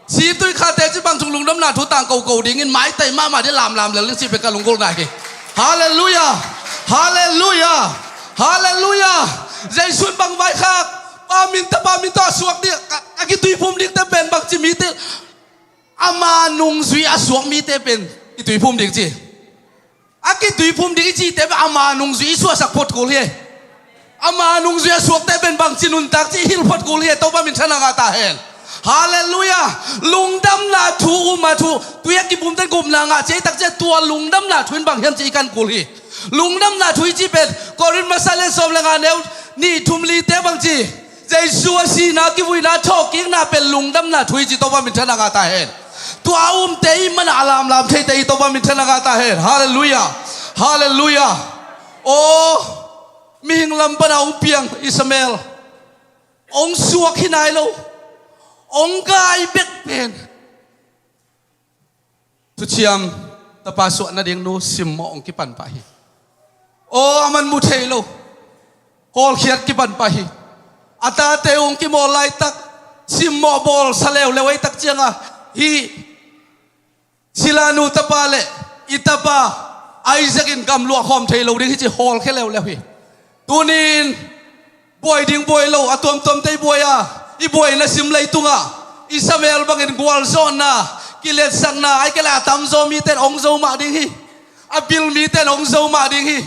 Situi khate ci bang sung lungdamna thu tangko ko dingin maitai mahmah ding, lamlam lel ding cih pen ka lunggulhna hi. Halleluiah. Halleluiah. Halleluiah. Jesu in bang vaikhak? Pa min, Tapa min tawh a suak ding, a, a kituiphum dingte pen bangci mite? Ama nungzui a suak mite pen kituiphum ding ci. A kituiphum ding i cihte pen ama nungzui i suahsak phot kul hi. Ama nungzui a suakte pen bangci nuntak ci i hilh phot kul hi. Topa min thang a ngah ta hen. Halleluiah. Lungdamna thu um a, thu tui a kipumte gupna ngah ci ei takciang tua lungdamna thu in bang hiam ci i kan kul hi. Lungdamna thu i cih pen Korin masa lian sawm le nga neu nih, thum, lite bangci Jesu a sihna, kivuina, thawhkikna pen lungdamna thu i cih Topa min thang a ngah ta hen. Tua a umte i mana a lamlam theite i Topa min thang a ngah ta hen. Halleluiah. Halleluiah. Aw, mihing lam pana hong piang Ishmael hong suak hi nai lo. Hong gai bek pen Thuciam Tapa suah nading nu simmawh hong kipan pah hi. Aw, a man mu thei lo. Hawlkhiat kipan pah hi. A tate hong kimawl laitak simmawh bawl sa leuleu ei takcianga hih Sila nu tapa le i tapa Isaac in gamluah khawm thei lo ding hi ci hawlkhia leuleu hi. Tuni-in buai ding buai lo, a tuamtuamte i buai a, i buaina sim leitungah Ishmael bangin gualzawhna, kiletsakna, ahih kei leh a tamzaw mite in hong zo mah ding hi. A bil mite in hong zo mah ding hi.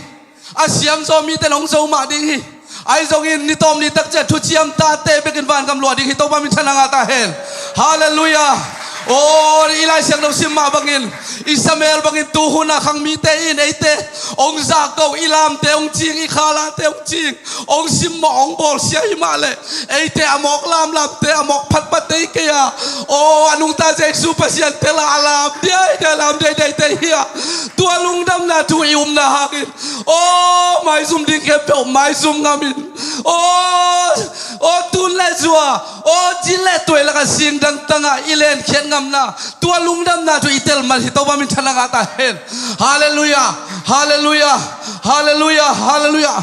A siamzaw mite in hong zo mah ding hi. Ahi zongin ni tawm ni takciang thuciam tate bekin vangam luah ding hi. Topa min thang a ngah ta hen. Halleluiah. Aw, i Lai Siangtho sim mah bangin Ishmael bangin tuhuna khang mite in eite hong zahko, i lamte hong cing, i khalate hong cing, hong simmawh, hong bawlsia hi mah leh eite a mawk lamlamte, a mawk phatphatte hi kei a. Aw, a nungta Jesu Pasian tel a, a lam diaite, a lam diaite hi a. Tua lungdamna thu i umna hangin aw, maizum ding khempeuh maizum ngamin, aw, aw, tun le zua, aw, cin le tuai lakah singdang tangah i lenkhiat ngamna, tua lungdamna thu i tel man hi. Topa min thang a ngah ta hen. Halleluiah. Halleluiah. Halleluiah. Halleluiah.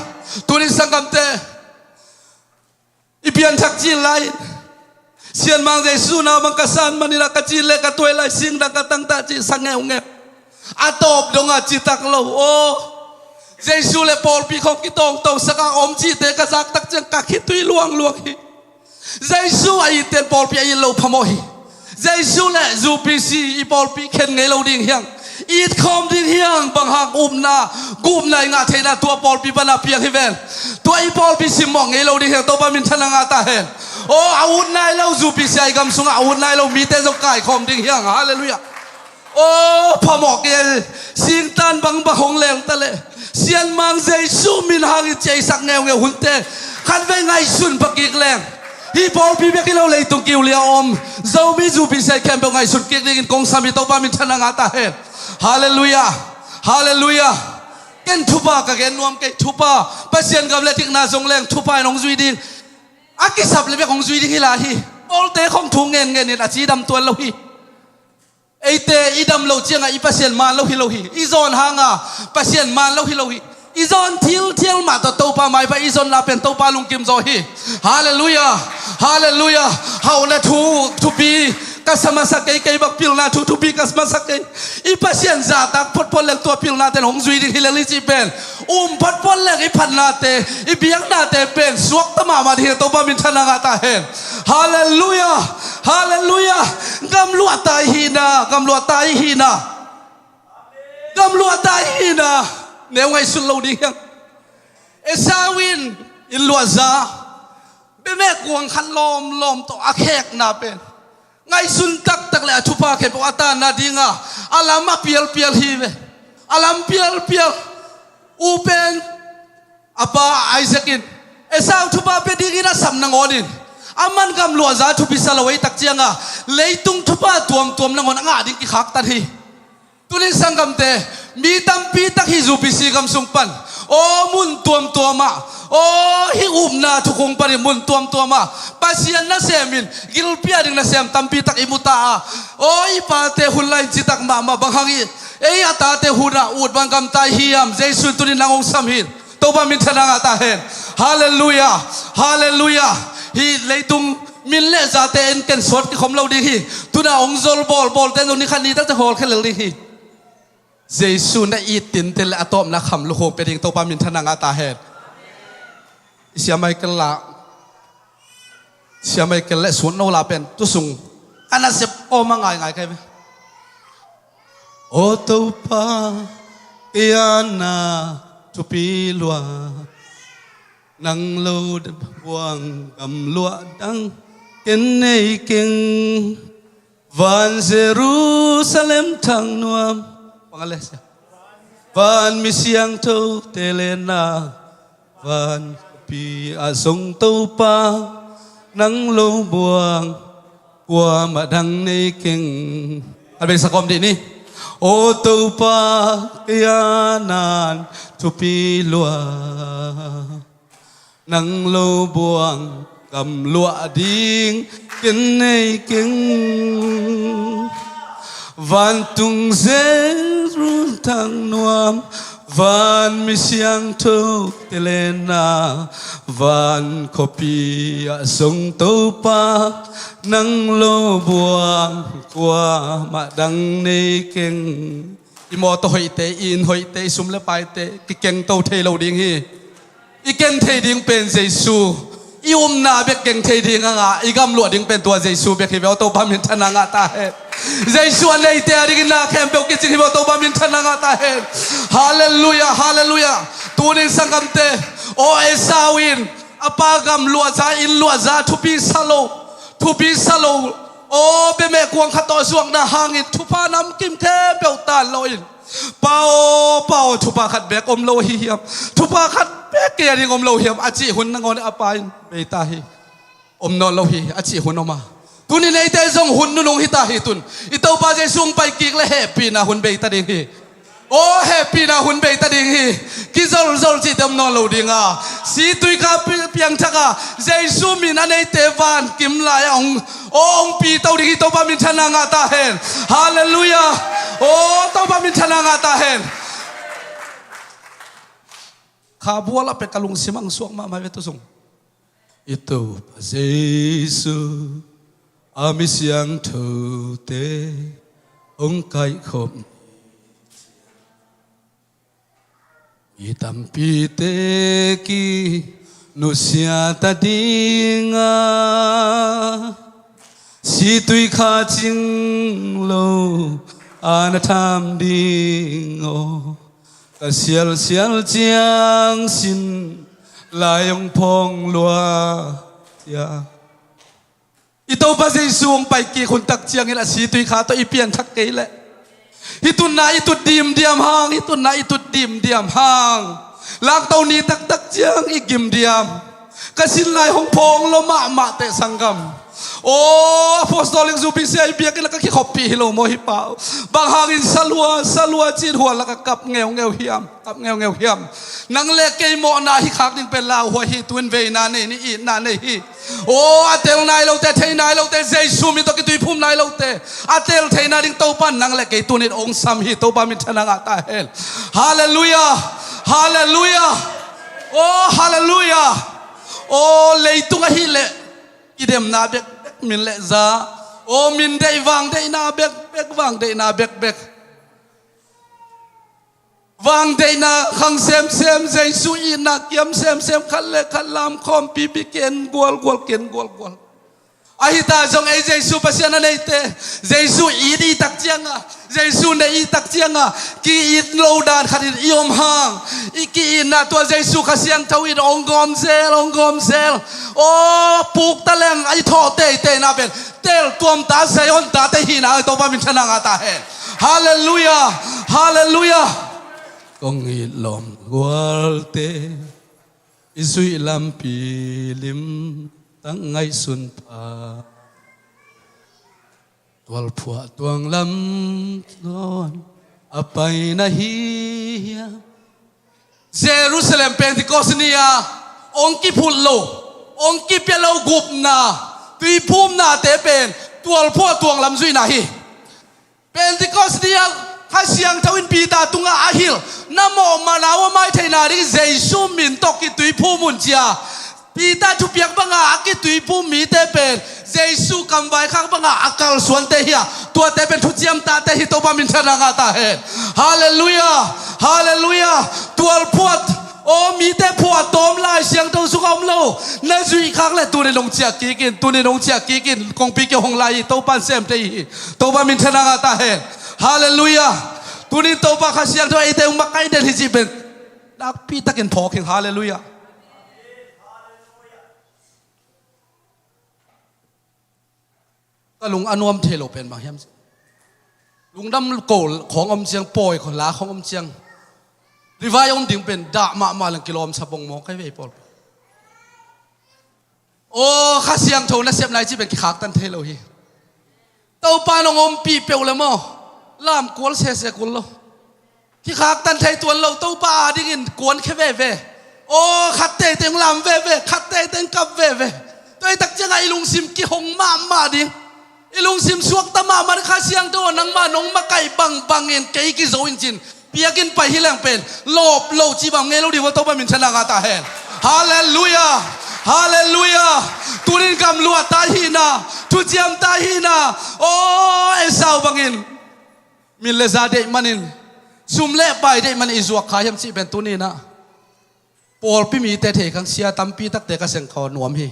Tuni sanggamte, i pianthak cil lai-in Sianmang Jesu na bang ka san manin ah ka cin le ka tuai lai singdang ka tangtah cih sa ngeungeu. A tawp dongah citak lo. Aw, Jesu le pawlpi khawng kitawngtawngsak a om cihte ka zak takciang ka khitui luangluang hi. Jesu a itte in pawlpi a it loh phamawh hi. Jesu le U P C i pawlpi khen ngei lo ding hiang. It khawm ding hiang, bang hang upna, gupna i ngah theihna tua pawlpi pana piang hi ven. Tua i pawlpi simmawh ngei lo ding hiang, Topa min thang a ngah ta hen. Aw, a ut nai lo U P C i gam sungah a ut nai lo mite zong kaikhawm ding hiang. Halleluiah. Aw, phamawh kei, singtan bangbang hong leng ta leh Sianmang Jesu min hangin ciaisak ngeungeu hunte khatvei ngaihsun pha kik leng. Hih pawlpi bek hi lo leitung kiulia a om Zomi U P C khempeuh ngaihsun kik dingin kong sam hi. Topa min thang a ngah ta hen. Halleluiah. Halleluiah. Ken thupha ka gen nuam kei, thupha. Pasian gam le dikna zong leng thupha in hong zui ding. A kisap le bek hong zui ding hi lai hi. Pawlte khawng thu ngenngenin a cidam tuan lo hi. Eite i dam loh ciangah i Pasian man lo hi lo hi. I zawn hanga Pasian man lo hi lo hi. I zawn thilthial mah tawh Topa maipha i zonna pen Topa lungkim zaw hi. Halleluiah. Halleluiah. Hauhna thu thupi ka sa masa kei, kei bang pilna thu thupi ka sa masa kei. I Pasian zahtak photphot leng tua pilnate in hong zui ding hi lel hi cih pen um photphot leng i phatnate, i biaknate pen suakta mahmah ding hi. Topa min thang a ngah ta hen. Halleluiah. Halleluiah. Gamluah ta i hihna, gamluah ta i hihna, gamluah ta i hihna neu ngaihsut lo ding hiang. Esau in inn luahza bemek kuang khat lawmlawm tawh a khekna pen ngaihsun taktak le a thupha khempeuh a tanna dinga a lam a pialpial hi ve. A lam pialpial. U pen a pa Isaac in Esau thupha pia dingin a sap nangawnin a man gamluahza thupi sa lo ei takcianga leitung thupha tuamtuam nangawn a ngah ding kikhaktan hi. Tuni sanggamte, mi tampi tak hih U P C gam sung pan aw mun tuamtuamah, aw hih upna thukhung panin mun tuamtuamah Pasian nasemin gilpi a ding nasem tampi tak i mu ta a, aw i pate hun lai-in citak mahmah bang hang i ei a tate hunah ut bang gamta i hiam? Jesu in tuni nang hong sam hi. Topa min thang a ngah ta hen. Halleluiah. Halleluiah. Hih leitung min le zate en ken suat kikhawm lo ding hi. Tuna hong zol bawlbawlte zong ni khat ni takte hawlkhia lel ding hi. Jesu na it tinte le a tawpna kham lukhuang pia ding Topa minthanna ngah ta hen. I Sia Michael lah, Sia Michael le sut no lah pen tusung a nasep awm a ngaingai kai ve. Aw Topa, kei a na thupi lua, nang lo buang gamluah dang ken nei keng. Van Jerusalem thang nuam, bang a le sia, van mi siangthote le na, van khuapi ah zong Topa, nang lo buang kuamah dang nei keng. A beisa kawm dih ni. Aw Topa, kei a nan thupi lua, nang lo buang gamluah ding ken nei keng. Vantung Jerusalem thang nuam, van mi siangthote le na, van khuapi ah zong Topa, nang lo buang kuamah dang nei keng. I mawtaw hoihte, i inn hoihte, i sum le paite kikengto thei lo ding hi. I ken thei ding pen Jesu. I upna bek keng thei ding a ngah, i gamluah ding pen tua Jesu bek hi ve aw, Topa minthanna ngah ta hen. Jesu a neite a dingin na khempeuh kicing hi ve aw, Topa minthanna ngah ta hen. Halleluiah, halleluiah. Tunin sanggamte, aw Esau in a pa gamluah za, inn luah za, thupi sa lo, thupi sa lo. Aw bemeh kuang khat tawh zuakna hangin thupha namkim khempeuh tan lo in, Pa aw, Pa aw, thupha khat bek om lo ahi hiam? Thupha khat bek kei a ding om lo hiam? A cih hun nangawn a pa in bei ta hi. Om nawn lo hi, a cih hun om a. Tunin eite zong hun nunung hi ta hi tun. I Topa Jesu hong pai kik le hehpihna hun bei ta ding hi. Aw hehpihna hun bei ta ding hi. Kizolzol cihte om nawn lo ding a. Situikha pi-, piangthak a, Jesu min a neite vankim lai a hong, aw hong pito ding hi, Topa minthanna ngah ta hen. Halleluiah. Aw Topa minthanna ngah ta hen. Kha bual ah pek ka lungsim ang suak mahmah ve tusung. I Topa Jesu a mi siangthote hong kaikhop, mi tampite kinusia ta ding a, situikha cing lo a na tham ding aw, ka sialsial ciang sin lai hong phawng lua cia. I Topa Jesu hong pai kik hun tak ciangin a situikha tawh i pianthak kei leh, hih tunna i tut dimdiam hang, hih tunna i tut dimdiam hang, langto ni taktak ciang i gim diam. Ka sin lai hong phawng lo mahmah teh sanggam. Aw apostolic zu pi sia i biakinn lak a kikhoppih hi lo maw hih pau? Bang hangin salua salua cin hual lak a kap ngeungeu hiam? Kap ngeungeu hiam? Nang le kei mawhna hi khak ding pen lauhuai hi, tuin veina nei ni, itna nei hi. Aw a tel nai lote, thei nai lote, Jesu min tawh kituiphum nai lote a tel theina ding Topa in nang le kei tunin hong sam hi. Topa minthanna ngah ta hen. Halleluiah. Halleluiah. Aw halleluiah. Aw leitung ahih leh kidemna bekbek, min le za, aw min deih vang deihna bekbek, vang deihna bekbek. Vang deihna khang semsem, Jesu itna kiam semsem, khat le khat lam khawm pipi, ken gualgual, ken gualgual. Ahi ta zong ei Jesu Pasian a neite, Jesu it i tak cianga, Jesu neih i tak cianga ki-it lo dan khatin i om hang, i ki-itna tua Jesu Kha Siangtho in hong gawm zel, hong gawm zel. Aw puk taleng a i thawh teitei na pen tel tuamta Zion tate hihna a Topa minthanna ngah ta hen. Halleluiah. Halleluiah. Kong it lawm gualte i zuih lampi limtak ngaihsun pha, tualphuah tuang lam tlawn a pai na hi hiam? Jerusalem Pentecost ni-a hong kiphut lo, hong kipia lo gupna, tuiphumnate pen tualphuah tuang lam zuihna hi. Pentecost ni-a Kha Siangtho in Peter tungah a hilh, na mawh manau a mai theihna ding Jesu min tawh kituiphum un ci-a. Peter thupiak banga a kituiphum mite pen Jesu kamvaikhak banga a kalsuante hi a, Tuate pen thuciam tate hi, Topa minthanna ngah ta hen. Halleluiah. Halleluiah. Tual phuat, aw, mite phuat tawm Lai Siangtho sungah om lo. Na zuih khak le tunin hong ciah kik in, tunin hong ciah kik in, kongpi keu hong lai hi, Topa in sem thei hi. Topa minthanna ngah ta hen. Halleluiah. Tunin Topa Kha Siangtho eite hong makaih den hi cih pen nakpi takin phawk hing. Halleluiah. Ka lung a nuam thei lo pen bang hiam cih, lungdam ko khawng om ciang, pawi khawng, la khawng om ciang, rivai om ding pen dah mahmah leng kilawm sa bongmawk kai vei pawl. Aw, Kha Siangtho nasep nai cih pen kikhaktan thei lo hi. Topa nong ompih peuh le maw, lamkual sese kul lo. Kikhaktan thei tuan lo, Topa adingin kuankhia veve. Aw, khat teitei hong lam veve, khat teitei hong kap veve. Tua hi tak ciangah i lungsim kihong mahmah ding. I lungsim suakta mahmah ding. Kha Siangtho aw, nangmah nong makaih bangbangin kei kizo in cin, piakin pai hi leng pen lawp lo cih bang ngei lo ding ua, Topa minthanna ngah ta hen. Halleluiah. Halleluiah. Tunin gamluah ta hihna, thuciam ta hihna. Aw, Esau bangin min le za deih manin, sum le pai deih manin i zuak kha hiam cih pen tuninah pawlpi mite thei khang, sia tampi takte ka seng khaw nuam hi.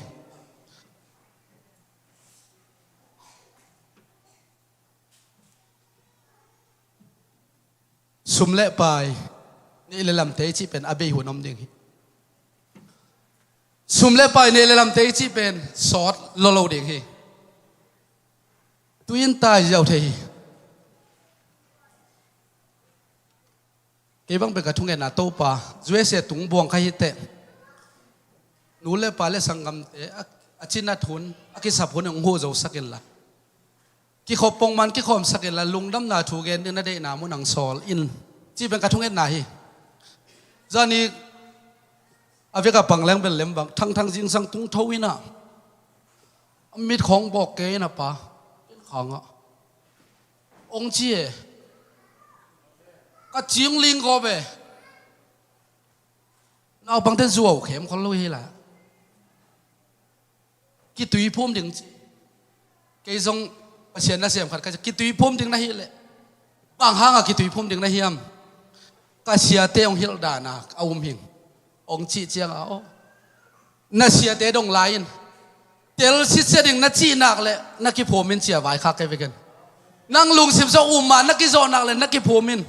Sum le pai, neih le lamte i cih pen a bei hun om ding hi. Sum le pai, neih le lamte i cih pen sawt lolo ding hi. Tuin tai ziau thei hi. Kei bang pen ka thungetna, Topa, U S A tung buang kha hi teh, nu le pa le sanggamte a, a cinat hun, a kisap hun hong huh zosak inla, kikhop pongman kikhawmsak inla, lungdamna thu gen ding na deihna mun ah hong sawl in, cih pen ka thungetna hi. Zani a vek a pang leng bel lem bang, Thangthang zingsang tung tho inah, a mit khawng bawk kei in a pa, in khangah hong ci e. Ka cing ling gawp e. Naupangte zuau khem khol lo hi la. Kitui phum ding ci. Kei zong Pasian nasem khat ka ci, kitui phum ding na hih leh, bang hangah kitui phum ding na hiam? Ka siate hong hilh dana a um hing, hong cih ciangah, aw, na siate dong lai in, tel sitsia ding na cih nak leh na kiphum in, cia vaikhak kei veken. Nang lungsim sung um mah na kizawh nak leh na kiphum in.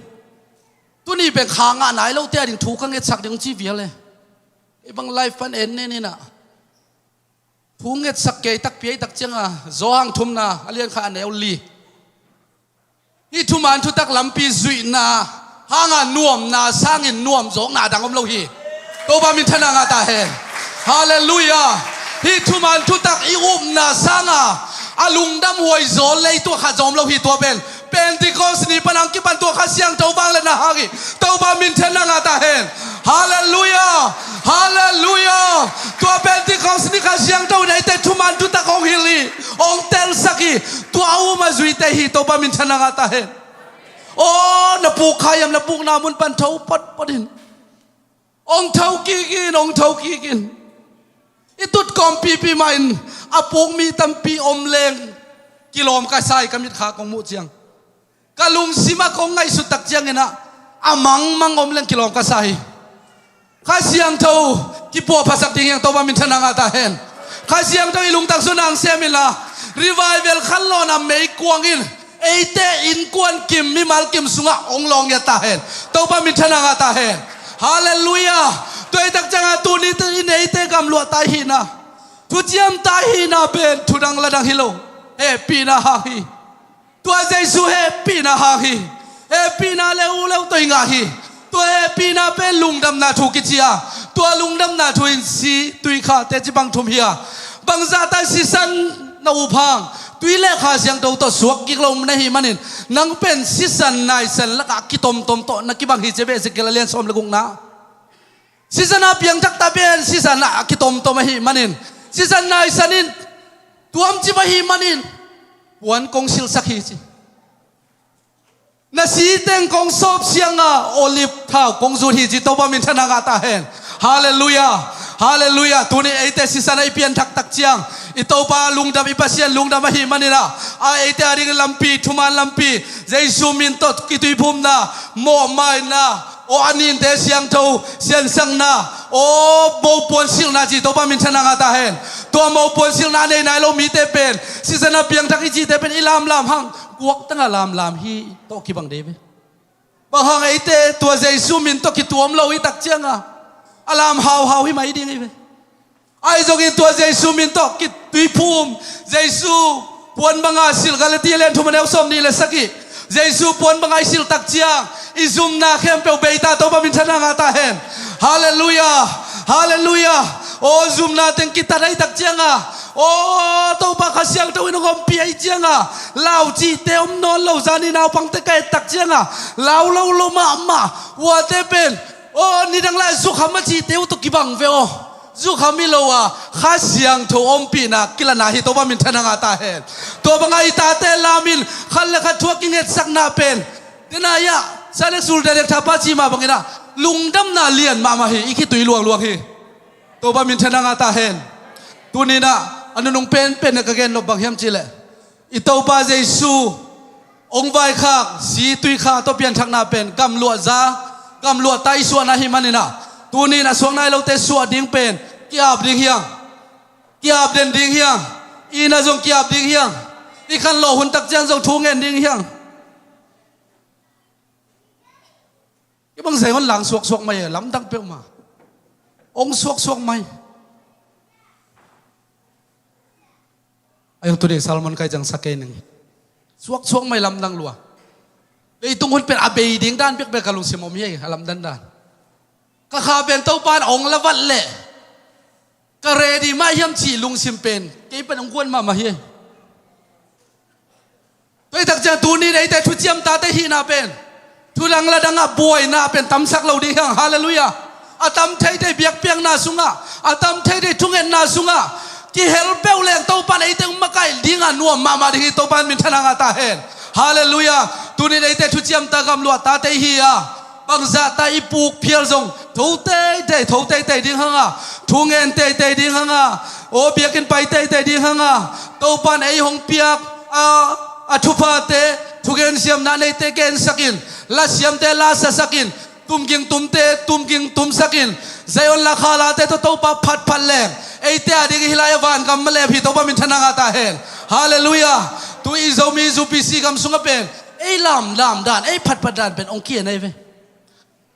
Tuni pen kha ngah nai lote a ding thu ka ngetsak ding, hong ci vial e. Ei bang live pan en nen inah, thu ngetsak kei takpi ei tak cianga, Johan thumna a lian khat a neu li. Hih thuman thutak lampi zuihna hanga nuamna sangin nuamzawkna dang om lo hi. Topa minthanna ngah ta hen. Halleluiah. Hih thuman thutak i upna sanga a lungdam huai zaw lei tua khat zong om lo hi. Tua pen Pentecost ni pan hong kipan tua Kha Siangtho vangliatna hang hi. Topa minthanna ngah ta hen. Halleluiah. Halleluiah. Tua Pentecost ni Kha Siangtho in eite thuman thutak hong hilh hi, hong telsak hi. Tua a um a zuite hi. Topa minthanna ngah ta hen. Aw, na puk kha hiam, na pukna mun pan tho potpot in. Hong tho kik in, hong tho kik in. I tut kawm pipi mah in a puk mi tampi om leng kilawm ka sa hi, ka mitkhak kong muh ciang. Ka lungsim ah kong ngaihsut tak cianginah a mangmang om leng kilawm ka sa hi. Kha Siangtho kipuahphasak ding hi hang. Topa minthanna ngah ta hen. Kha Siangtho i lungtang sung hong sem inla, revival khanlawhna meikuang in eite innkuan kim, mimal kim sungah hong lawngiat ta hen. Topa minthanna ngah ta hen. Halleluiah. Tua hi tak cianga tuni in eite gamluah ta hihna, thuciam ta hihna pen thudang ladang hi lo, hehpihna hang hi. Tua Jesu hehpihna hang hi. Hehpihna leuleu tawh i ngah hi. Tua hehpihna pen lungdamna thu kici a, tua lungdamna thu in si, tui, kha teci bang thum hi a, bangzahta sisan na up hang, tui le Kha Siangtho tawh suak kik lo na hih manin, nang pen sisan naisan lakah kitomtom tawh na kibang hi ci a, Ezekiel a lian sawm le gukna. Sisan a piangthak ta pen sisan a kitomtom ahih manin, sisan naisan in tuamcip ahih manin puan kong silhsak hi ci. Na si teng kong sawp sianga olive thau kong zut hi ci. Topa minthanna ngah ta hen. Halleluiah. Halleluiah. Tuni eite sisan a i pianthak tak ciang, I Topa lungdam, i Pasian lungdam ahih manin ah, a eite adingin lampi, thuman lampi, Jesu min tawh kituiphumna, mawhmaina, aw a ninte siangtho siansakna, aw mopuan silhna ci Topa minthanna ngah ta hen. Tua mopuan silhna a nei nai lo mite pen, sisan a piangthak i cihte pen i lamlam hang, guaktang a lamlam hi tawh kibang dei ve. Bang hang eite tua Jesu min tawh kituam lo i tak cianga a lam hauhau hi mai ding hi ve. Ahi zongin tua Jesu min tawh kituiphum, Jesu puan banga silh, Galatia lian thum a neu sawm nih le sagih, Jesu puan banga i silh tak ciang i zumna khempeuh bei ta, Topa minthanna ngah ta hen. Halleluiah. Halleluiah. Aw zumna teng kitat ahi tak cianga, aw Topa Kha Siangtho in hong ompih ahi cianga, lau cihte om nawn lo, zani naupangte ka et tak cianga lau lo lo mahmah, huate pen aw nidang lai zukham a cihte uh tawh kibang ve aw. Zukham hi lo a, Kha Siangtho ompihna kilana hi, Topa minthanna ngah ta hen. Tua banga i tate lamin khat le khat thu a kingetsakna pen, tena ia Sunday school director pa ci mah bangin ah lungdamna lian mahmah hi, i khitui luangluang hi. Topa minthanna ngah ta hen. Tuninah a nunung penpen na ka gen nop bang hiam cihleh, i Topa Jesu hong vaikhak, si tui kha tawh pianthakna pen gamluah za, gamluah ta i suahna hi maninah, tunin a suak nai lote suah ding pen ki-ap ding hiang, ki-ap den ding hiang, ina zong ki-ap ding hiang, i khanlawh hun tak ciang zong thu ngen ding hiang. Kei bang Zion lang suaksuak mai e, lamdang peuhmah. Ong suaksuak mai. Ayong tuni salmon kai jang sakei ning. Suaksuak mai lamdang lua. Leitung hun pen a bei ding dan bekbek ka lungsim om hi e, a lamdang dan. Ka kha pen Topa in ong lavat leh ka ready mah hiam cih lungsim pen kei pen ong guan mahmah hi. Tua i tak ciang tunin eite thuciam tate hihna pen, thu dang la dangah buaina pen tamsak lo ding hiang. Halleluiah. A tam theithei biakpiakna sungah, a tam theithei thungetna sungah kihel peuh leng Topa in eite ong makaih dingah nuam mahmah ding hi. Topa in minthanna ngah ta hen. Halleluiah. Tunin eite thuciam ta gamluah tate hi a, bangzah ta i puk phial zong tho teitei, tho teitei ding hanga, thu ngen teitei ding hanga, aw biakinn pai teitei ding hanga, Topa in ei hong piak a, a thuphate, thugen siamna neite gensakin, lasiamte lasasakin, tumging tumte tumging tumsakin, Zion lakhalate tawh Topa phatphat leng eite ading hih lai-ah vangam malep hi. Topa minthanna ngah ta hen. Halleluiah. Tu i Zomi U P C gam sungah pen ei lamlam dan, ei phatphat dan pen ong ki-en ahi ve.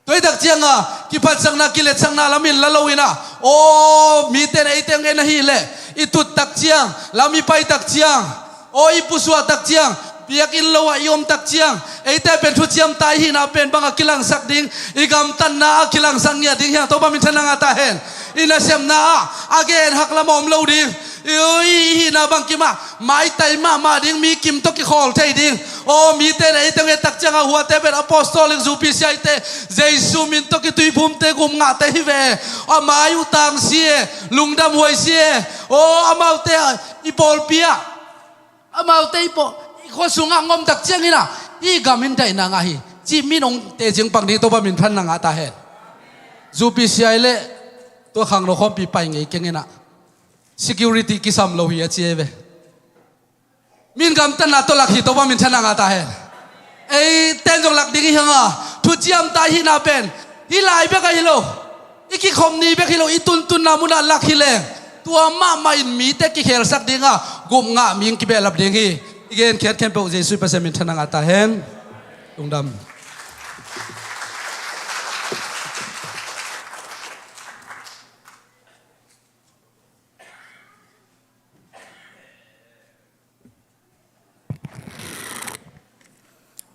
Tua i tak cianga kiphatsakna kiletsakna lamin la loinah, aw mite in eite ong en ahileh i tut tak ciang, lam i pai tak ciang, aw i pusuah tak ciang, biakinn lo-ah i om tak ciang, eite pen thuciam ta i hihna pen bangah kilangsak ding, i gamtatna ah kilangsak ngiat ding hiang. Topa minthanna ngah ta hen. I nasepna ah a gen hak lamah om lo ding. I, i hihna bangkim ah maitai mahmah ding, mi kim tawh kikhawl thei ding. Aw mite in eite ong et tak cianga huate pen apostolic U P C-te, Jesu min tawh kituiphumte, gupngahte hi ve. A mai uh tang si e, lungdam huai si e. Aw amaute i pawlpi ah, amaute i pawl, i khua sungah ong om tak cianginah hih gam in daihna ngah hi cih min ong tecing pak ding. Topa minthanna ngah ta hen. U P C leh tua khangno khawmpi pai ngei kenginah security kisam lo hi a ci e ve. Min gamtatna tawh lak hi. Topa minthanna ngah ta hen. Eite in zong lak ding i hianga thuciam ta i hihna pen hih lai bek ahi lo, i kikhop ni bek hi lo, i tuntunna munah lak hi leng tua mahmah in mite kikhelsak dinga gupngah mi ong kibehlap ding hi. I genkhiat khempeuh Jesu i Pasian minthanna ngah ta hen. Lungdam.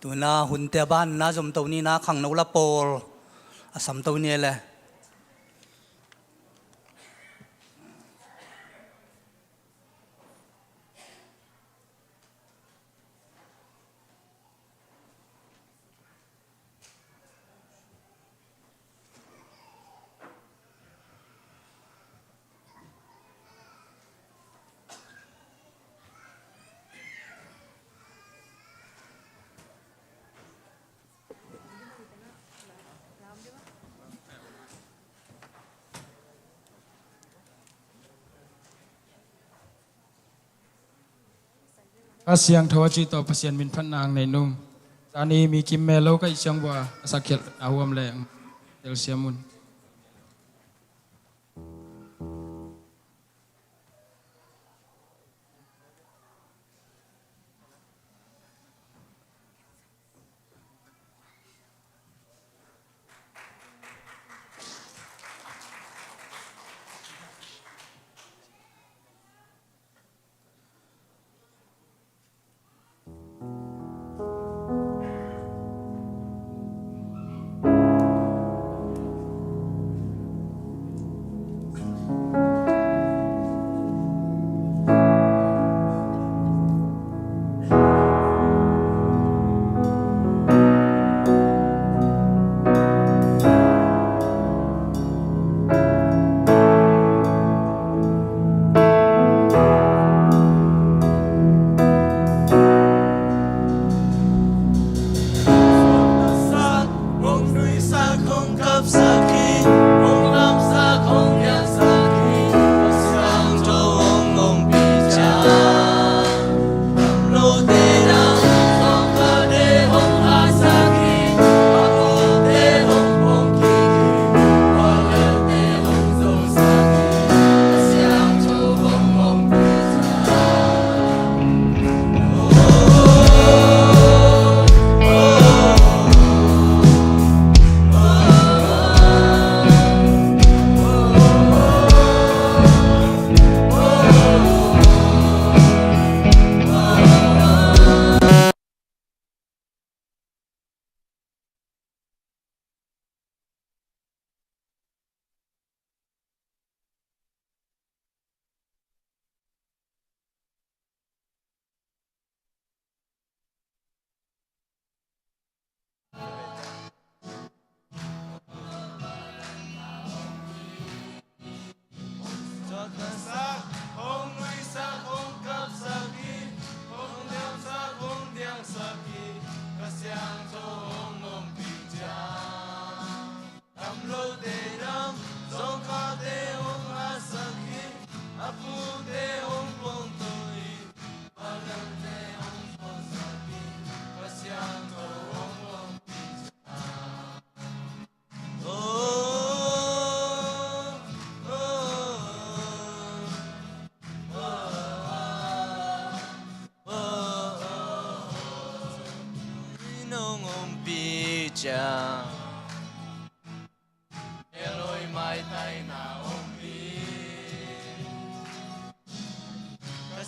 Tuna hunte a banna zomto nina khangno la pawl a samto ni le. Kha Siangtho a cih tawh Pasian min phatna ang nei nung. Zani mi kim mel lo ka hih ciang bua a sakkhialhna huam leng telsiam un.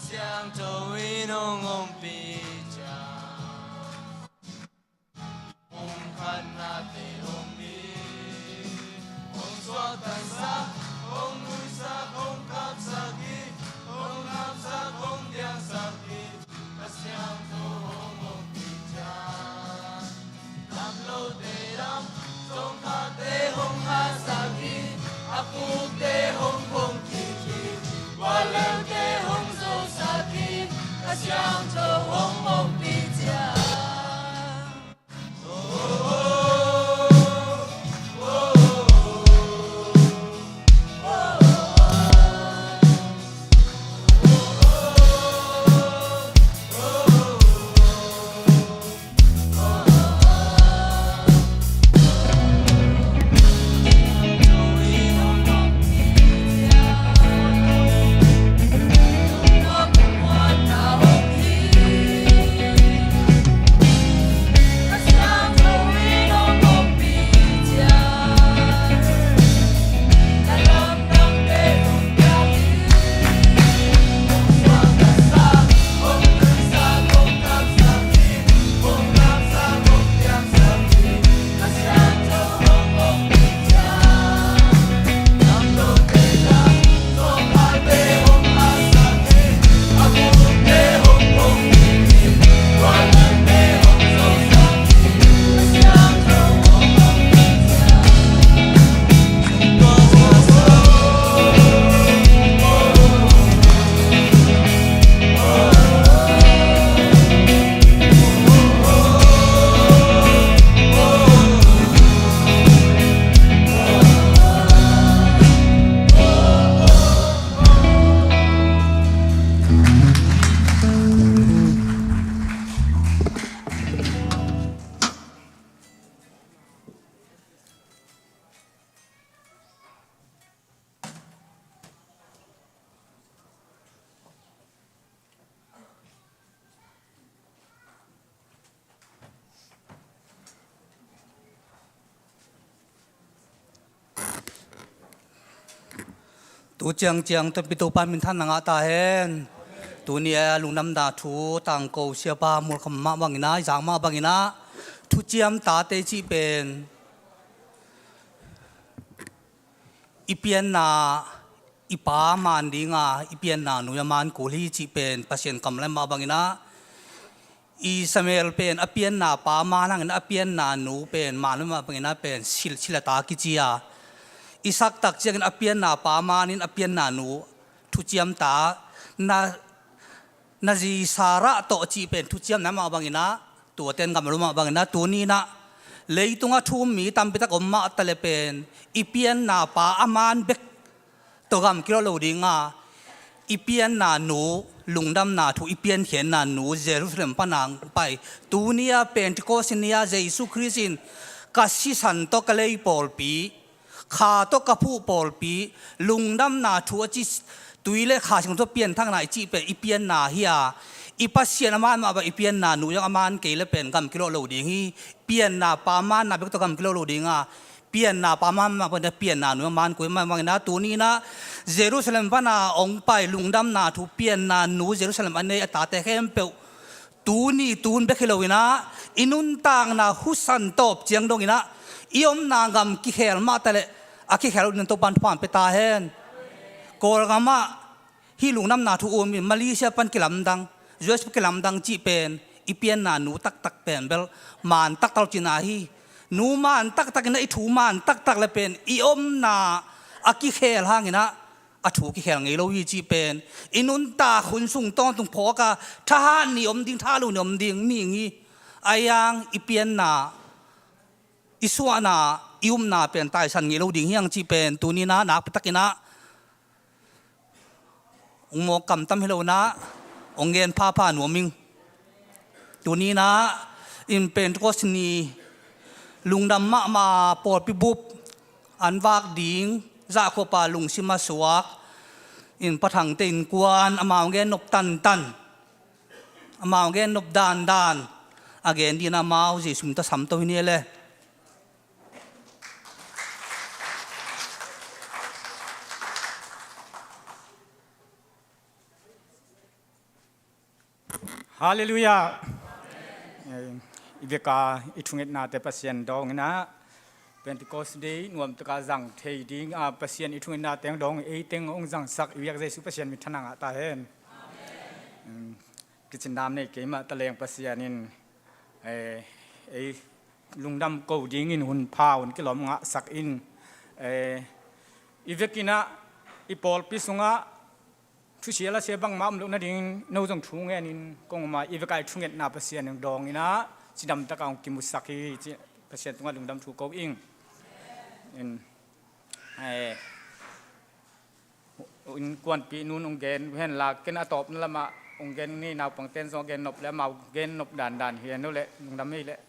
Siangtho in hong ompih ciang, hong khanate hong mi, hong suaktasak, hong nuihsak, hong kapsak hi, hong kamsak, hong diangsak hi. Ka Siangtho hong ompih ciang, damlote dam, zongkhakte hong hatsak hi, a pukte hong phong kik hi, gualleute hong zosak hi. Ka Siangtho hong ompih ciang. Tu ciangciang Tonpi Topa min than na ngah ta hen. Tuni a lungdamna thu tangko siapa mulkham mah bangin ah, i zak mah bangin ah, thuciam tate cih pen i pianna i pa man dinga, i pianna nu a man kul hi cih pen Pasian kamlam mah bangin ah, Ishmael pen a pianna pa man hangin a pianna nu pen man mah bangin ah pen sil, silata kici a, i sak tak ciangin a pianna pa manin a pianna nu thuciam ta, na, na zi Sarah tawh cih pen thuciamna mah bangin ah, tua ten gam lo mah bangin ah, tuni in ah leitung a thu um mi tampi tak om mah ta leh pen i pianna pa a man bek tawh gam kilawh lo dinga, i pianna nu, lungdamna thu i piankhiatna nu Jerusalem pana hong pai. Tuni a Pentecost ni a Jesu Khrist in ka sisan tawh ka lei pawlpi, kha tawh ka phuh pawlpi, lungdamna thu a ci, tui le kha sing tawh pianthakna i cih pen i pianna hi a, i Pasian a man mah bang i pianna nu zong a man kei leh pen gam kilawh lo ding hi. Pianna pa manna bek tawh gam kilawh lo dinga, pianna pa man mah bang, pianna nu a man kul mah bangin ah, tuni in ah Jerusalem pana hong pai, lungdamna thu pianna nu Jerusalem a nei a tate khempeuh, tuni tun bek hi lo in ah, i nuntakna husan tawp ciang dongin ah, i omna gam kikhel mah ta leh a kikhel uh dingin Topa'n thupha pia ta hen. Kawlgam ah hih lungdamna thu um in Malaysia pan kilamdang, U S pan kilamdang cih pen i pianna nu taktak pen bel man taktak lo cihna hi. Nu man taktak in ah, i thu man taktak leh pen i omna a kikhel hangin ah a thu kikhel ngei lo hi cih pen i nuntak hun sung tawntung phawk a, thahat ni om ding, thahat lo ni om ding mi hi. Ahi hang i pianna, i suahna, i upna pen taisan ngei lo ding hi hang cih pen tuni in ah nakpi takin ah hong mawk kamtam hi lo in ah, hong gen phapha nuam ing. Tuni in ah in Pentecost ni lungdam mahmah pawlpi bup an vak ding, Zahkhuapa lungsim a suak in Pa Thangte innkuan, amau gen nop tantan, amau gen nop dandan a gen dingin amau Jesu min tawh sam to hi ni le. Halleluiah. Eh, i veka i thungetnate Pasian dawng in ah, Pentecost Day nuamtaka zang thei ding a, Pasian i thungetnate hong dawng, ei teng hong zangsak i biak Jesu Pasian min than a ngah ta hen. Amen. Kicin dam nei keimah, Taleng Pasian in, eh, ei lungdam ko dingin hun pha hun kilawm ngahsak in, eh, i vekin ah i pawlpi sungah thusia lasia bangmah om loh nadingin no zong thu ngenin kong om a, i veka i thungetna Pasian in dawng in ah, cidamtaka hong kimusak hi ci, Pasian tungah lungdam thu ko ing. In, eh, innkuanpih nun hong gen uh hen la, ken a tawpna lamah hong gen ni, naupangte in zong a gen nop leh amau gen nop dandan hi hen uh leh, lungdam hi leh.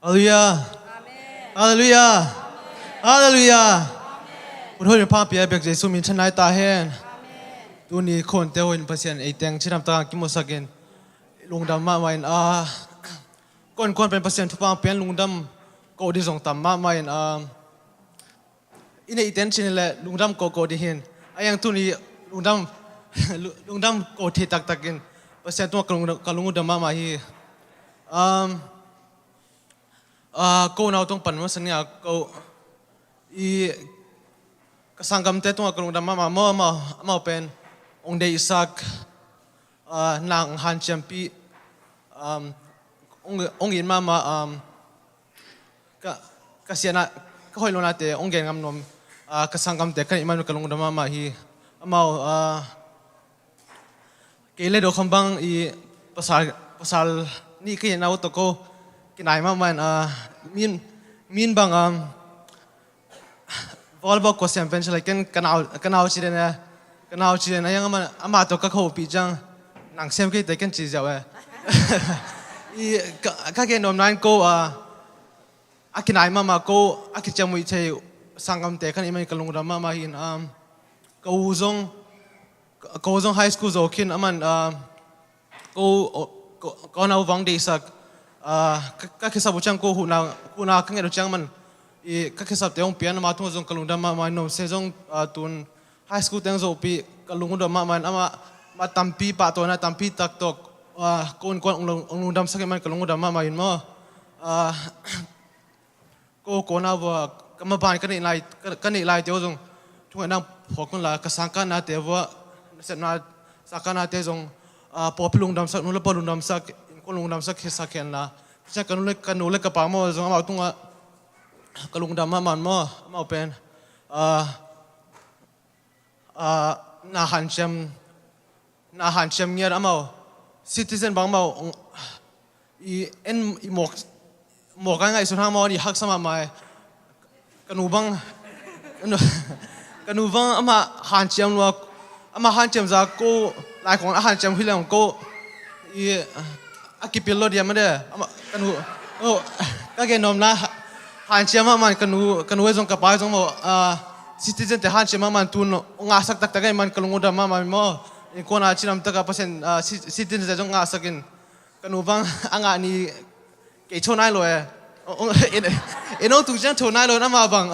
Halleluiah. Amen. Halleluiah. Amen. Halleluiah. Amen. Hun hoih pha pia biak Jesu min than nai ta hen. Amen. Tuni khuante hoih in Pasian ei teng cidamtaka kimusakin lungdam mahmah in, ah, kuankuan pen Pasian thupha pian lungdam ko ding zong tam mahmah in, ah, i neih ten cin leh lungdam ko ko ding hin. A yang tuni lungdam, lungdam ko thei taktakin Pasian tungah ka lung, ka lungdam mahmah hi. Um, ah, ko nau tong pan masa nia ko i ka sanggamte tungah ka lungdam mahmah maw, amau, amau pen hong deihsak, ah, nang hanciampih, um, hong, hong it mahmah, um, ka, ka siatna, ka hoih lohnate hong gen ngam nuam, ah, ka sanggamte ka neih man ka lungdam mahmah hi. Amau, ah, kei le do kham bang i pasal, pasal nih ka hi nau tawh ko kinai mahmah in, ah, min, min bang, um, volleyball kua siam pen silai ken ka nau, ka nau ci den e, ka nau ci den a yang ama, ama tawh ka khopih ciang nang siam kei te ken ci ziau e. I, ka, ka gen nuam nai ko, ah, a kinai mahmah ko a kiciamnuih thei sanggamte ka neih manin ka lungdam mahmah hi. Ka u zong, ka u zong high school zo khin, aman ko, ko, ko nau vang deihsak, ka, ka kisap uh ciang ko huhna, huhna ka nget uh ciang man ka kisapte hong pian, ama tungah zong ka lungdam mahmah. Nomse zong tun high school teng zohpih ka lungdam mahmah in, amah, amah tampi pahtawina tampi taktak ko innkuan hong lungdamsak in man ka lungdam mahmah in maw. Ko kona vua ka maban ka neih lai, ka neih laite uh zong thungetna phawk unla, ka sangkahnate vua, nasepna sangkahnate zong pawlpi lungdamsak, nu le pa lungdamsak, innkuan lungdamsak hisak henla. Ka nu le, ka nu le ka pa maw zong amau tungah ka lungdam mahmah in maw. Amau pen na hanciam, na hanciam ngiat amau. Citizen bang amau i en i mawk, mawk a ngaihsun hang amau a nih haksa mahmah e. Ka nu bang, ka nu bang amah hanciam lua, amah hanciam zah ko, laikhawng a hanciam hi leng ko i a kipil lo diam a de. Amah, ka nu, ka gen nuam la, hanciam mahmah in ka nu, ka nu e zong ka pa e zong maw, citizen te hanciam mahmah in tun hong ngahsak taktak e man ka lungdam mahmah in maw. Innkuan a cinam takah Pasian citizen te zong ngahsak in, ka nu bang a ngah ni kei tho nai lo e. Inn hong tung ciang tho nai lo in amah bang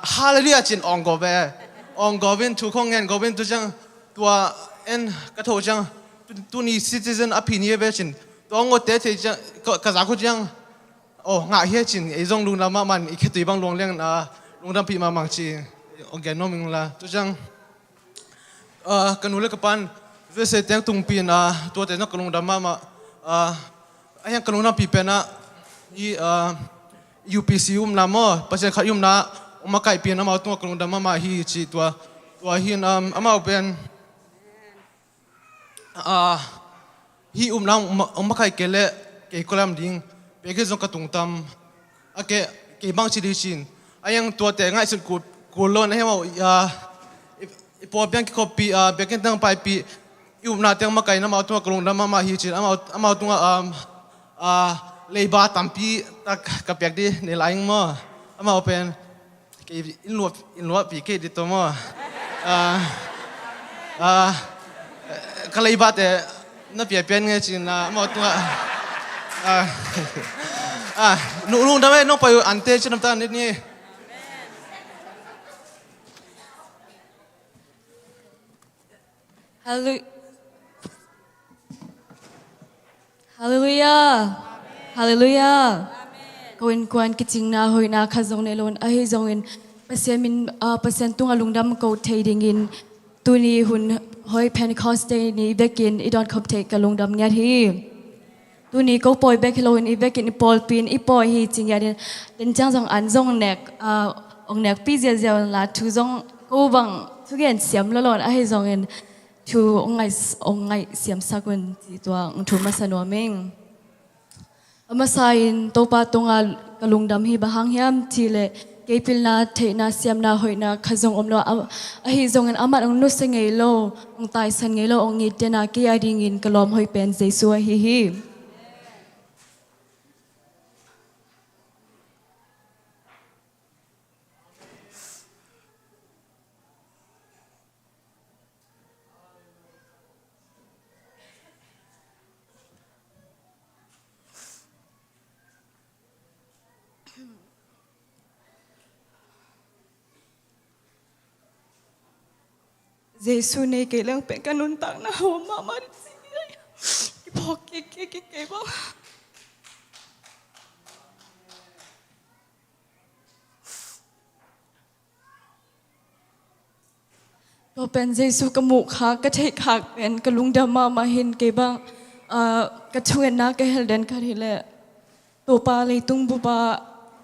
Hallelujah cin awng gawp e. Awng gawp in thu khong ngen gawp in tu ciang tua en ka tho ciang tuni citizen a phi ni e ve cin tua awng gawp te thei ciang ka zak uh ciang aw ngah hi e cin ei zong lungdam mahmah in i khetui bang luang liang in lungdampih mahmah ci awng gen nuam ing la. Tu ciang ka nu le ka pan U S A teng tungpi in tuate zong ka lungdam mahmah. A hiang ka lungdampih pen ah i U P C umna maw, Pasian khat i umna hong makaihpih in amau tungah ka lungdam mahmah hi ci tua, tua hi in amau pen hih umna hong makaih kei leh kei kua lam ding, biakinn zong ka tungtam a kei, kei bang ci ding cin. A hiang tuate ngaihsut kul, kul lo in a hiang amau i pawlpi ang kikhoppih, biakinn teng paipih, i upna teng makaih in amau tungah ka lungdam mahmah hi cin. Amau, amau tungah leiba tampi tak ka piak ding nei lai ing maw. Amau pen kei inn luah, inn luahpih kei ding tawh maw. Ka leibate na piapian ngei cin amau tungah lungdam e. Nong pai uh ante cin namta nit ni. Halleluiah. Halleluiah. Ko innkuan kicingna hoihna khat zong nei lo in ahi zongin Pasian min, Pasian tungah lungdam ko thei dingin tuni hun hoi Pentecost Day ni vekin i dawnkhop theih ka lungdam ngiat hi. Tuni ko pawi bek hi loin i vekin i pawlpi in i pawi hi ci ngiatin den ciang zong an zong nek, ong nekpi ziauziau la thu zong ko bang thugen siam lawlawn ahi zongin thu ong ngaih, ong ngaih siamsak un ci tua ong thu masa nuam ing. A masa in Topa tungah ka lungdam hi bang hang hiam cih leh kei pilna theihna siamna hoihna khat zong om lo ahi zongin amah ong nusia ngei lo, ong taisan ngei lo, ong it tena kei a dingin ka lawm hoih pen Jesu ahi hi. Jesu nei kei leng pen ka nuntakna hawm mahmah ding ci hi. Kiphawk kik kik kik kei bang. Tua pen Jesu ka muh khak, ka theih khak pen ka lungdam mahmah hi. Kei bang ka thungetna ka hel den khat hi leh Topa leitung bup ah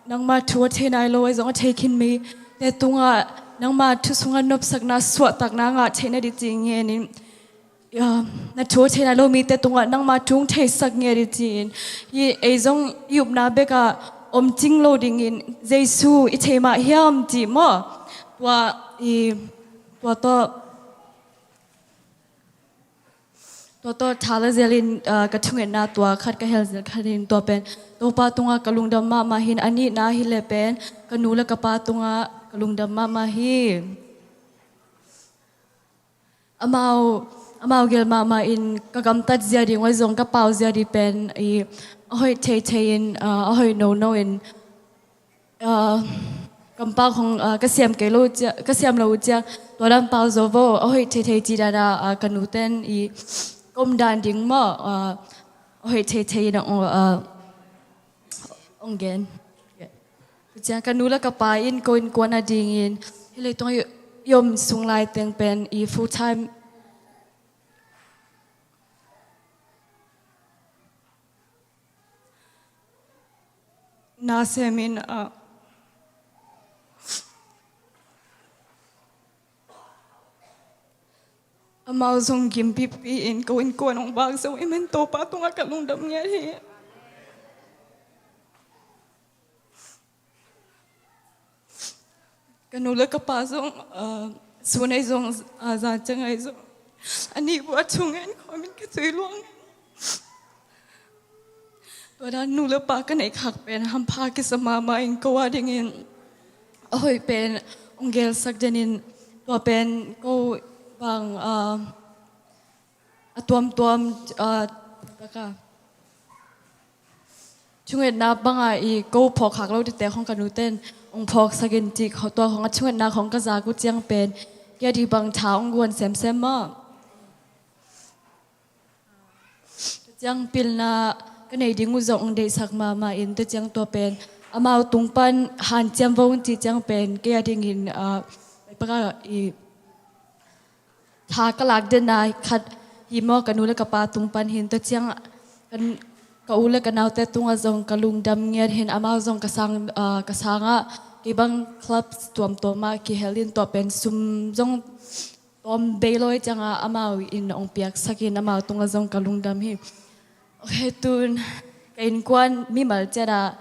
nangma thu a thei nai lo ahi zong a thei khin mite tungah nangma thu sungah nopsakna suahtakna ngah theih nading ci ngenin na thu a thei nai lo mite tungah nangma thu hong theisak ngiat ding ci-in hi. Ei zong i upna bekah om cing lo dingin Jesu i thei mah hiam ci maw? Tua i, tua tawh Tua tawh tha la zelin, ah, ka thungetna tua khat ka hel zel khat in tua pen Topa tungah ka lungdam mahmah hin, a nihna hi le pen ka nu le ka pa tungah ka lungdam mahmah hi. Amau, amau gel mahmah in ka gamtat zia ding oi zong ka pau zia ding pen i a hoih theithei in, ah, a hoih nono in, ah, kampau hong, ah, ka siam kei lo cia, ka siam lo uh cia, tua dan pau zo vo, a hoih theithei ci dana, ah, ka nu ten i kom dan ding maw, ah, a hoih theithei in a, ah, ong gen. Tua ciang ka nu le ka pa in ko innkuan a dingin hih leitung i om sung lai teng pen i full time na semin, ah, amau zong gim pipi in ko innkuan ong vak zo i man Topa tungah ka lungdam ngiat hi. Ka nu le ka pa zong, ah, sun ei zong, ah, zan ciang ei zong a nih bua thungen khomin ka tui luang. Tua dan nu le pa ka neih khak pen hampha kisa mahmah in ko a dingin a hoih pen ong gelsak denin tua pen ko bang, ah, a tuamtuam, ah, taka thungetna banga i ko phawk khak lo tite khong ka nu ten ong phawksak in cih tua khong a thungetna khong ka zak uh ciang pen kia di bang tha ong guan semsem maw. Tua ciang pilna ka nei ding uh zong ong deihsak mahmah in tua ciang tua pen amau tung pan hanciam vo ong cih ciang pen kei a dingin, ah, paka i tha ka lak denna khat hi maw, ka nu le ka pa tung pan hin tua ciang ka, ka u le ka naute tungah zong ka lungdam ngiat hin amau zong ka sang, ah, ka sangah kei bang clubs tuamtuamah kihel in tua pen sum zong tawm bei lo i ciangah amau in ong piaksak in amau tungah zong ka lungdam hi. Ok, tun ka innkuan mimal ciatah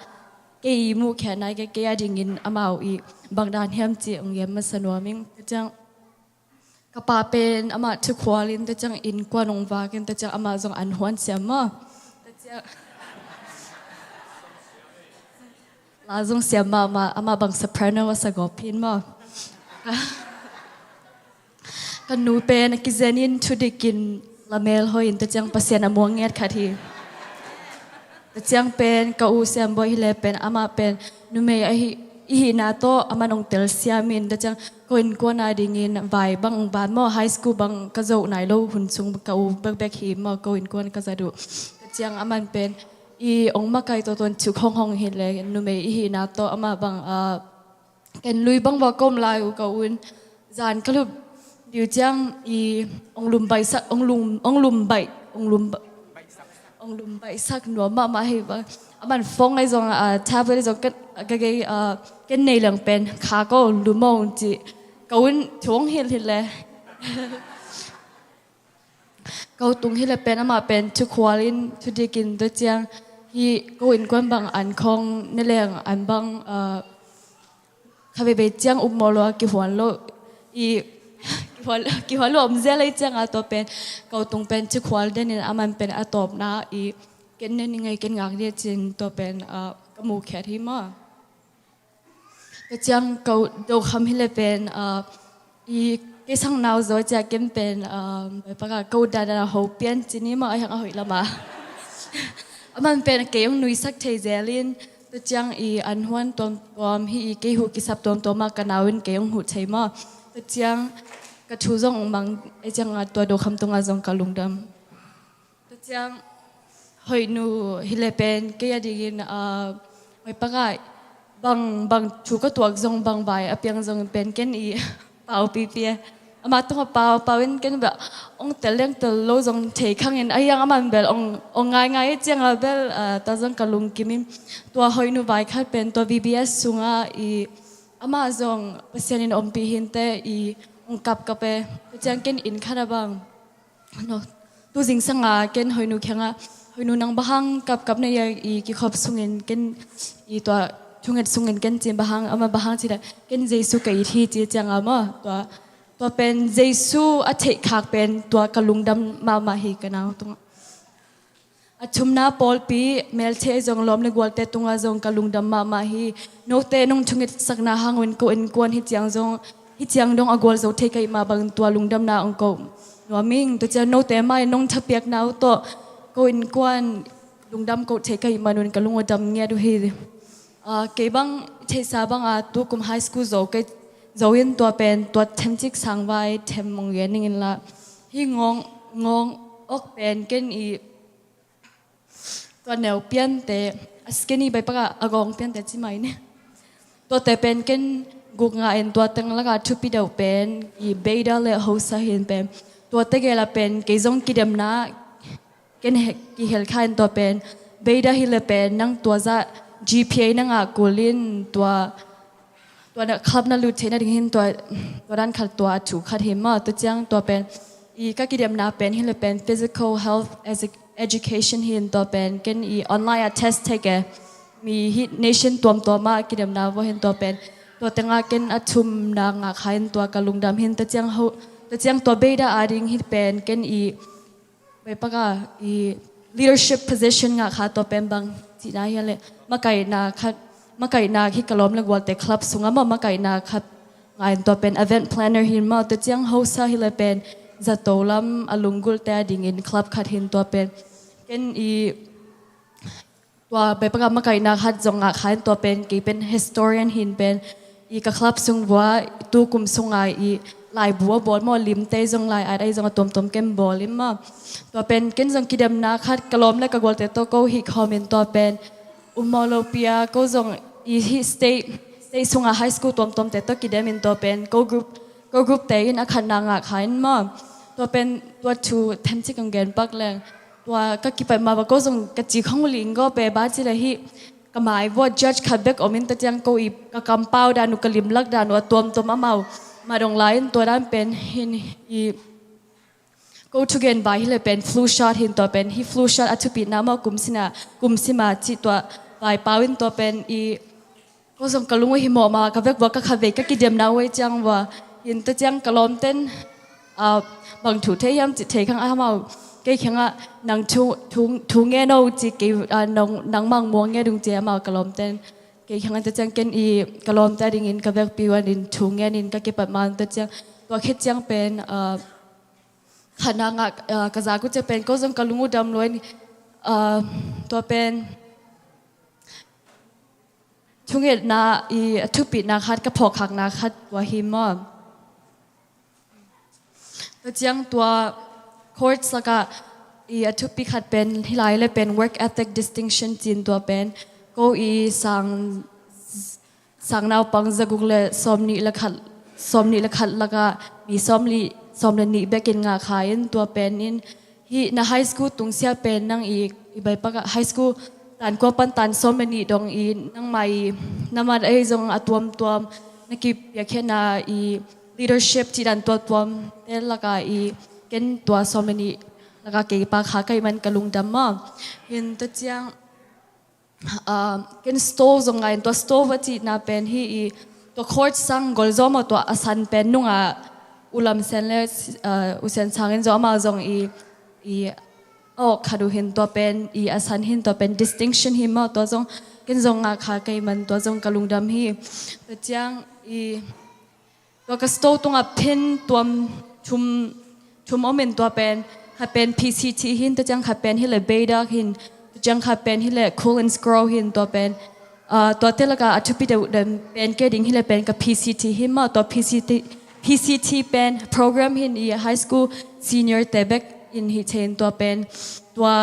kei i muhkhiatna i kei a dingin amau i bang dan hiam cih ong gen masa nuam ing. Tua ciang ka pa pen amah thukhual in tua ciang innkuan ong vak in tua ciang amah zong an huan siam maw. Tua ciang la zong siam mahmah, amah bang soprano a sa gawp hin maw. Ka nu pen a kizenin thudikin lamel hoihin tua ciang Pasian a muang ngiat khat hi. Tua ciang pen ka u Siambawi hi le pen amah pen numei ahi, i hihna tawh a man ong telsiam in tua ciang ko innkuan a dingin vai bang ong ban maw, high school bang ka zoh nai lo hun sung ka u bekbek hi maw, ko innkuan ka zat uh. Tua ciang a man pen i ong makai tawh tuan thuk honghong hi le numei i hihna tawh amah bang, ah, ken lui bang va kom lai uh ka un zan ka lup diu ciang i ong lum baihsak, ong lum, ong lum baih, ong lum ba-, ong lum baihsak nuam mahmah hi bang. A man fong ai zong, ah, tablet ai zong ka, ka gei, ah, ken nei leng pen kha ko lum ong ci ka un thu ong hilh hilh le. Ko tung hi le pen amah pen thukhual in thudikin tua ciang hi ko innkuan bang an khong ne leng an bang, ah, kha veivei ciang upmawh lo a kihuan lo i kihuan, kihuan lo om zel ei ciang a tua pen ko tung pen thukhual denin a man pen a tawpna i ken ne ni ngei ken ngak ni a cin tua pen, ah, ka muhkhiat hi maw. Tua ciang ko dokham hi le pen, ah, i kei sang nau zaw cia ken pen, ah, bai paka ko dana ho pian cini maw a hiang a hoih lama. A man pen kei ong nuisak thei zelin tua ciang i an huan tuamtuam hi i kei huh kisap tuamtuam ah ka nau in kei ong huh thei maw. Tua ciang ka thu zong ong mang ei ciang a tua dokham tungah zong ka lungdam. Tua ciang hoihnu hi le pen kei a dingin, ah, hoih pakai bang, bang thu ka tuak zong bang vai a piang zong pen ken i pau pipi e. Amah tungah pau, pau in ken bel ong tel leng tel lo zong thei khang in a hiang a man bel ong, ong ngaingai ciang a bel, ah, ta zong ka lungkim in tua hoihnu vai khat pen tua V B S sungah i amah zong Pasian in ompih hinte i ong kapkap e. Tua ciang ken inn khat a bang no, tu zingsanga ken hoihnu kiangah hoihnu nang bang hang kapkap na hia i kikhop sungin ken i tua thunget sungin ken cin bang hang ama bang hang ci le ken Jesu ka it hi ci cianga maw tua Tua pen Jesu a theihkhak pen tua ka lungdam mahmah hi ka nau tungah. A thumna pawlpi, melthei zong lawm le gualte tungah zong ka lungdam mahmah hi. Note nong thungetsakna hangin ko innkuan hih ciang zong, hih ciang dong a gualzo thei ka hih mah bangin tua lungdamna hong ko nuam ing. Tua ciang note mah in nong thapiakna uh tawh ko innkuan lungdam ko thei ka hih manun ka lung uh dam ngiat uh hi. Ah, kei bang theihsa banga tukum high school zo kei zo in tua pen tua themcik sangvai them mong gen ning inla. Hih ngawng, ngawng awk pen ken i tua neu piante, a skinny bai pakah a gawng piante ci mai ni. Tuate pen ken guk nga in tua teng lakah thupi deuh pen i Beta le Hosa hin pen. Tuate gela pen kei zong kidemna ken he, kihel kha in tua pen. Beta hi le pen nang tua zah G P A na ngah kul in tua, tua na club na lut theihna ding hin tua, tua dan khat tua a thu khat hi maw. Tua ciang tua pen i ka kidemna pen hi le pen physical health as a education hin tua pen ken i online a test thei ke. Mi hi nation tuamtuam ah kidemna vua hin tua pen. Tua tengah ken a thumna ngah kha in tua ka lungdam hin tua ciang ho, tua ciang tua Beta a ding hi pen ken i Bai paka i leadership position ngah kha tua pen bang cihna hi le makaihna khat, makaihna hi ka lawm le gualte club sungah maw makaihna khat ngah in tua pen event planner hin maw tua ciang hosa hi le pen zato lam a lunggulhte a dingin club khat hin tua pen ken i tua bai paka makaihna khat zong ngah kha in tua pen kei pen historian hin pen i ka club sung vua tu kum sunga i laibu a bawl maw limte zong lai at ai zong a tuamtuam ken bawl in maw. Tua pen ken zong kidemna khat ka lawm le ka gualte tawh ko hih khawm in tua pen um maw lo pia ko zong i hih state, state sunga high school tuamtuamte tawh kidem in tua pen ko group, ko group te in a khatna ngah kha in maw. Tua pen tua thu themcik ang gen pak leng tua ka kipat ma va ko zong ka ci khong ling go pe ba ci le hih ka mai vua judge khat bek om in tua ciang ko i ka kampau dan uh ka limlak dan uh a tuamtuam amau ma dong lai in tua dan pen hin i ko thugen vai hi le pen flu shot hin tua pen hi flu shot a thupitna maw kum sina kum sima ci tua vai pau in tua pen i ko zong ka lung uh hi mawh ma ka vek vua ka khat vei ka kidemna uh ei ciang vua hin tua ciang ka lawmten bang thu thei hiam ci thei khang a amau kei khangah nang thu, thu, thu nge no ci kei nang mang muang nge dung ci amau ka lawmten kei khangah tua ciang ken i ka lawmte a dingin ka vekpi uh anin thu ngenin ka kipat ma tua ciang tua khit ciang pen khatna ngah ka zak uh ciang pen ko zong ka lung uh dam luai tua pen thungetna i a thupitna khat ka phawkkhakna khat tua hi maw. Tua ciang tua course lakah i a thupi khat pen hi lai le pen work ethic distinction cin tua pen ko i sang sang naupang zaguk le sawmnih le khat sawmnih le khat lakah mi sawmli sawm le nih bekin ngah kha in tua pen in hih na high school tungsiah pen nang i i bai pakah high school tan kua pan tan sawm le nih dong i nangmah i na mat ei zong a tuamtuam na kipiakhena i leadership cih dan tuamtuam te lakah i ken tua sawm le nih lakah kei pa kha ka hih man ka lungdam maw. Hin tua ciang ken stove zong ngai in tua stove a cihna pen hi i tua court sang gol zaw maw tua a san pen nungah u Lam Sen le u Sen Sang in zaw amau zong i i a awk khat uh hin tua pen i a san hin tua pen distinction hi maw tua zong ken zong ngah kha ka hih man tua zong ka lungdam hi. Tua ciang i tua ka stove tungah pin tuam thum thum om in tua pen khat pen P C T hin tua ciang khat pen hi le Beta hin tua ciang khat pen hi le Cool and Scroll hin tua pen tua te lakah a thupi deuh dem pen ke ding hi le pen ka P C T hi maw tua P C T P C T pen program hin i high school senior te bek in hi thei in tua pen tua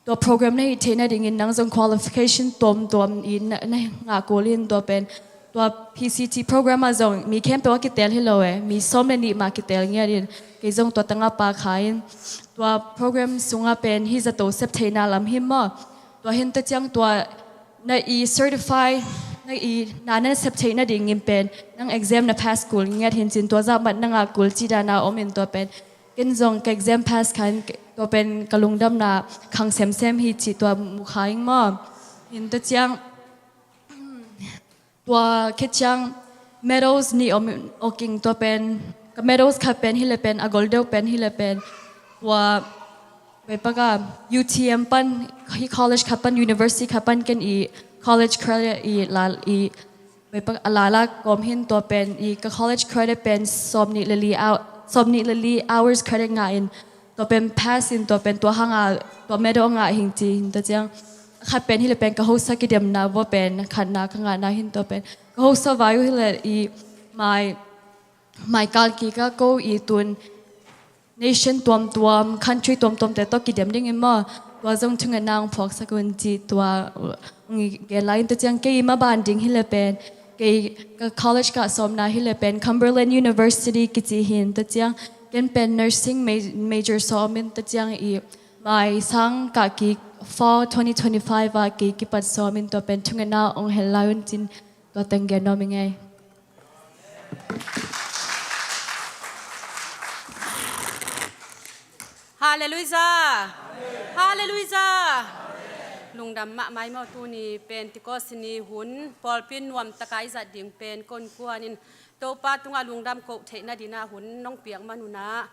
tua program na hih theihna dingin nang zong qualification tuamtuam in na ngah kul in tua pen tua P C T program ah zong mi khempeuh a kitel hi lo e mi sawm le nih mah kitel ngiat in kei zong tua tangah pa kha in tua program sungah pen hi zato sep theihna lam hi maw. Tua hin tua ciang tua na i certify na i na na sep theihna dingin pen nang exam na pass kul ngiat hin cin tua zah mat na ngah kul ci dana om in tua pen ken zong ka exam pass khan tua pen ka lungdamna khang semsem hi cih tua mu kha ing maw. Hin tua ciang tua khit ciang medals nih om, om ing. Tua pen, ka medals khat pen hi le pen, a gol deuh pen hi le pen, tua, bai pak a, U T M pan, hi college khat pan, university khat pan ken i college credit i la, i, bai pak a la la kawm hi in.Tua pen i ka college credit pen sawm nih le li hou-, sawm nih le li hours credit ngah in, tua pen pass in, tua pen tua hang a, tua medal ngah hi ing ci hi in. Tua ciang, khat pen hi le pen ka hosa kidemna vua pen khatna ka ngahna hi in. Tua pen ka hosa vai uh hi le i mai, mai kal kik a ko i tun nation tuamtuam, country tuamtuam te tawh kidem ding in maw, tua zong thungetna hong phuaksak un ci tua, uh, hong gen lai in. Tua ciang kei i maban ding hi le pen, kei ka college ka sawmna hi le pen Cumberland University kici hi in. Tua ciang ken pen nursing ma-, major sawm in. Tua ciang i mai sang ka kik fall twenty twenty-five a kei kipat sawm in. Tua pen thungetna hong hel lai un cin tua teng gen nuam ing ei. Halleluijah. Halleluijah. Lungdam mahmah ei maw. Tuni Pentecost ni hun pawlpi nuamtaka i zat ding pen konkuan in Topa tungah lungdam koh theihna dinah hun nong piak man unah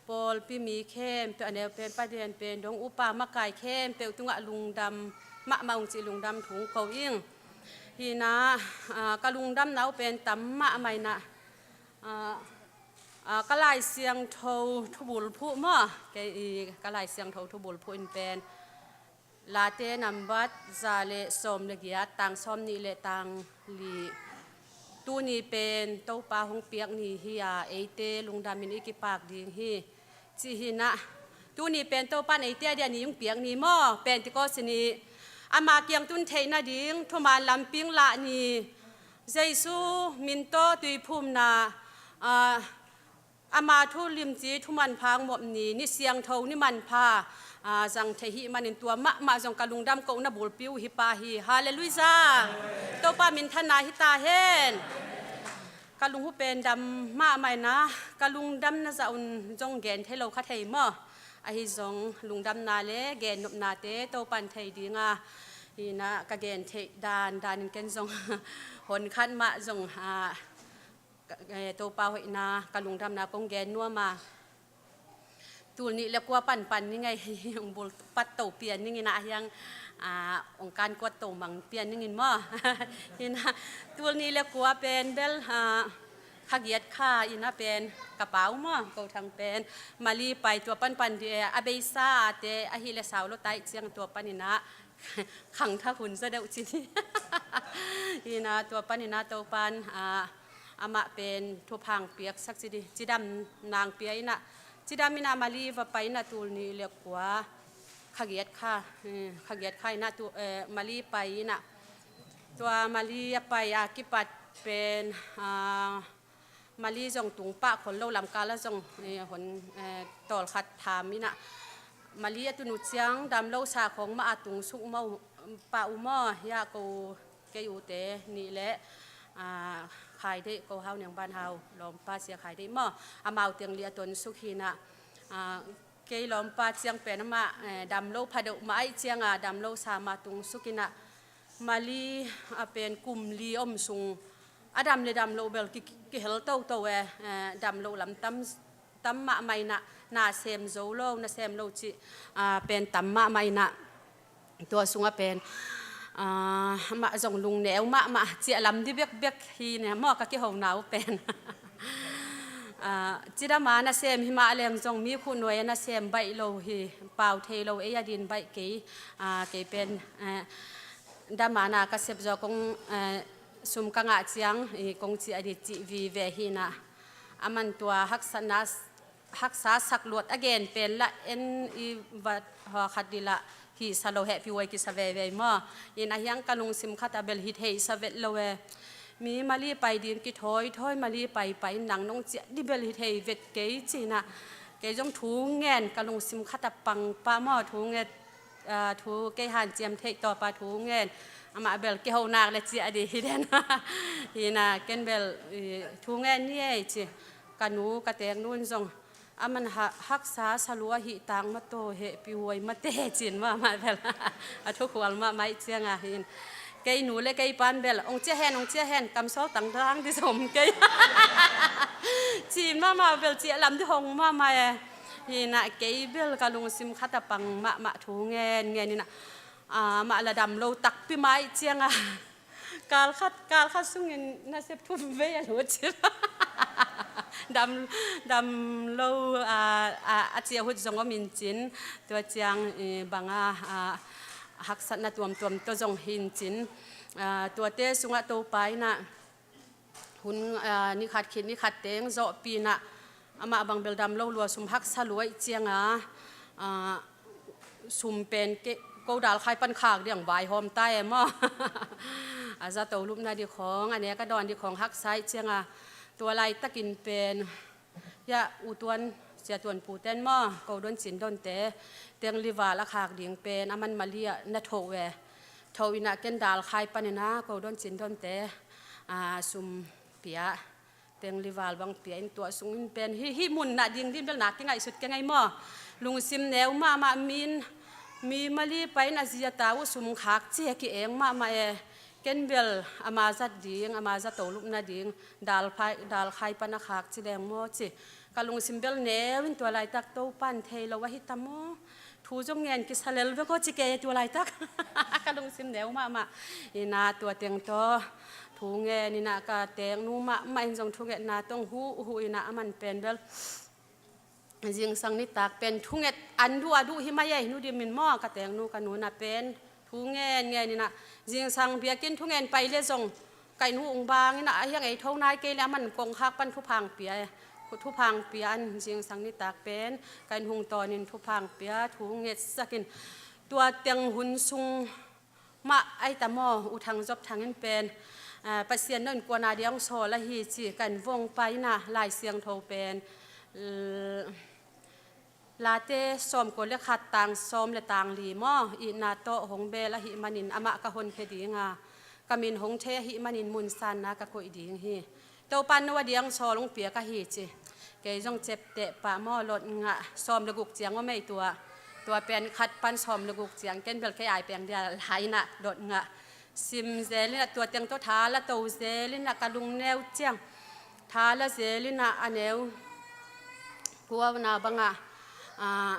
pawlpi mi khempeuh, a neu pen, padian pen, dong upa makai khempeuh tungah lungdam mahmah ung cih lungdam thu hong ko ing. Hinah, ah, ka lungdamna uh pen tam mahmah inah, ah, ah, ka Lai Siangtho thubulphuh maw, kei i ka Lai Siangtho thubulphuh in pen Late nambat za le sawm le giat, tang sawm nih le tang li. Tuni pen Topa hong piak ni hi a, eite lungdam in i kipak ding hi. Cih hinah, tuni pen Topa in eite a dia ni hong piak ni maw, Pentecost ni. Ama kiang tun theihna ding thuman lamping lah ni. Jesu min tawh tuiphumna, ah, ama thu limci thumanpha hong mawh ni, ni siangtho ni manpha, ah, zang thei hih manin tua mahmah zong ka lungdam kohna bulpi uh hi pah hi. Halleluijah. Topa minthanna hi ta hen. Ka lunghu pen dam mahmah inah, ka lungdamna zah un zong gen thei lo kha thei maw. Ahi zong lungdamna le gennopnate Topa in thei dinga, hinah ka gen theih dan danin ken zong hon khat mah zong, ah, ka, eh, Topa hoihna, ka lungdamna kong gen nuam a. Tul nih le kua panpan ni ngei hi, hong bul pat to pian ning inah hiang, ah, hong kan kuat to mang pian ning in maw. Hinah, tul nih le kua pen bel, ah, kha giat kha inah pen ka pau maw, Ko Thang pen Mali pai, tua panpan di, eh, a beisa a te ahi le sau lo tai ciang tua pan inah khangthak hun zaw deuh cin hi. Hinah tua pan inah Topan, ah, amah pen thupha hong piaksak ci di, cidam nang pia inah, cidam inah Mali va pai inah tul nih le kua, kha giat kha, eh, kha giat kha inah tu, eh, Mali pai inah, tua Mali a pai a kipat pen, ah, Mali zong tung pah khol lo, lamkal ah zong, eh, hon, eh, tawlkhat tham inah, Mali a tun uh ciang damlo sa khawng mah a tung suk maw, pah uh maw, hiah ko kei ute nih le, ah, Khai Deih, ko Hau Niang Ban Hau lawmpa Sia Khai Deih maw, amau teng li a ton suk hinah, ah, kei lawmpa ciang pen amah, eh, damlo pha deuh mah aih cianga damlo sa mah tung suk inah, Mali a pen kum li om sung a dam le dam loh bel ki, ki, kihel toto e, eh, dam loh lam tam, tam mahmah inah, na sem zo lo, na sem lo cih, ah, pen tam mahmah inah, tua sungah pen, ah, amah zong lungneu mahmah, ciah lam di bekbek hi ne maw, ka kihona uh pen. Ah, cidam a na sem hi mah leng zong mi khuh nuai a na sem baih lo hi, pau thei lo, ei a din baih kei, ah, kei pen, eh, dam a na ka sep zaw kong, eh, sum ka ngah ciang, i, kong ciah di cih vive hinah. Aman tua haksatna, haksa sak luat a gen pen lah en i vat haw khat di lah hih sa lo, hehpih huai kisa veve maw. Inah hiang ka lungsim khat a bel hih thei sa vet lo e. Mi Mali pai ding kithawithawi Mali pai pai in nang nong ciah di bel hih thei vet kei cinah. Kei zong thu ngen ka lungsim khat a pang pah maw, thu nget, ah, thu kei hanciam theih tawpa thu ngen. Amah bel kiho nak le ciah di hi den. Hinah ken bel, i, thu ngen ni ei ci. Ka nu, ka teek nu in zong, aman ha, haksa sa lua hih tang mataw, hehpih huai mate cin mah amah bel. A thukhual mahmah ih cianga hin. Kei nu le kei pan bel, "Ong ciah hen, ong ciah hen, kamsawl tangtang dih zom kei." Cin mahmah bel, ciah lam dih hong mahmah e. Hi inah kei bel ka lungsim khat a pang mahmah, thu ngen ngen inah, ah, amah la dam lo takpi mah ahih ciangah, kal khat, kal khat sungin nasep thum vei a lut cin. Dam, dam lo, ah, ah, a ciah hut zong om in cin, tua ciang, eh, bang a, ah, haksatna tuamtuam tawh zong hi in cin, ah, tuate sungah Topa inah hun, ah, ni khat khit ni khat teng zawhpih inah, amah bang bel dam lo lua, sum haksa lua ahih ciangah, ah, sum pen kei, ko dalkhai pan khak ding vaihawm ta e maw. A zato lupna ding khawng, a nek a dawn ding khawng haksa ahih ciangah, tua laitakin pen, ya, U Tuan, Sia Tuan Pu ten maw, ko don cin donte, teng lival a khak ding pen a man Mali ah na thoh e. Thoh inah ken dalkhai pan inah ko don cin donte, ah, sum pia, teng lival bang pia in, tua sungin pen hih, hih mun nah ding ding bel nak kingaihsut keng ei maw. Lungsim neu mahmah, min, mi Mali pai in a zi a ta uh sum khak ci a ki-eng mahmah e. Ken bel ama zat ding, ama zato lupna ding, dalkhai, dalkhai pan a khak ci leng maw ci. Ka lungsim bel neu in tua laitak, Topa in thei lo ahi ta maw. Thu zong ngen kisa lel vek aw ci kei tua laitak. Ka lungsim neu mahmah. Inah tua teng tawh thu ngen inah ka tengnu mahmah in zong thungetna tawh huh huh inah, a man pen bel zingsang nitak pen thunget an duh a duh hi mai ei, Nu Dim in maw, ka tengnu ka nu na pen. Thu ngen ngen inah, zingsang biakinn thungen pai le zong, ka inn hong bang inah, a hiang ei tho nai kei le, a man kongkhak pan thupha hong pia e. Thupha hong pia in, zingsang nitak pen ka inn hong tawn in thupha hong pia, thu ngetsak in. Tua teng hun sung mah ahi ta maw, U Thang Zop Thang in pen, ah, Pasian, no innkuan a ding hong sawl ahi ci, ka inn vong pai inah Lai Siangtho pen, l-, Late sawmkua le khat, tang sawm le tang li maw, itna tawh hong bel ahih manin amah ka honkhia ding a, ka min hong thei ahih manin mun sanna ka koih ding hi. Topa in no a ding sawl hong piak ahi ci. Kei zong ciapteh pah maw, lotngah sawm le guk ciang om ei tua. Tua pen khat pan sawm le guk ciang, ken bel kei ai peng dia lai inah lotngah sim zel inah, tua teng tawh tha la to zel inah, ka lungneu ciang tha la zel inah, a neu kuana bangah, ah,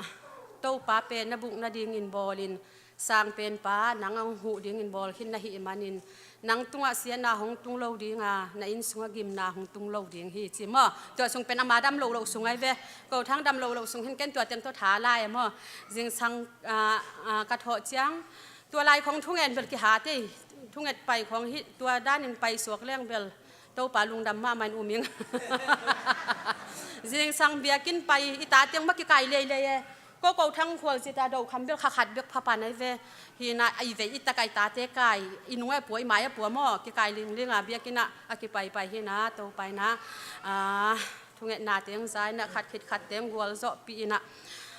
Topa pen na buk nadingin bawlin, Sang pen Pa, nang a hong huh dingin bawl khin na hih manin, nang tungah siatna hong tung lo ding a, na inn sungah gimna hong tung lo ding hi ci maw. Tua sung pen ama dam loh loh sung ahi ve. Ko Thang dam loh loh sung hin, ken tua teng tawh tha lai e maw. Zingsang, ah, ah, ka thawh ciang, tua lai khong thungen bel kihat ei. Thunget pai khong hi, tua danin pai suak leng bel Topa lungdam mahmah in um ing. Zingsang biakinn pai, i ta teng mah kikai leilei e. Ko, Ko Thang khual cita do kham bel kha khat bek pha pan ahi ve. Hi inah i vei i tak a i tate kai, i nung a pua, i mai a pua maw, kikai lingling a biakinn ah a kipaipai hi inah, Topa inah, ah, thungetna teng za inah, khat khit khat teng gualzawhpih inah,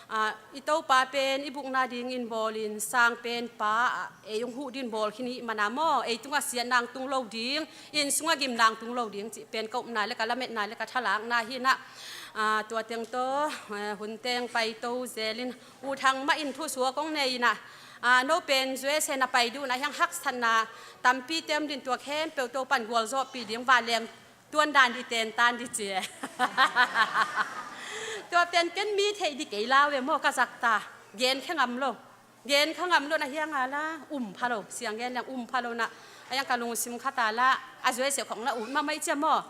ah, i Topa pen i buk nadingin bawlin, Sang pen Pa, ah, ei hong huh dingin bawl khin i hih mana maw, ei tungah siatna hong tung lo ding, inn sungah gimna hong tung lo ding cih pen ka upna le ka lametna le ka thalakna hi inah, ah, tua teng tawh, eh, hun teng pai to zelin, U Thang mah in thusuak hong nei inah, ah, no pen U S A na pai ding un a, hiang haksatna tampi tem ding, tua khempeuh Topa in gualzawhpih ding, vanleng tuan dan dih, tentan dih ci e. Tua pen ken mi theih dih kei lau e maw, ka zak ta. Gen khe ngam lo. Gen kha ngam lo na hiang a la, um pha lo. Siang gen leng um pha lo na. A hiang ka lungsim khat a la, a U S A khong na ut mahmah i ci a maw.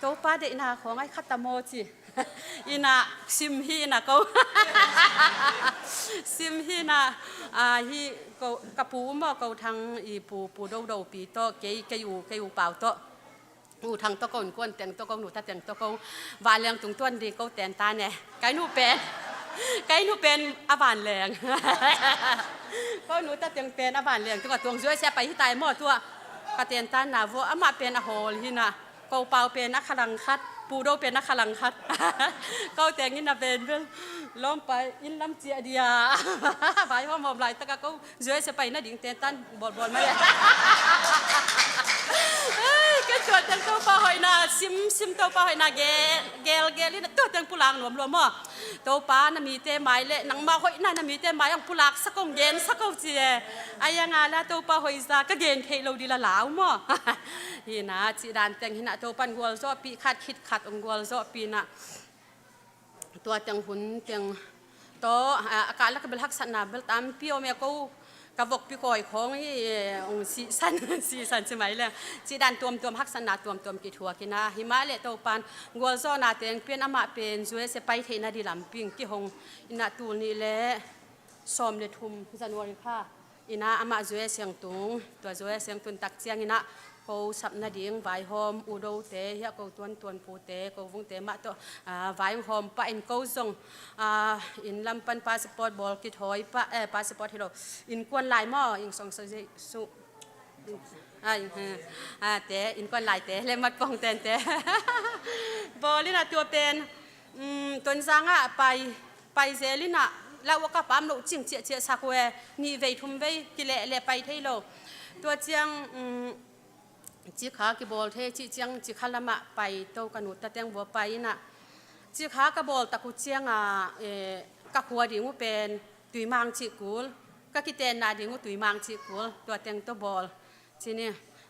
Topa deihna khong ahi khat a maw ci. Inah sim hi inah ko. Sim hi inah, ah, hi ko, ka pu maw, Ko Thang i pu, Pu Dodo pi tawh, kei, kei u, kei u pau tawh. U Thang tawh ko, innkuan teng tawh ko, nu ta teng tawh ko. Vanleng tung tuan ding ko tentan e. Kai nu pen, kai nu pen a vanleng. Ko nu ta teng pen a vanleng. Tua tuang U S A pai hi ta e maw tua. Ka tentan na vua, amah pen a hawl hi inah. Ko pau pen a khalang khat, Pu Do pen a khalang khat. Ko teng in a ven bel lawm pai, inn lam ciah dia. Vai hawm hawm laitak a ko U S A pai nading tentan bawlbawl mai a. Ei, ken tua teng Topa hoihna sim sim, Topa hoihna gel gel gel in, tua teng pulak nuam lua maw. Topa na mite mai le nangmah hoihna na mite mai ang pulak sak ong gen sak o ci e. Ai anga la Topa hoihza ka gen theih lo di la lau maw. Hi na, cih dan teng hi na, Topan gualzawhpih khat khit khat ong gualzawhpih na. Tua teng hun teng tawh a, a kah lak a bel haksatna bel tampi om e, ko ka vokpi kawi khawng hi e, ong sihsan sihsan ci mai leng. Cih dan tuamtuam, haksatna tuamtuam kithuak hi na, hi mah leh Topan gualzawhna teng pian, amah pen U S A pai theihna di lampi ong kihong hi na, tul nih le sawm le thum January kha. Hi na, amah U S A ong tung, tua U S A ong tun tak ciang hi na, ko sap nading vaihawm U Do te, hi a, ko tuantuan pu te, ko vung te mah tawh, a, vaihawm pah in, ko zong, a, inn lam pan passport bawl kithawi pah, eh, passport hi lo, innkuan lai maw, inn song so su, ai, eh, a, te, innkuan lai te le matpong ten te bawl in a, tua pen, um, Tonzang ah pai, pai zel in a, lau a ka pam lo cing ciahciah sak uh e, nih vei thum vei kileh leh pai thei lo. Tua ciang, um, cikha kibawl thei cih ciang, cikha lam ah pai to, ka nu ta teng vua pai in a, cikha ka bawl tak uh ciang a, eh, ka khua ding uh pen Tuimang cih kul, ka kitenna ding uh Tuimang cih kul, tua teng tawh bawl. Ci ni,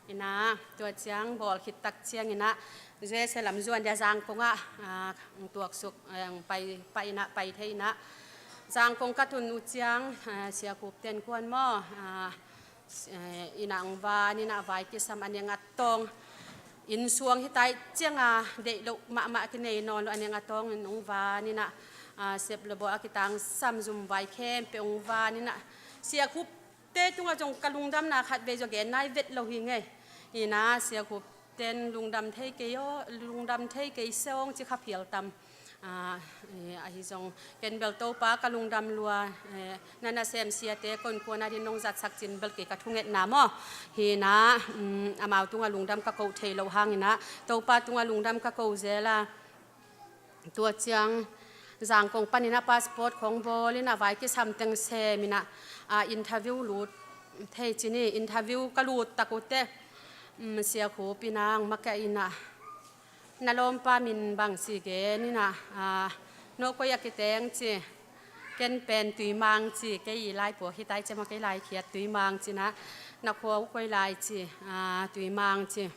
hi na, tua ciang bawl khit tak ciang hi na, U S A lam zuan dia Zangkong ah, a, ong tuaksuk, eh, ong pai, pai hi na, pai thei hi na. Zangkong ka tun uh ciang, a, Sia Khup ten kuan maw, a, s-, eh, inn ah ong van hi na, vai kisam, a neng a tawng. Inn suang hi tai ciang a, deih loh mahmah kinei nawn lo, a neng a tawng in ong van hi na, a, sep le bawh a kitangsam zum vai khempeuh ong van hi na. Sia Khup te tungah zong ka lungdamna khat vei zong gen nai vet lo hi ngei. Hi na, Sia Khup ten lungdam thei kei aw, lungdam thei kei se ong ci kha phial tam. A, eh, ahi zong ken bel Topa ka lungdam lua, eh, na nasem siate konkuan a din nong zatsak cin bel kei ka thungetna maw. Hi na, um, amau tungah lungdam ka koh thei loh hang hi na, Topa tungah lungdam ka ko zel a. Tua ciang Zangkong pan hi na, passport khawng bawl hi na, vai kisam teng sem hi na, a, interview lut thei ci ni, interview ka lut tak uh teh, um, Sia Khup in a ong makaih hi na, na lawmpa min bang ci gen hi na, a, no koi a kiteng ci, ken pen Tuimang ci, kei i lai puak hi tai ci maw, kei lai khiat Tuimang ci na, na khua uh koi lai ci, a, Tuimang ci.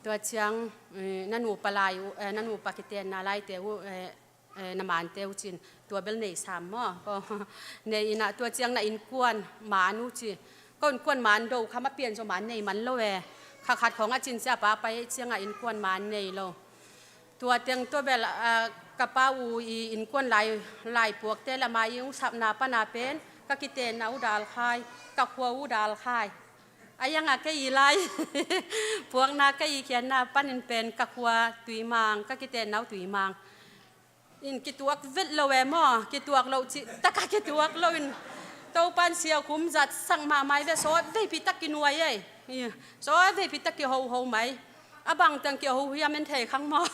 Tua ciang, eh, na nupa lai uh, eh, na nupa kitenna laite uh, eh, eh, na mante uh cin, tua bel nei sam maw. Ko, nei hi na, tua ciang na innkuan man uh ci. Ko innkuan man do kha ma pian zaw man nei man lo e. Kha khat khawng a cin sia pa pai ciang a innkuan man nei lo. Tua teng tua bel, ah, ka pa uh i innkuan lai, lai puakte lam a i ung sapna pan a pen, ka kitenna uh dal khai, ka khua uh dal khai. A iang a kei i lai puakna, kei i khiatna panin pen ka khua Tuimang, ka kitenna uh Tuimang. In kituak vet lo e maw, kituak lo cih taka kituak lo in. Topan Sia Khup zatsak mahmah i ve, sawt veipi tak kinuai ei. I, sawt veipi tak kihoho mai. A bang teng kihoho hiam en thei khang maw.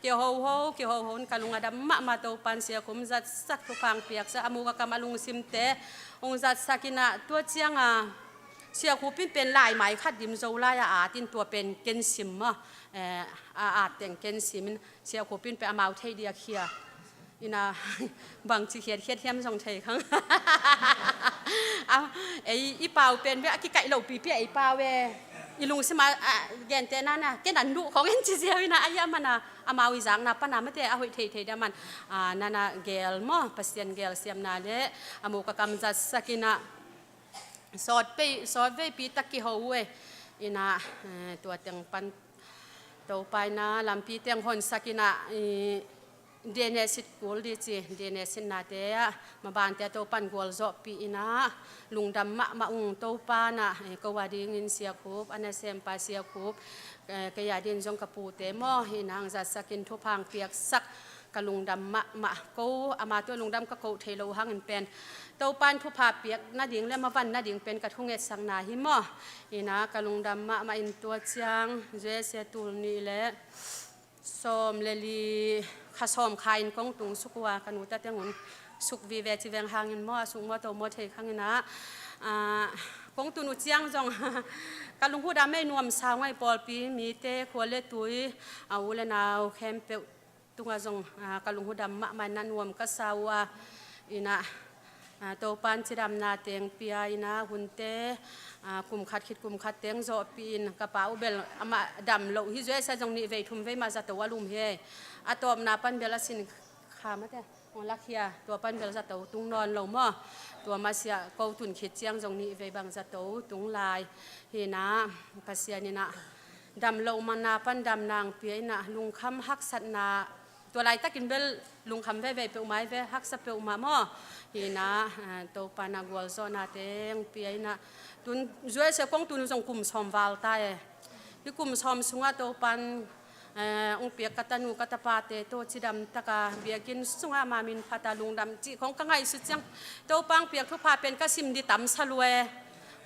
Kihoho, kihoho in ka lung a dam mahmah, Topan Sia Khup zatsak, thupha ong piaksak, a muk a kam a lungsimte ong zatsak in a, tua ciang a Sia Khup in pen lai mai khat dim zo lai a at in, tua pen ken sim maw, eh, a at teng ken sim in, Sia Khup in pen amau thei diak hia. In a, bangci khiatkhiat hiam zong thei khang. A, ei, i pau pen ve a kikaih lo pipi a ei pau e. I lungsim a, a, gente na na, ken an luh khong en ci ziau in a, a hia man a, amau i zakna pan a mate a hoih theithei dia man. A, na na gel maw, Pasian gel siamna le, a muk a kam zatsak in a, sawt vei, sawt veipi tak kiho uh e. In a, eh, tua teng pan Topa in a lampi teng honsak in a, i, D N S it kul di ci, D N S itnate ah, mabante ah Topan gualzawhpih in a, lungdam mahmah ung. Topa in a, eh, ko a dingin Sia Khup, a nasempa Sia Khup, eh, kei a dingin zong ka pute maw, in a ong zatsak in, thupha ong piaksak, ka lungdam mahmah. Ko, ama tua lungdam ka koh thei loh hangin pen, Topan thupha piak nading le mavan nading pen ka thungetsakna hi maw. In a ka lungdam mahmah in, tua ciang U S A tul nih le sawm le li, kha sawm kha in kong tung suk uh a, ka nu ta teng un suk vive ci veng hangin maw, a suk maw to maw thei khang in a, ah, Kong tun uh ciang zong ka lungdam ei, nuam sa uh ei, pawlpi mite, khua le tui, a u le nau khempeuh tungah zong, a, ka lungdam mahmah in ah nuam ka sa uh a, in ah, a, Topa'n cidamna teng pia in ah hunte, a, kum khat khit kum khat teng zawhpih in, ka pa uh bel amah dam lo hi zuai sa zong nih vei thum vei mah zato a lum hi. A tawpna pan bel a sin kha mate, ong lak hia, tua pan bel zato tung nawn lo maw. Tua masiah ko tun khit ciang zong nih vei bang zato tung lai hi in ah, Pasian in ah dam loh mana pan damna ong pia in ah, lungkham haksatna, tua laitakin bel lungkham veve peuhmah hi ve, haksa peuhmah maw. Hi in ah, a, Topa'n ah gualzawhna teng pia in ah, tun zuai sa kong tun uh zong kum sawm val ta e. Hih kum sawm sungah Topa'n, eh, ong piak ka tanu ka tapate tawh cidam taka biakinn sungah ama min phat a lungdam cih khong ka ngaihsut ciang, Topa ong piak thupha pen ka sim ding tam sa lua e.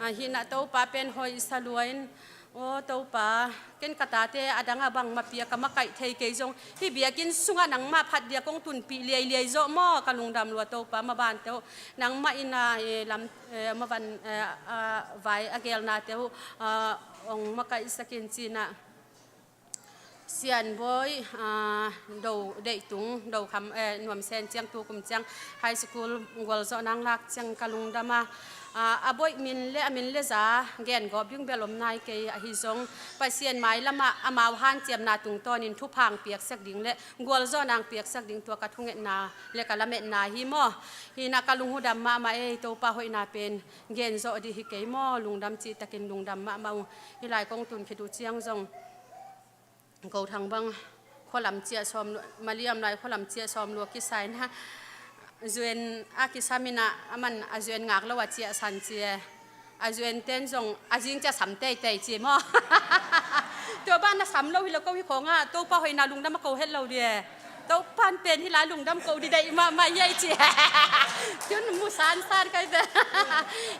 A, hi in ah Topa pen hoih sa lua in, aw Topa, ken ka tate a dang a bangmah pia ka makaih thei kei zong, hih biakinn sungah nangmah phat dia kong tunpih liailiai zawh maw, ka lungdam lua Topa. Mabante uh nangmah in ah, eh, lam, eh, mavan, eh, a, vai a gelnate uh, a, ong makaihsak in ci in ah, Sianbawi, a, Do, Deihtung, Do Kham, eh, Nuam Sen ciang tu kum ciang high school gualzawhna ong lak ciang ka lungdam a, a, a bawi min le a min le za gen gawp ding bel om nai kei, ahi zong Pasian mailamah amau hanciamna tungtawnin thupha ong piaksak ding le gualzawhna ong piaksak ding, tua ka thungetna le ka lametna hi maw. Hi in ah ka lungdam mahmah ei, Topa hoihna pen gen zawh ding hi kei maw, lungdam cih takin lungdam mahmah ung. Hih lai kong tun khit uh ciang zong Ko Thang bang khualam ciah sawm lua, Maliam lai khualam ciah sawm lua kisa in ah, zuen a kisam in ah, aman a zuen ngak lo a ciah san ci e. A zuen ten zong a zing ciah sam teitei ci maw. Tua ban a sam lo hi lo ko hi khong ah, Topa hoihna lungdam a ko het lo ding e. Topa'n pen hih lai lungdam ko ding deih mahmah hi ei ci. Tun mu sansan kai ve.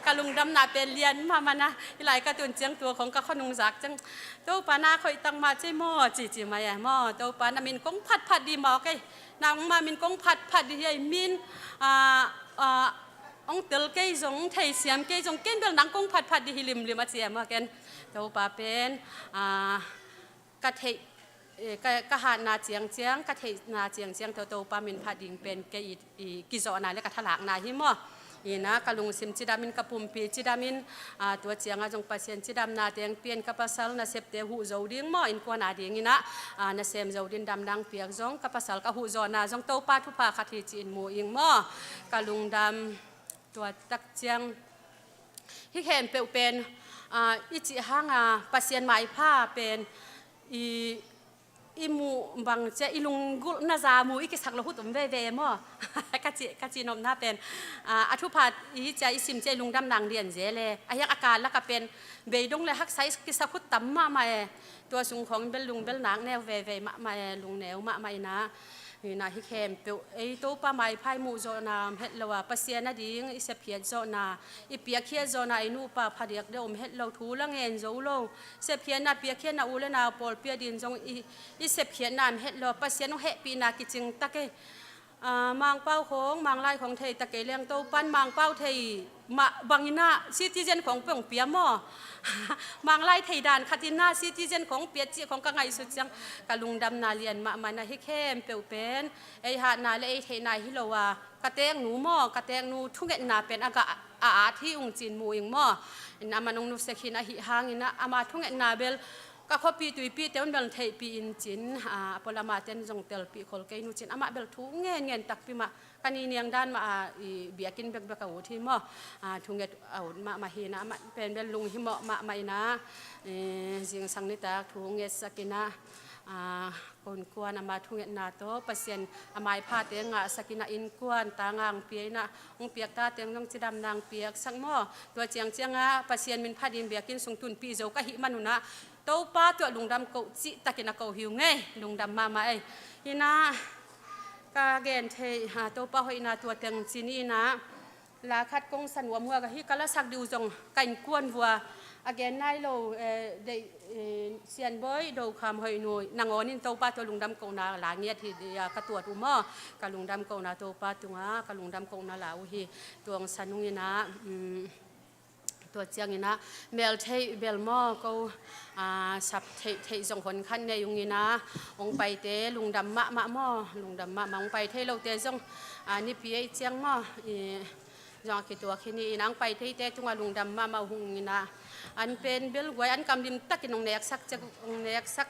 Ka lungdamna pen lian mahmah in ah, hih lai ka tun ciang tua khong ka khuanung zak ciang, Topa na khoih tang mah cei maw, cici mai e maw. Topa na min kong phatphat ding maw kei. Nangmah min kong phatphat ding hi ei, min, a, a, ong tel kei zong, theisiam kei zong, ken bel nang kong phatphat ding hi limlim a ci e maw ken. Topa pen, a, ka theih, eh, ka, ka hatna ciangciang, ka theihna ciangciang tawh Topa min phat ding pen kei i i kizawhna le ka thalakna hi maw. Hi in ah ka lungsim cidam in, ka pumpi cidam in, a, tua ciangah zong Pasian cidamna teng pia in, ka pasal nasepte huh zo ding maw, innkuan a ding in ah, a, nasem zo ding damna ong piak zong, ka pasal ka huh zawhna zong Topa thupha khat hi ci-in mu ing maw. Ka lungdam tua tak ciang. Hih khempeuh pen, a, i cih hang a Pasian maipha pen i i muh bang ciah i lunggulhna za mu i kisak lo hut om veve maw. Ka cih, ka cih nopna pen, a, a thupha i ciah i sim ciah i lungdam nang dian ze le. A hiang a kal lak a pen beidong le haksa i kisak hut tam mahmah e. Tua sung khong bel lung bel nak neu veve mahmah e, lung neu mahmah in ah. Hi in ah hih khempeuh ei Topa maipha i muh zawhna om het lo a, Pasian a ding i sepkhiat zawhna, i piakkhiat zawhna, i nupa phadiak deuh om het lo, thu la ngen zo lo. Sepkhiatna, piakkhiatna, u le nau pawlpi a ding zong i, i sepkhiatna om het lo, Pasian ong hehpihna kicing tak e. A, Mangpau khong, Manglai khong thei ta kei leng Topa'n Mangpau thei mah bang in ah citizen khong pia ong pia maw. Manglai thei dan khat in ah citizen khong pia cih khong ka ngaihsut ciang ka lungdamna lian mahmah in ah, hih khempeuh pen ei hatna le ei theihna hi lo a, ka teknu maw, ka teknu thungetna pen a gah a at hi ung ci-in mu ing maw. In aman ong nusia khin ahih hangin ah, ama thungetna bel ka khuapi tuipite un bel theihpih in ci-in, a, a pualam a ten zong telpih khol kei nu ci-in, amah bel thu ngenngen takpi mah, ka ni niang dan mah a, i biakinn bekbek a ut hi maw. A, thunget a ut mahmah hi in ah, amah pen bel lunghimawh mahmah in ah, e, zingsang nitak thu ngetsak in ah, a, ka innkuan ama thungetna tawh Pasian a maipha teng ngahsak in ah, innkuan tang ong pia in ah, ong piak ta teng zong cidamna ong piaksak maw. Tua ciangciang ah Pasian min phat ding biakinn sung tunpih zo ka hih man un ah, Topa tawh lungdam ko cih takin a ko hi ung ei, lungdam mahmah ei. Hi in ah ka gen theih, a, Topa hoihna tua teng ci ni in ah, la khat kong sa nuam uh a, ka hih ka lasak ding uh zong ka innkuan vua a gen nai lo, eh, deih, eh, Sianbawi Do Kham Hoih Nu, nangawn in Topa tawh lungdam kohna la ngiat hi, a, ka tuat uh maw. Ka lungdam kohna Topa tungah ka lungdam kohna la uh hi. Tua ong sa nung in ah, um, Tua ciangin ah, mel theih bel maw, ko, a, sap theih, theih zong hon khat nei ung in ah, hong paite lungdam mahmah maw, lungdam mahmah, hong pai thei lote zong, a, nipi ei ciang maw, i, zong a kituak hi ni in ah, hong pai theite tungah lungdam mahmah hong in ah, an pen bel guai, an kam limtakin hong neksak ciang, hong neksak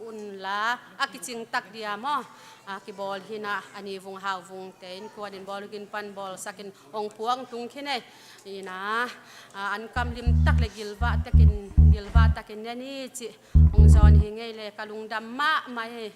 unla, a kicing tak dia maw, a, kibawl hi in ah, a ni vung hau vungte innkuan in bawl gin pan bawlsakin hong puang tung khin e. In ah, a, an kam limtak le gilvah takin, gilvah takin ne ni cih hong zawn hi ngei le ka lungdam mahmah e.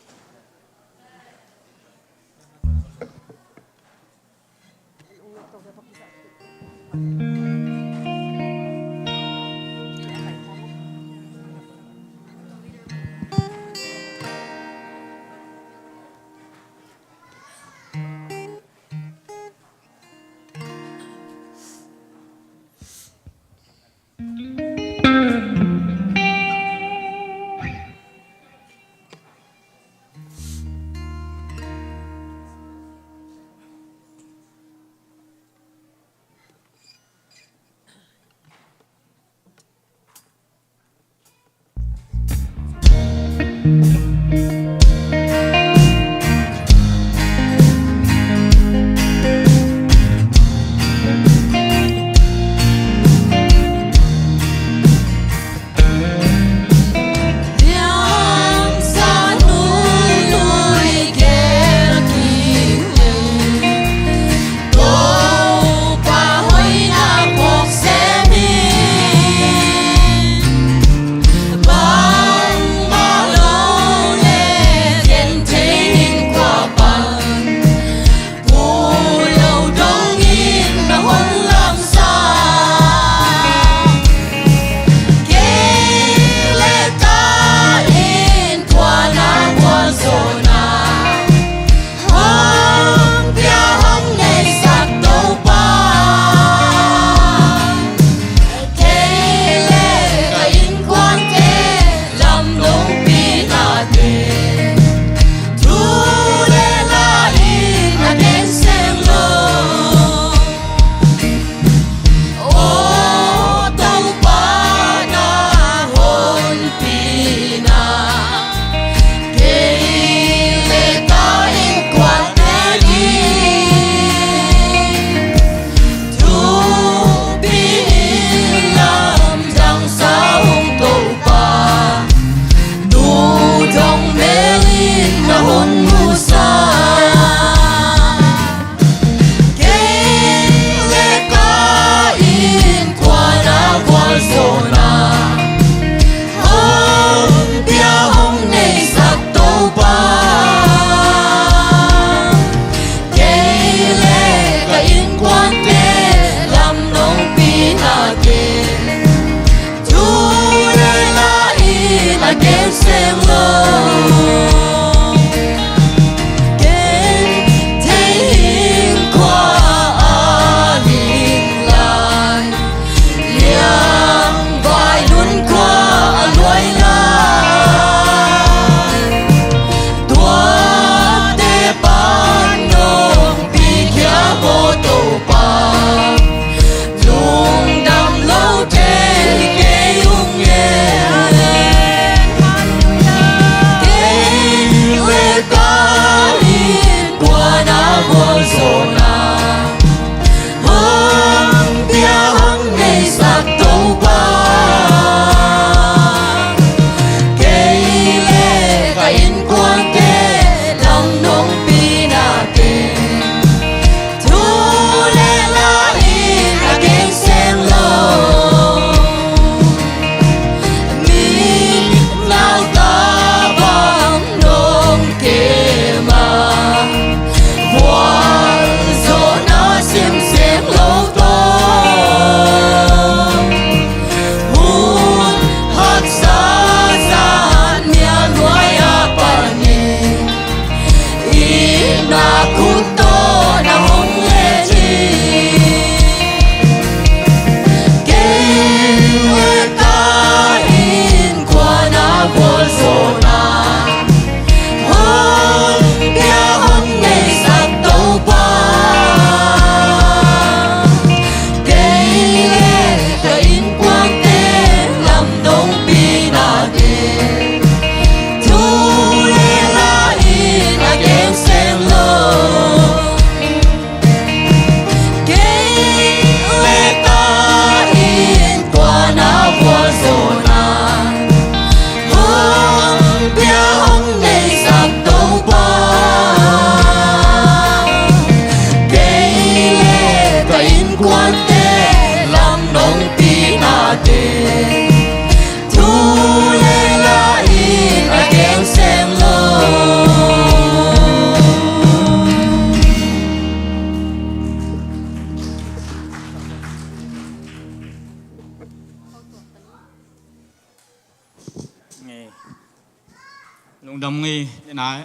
Lungdam ngei, ina,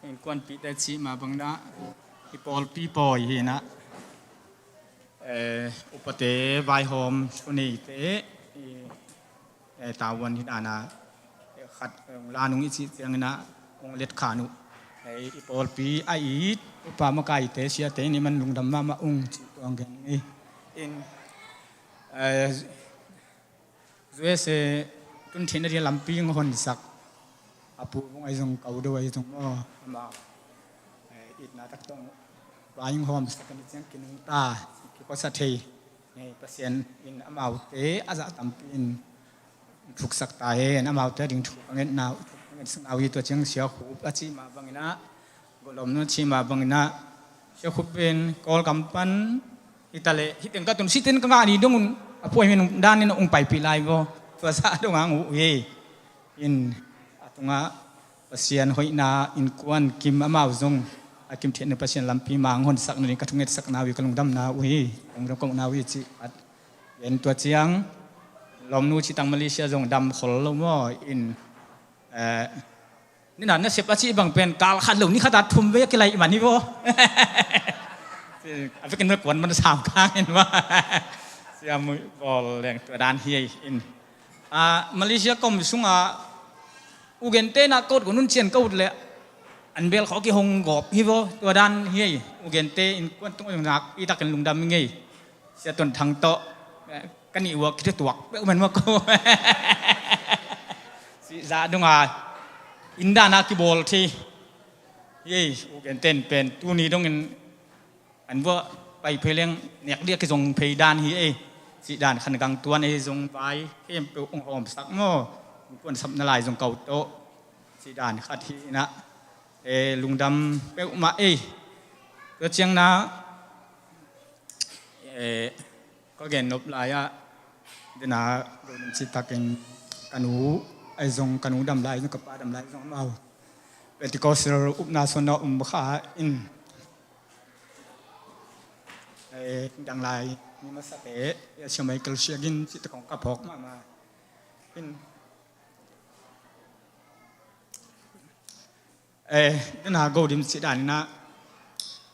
innkuanpihte cih mah bangin ah, i pawlpi pawi hi ina, eh, upate, vaihawm thuneite, i, eh, tavuan hi dana, eh, khat, eh, la nung i cih ciangin ah, hong let khan uh. Eh, i pawlpi a it, upa makaite, siate ni man lungdam mahmah ung cih tuang gen ngei. In, eh, U S A tun theihna ding lampi hong honsak a pu vung ahi zong, ko do ahi zong maw, amau, eh, itna tak tawh vai hong hawmsak a ni ciang kinungta, kikhuasa thei, eh, Pasian in amaute a zah tampi in thuksak ta hen. Amaute a ding thu ka ngetna, thu ka ngetsakna uh hi. Tua ciang Sia Khup a cih mah bangin ah, Golom nu cih mah bangin ah, Sia Khup pen Kawlgam pan hi ta leh, hih teng ka tun, sih teng ka ngah ni dong un, a puai min danin ong paipih lai vaw. Tua zah dong ang uh hi. In, a tungah Pasian hoihna, innkuan kim, amau zong a kim theihna Pasian lampi mang honsak nading ka thungetsakna uh hi, ka lungdamna uh hi. Lungdam kohna uh hi cih at. Gen tua ciang, lawmnu cih tang Malaysia zong dam khol lo maw. In, eh, nina nasep a cih bang pen kal khat lo ni khat a thum vei a kilaih man hi vaw. A vekin mel kuan man sam kang in va. Sia Mui Bawl leng tua dan hi ei in. Ah, Malaysia kom sunga U Gente na kot ko nun cian ka ut leh an bel khawh kihong gawp hi vaw, tua dan hi ei. U Gente innkuan tung zong nakpi takin lungdam ngei. Sia Ton Thang tawh, eh, ka nih uak kithutuak peuh man mah ko. Sih zah dong a, inn dan a kibawl thei hi ei. U Gente in pen tuni dongin an vuah pai phei leng nek dih a kizong phei dan hi ei. Sih dan khan gang tuan ei zong vai khempeuh ong hawmsak maw. Innkuan sapna lai zong ko tawh. Sih dan khat hi ina, eh, lungdam peuhmah ei. Tua ciang na, eh, ka gen nop lai-ah, dena, golden citakin ka nu, ahi zong ka nu dam lai, ka pa dam lai zong amau Pentecostal upna suan na um kha in, eh, dang lai, mi masate, eh, Sia Michael Siagin citakin ka phawk mahmah in, eh, dena Godim cih dan ina,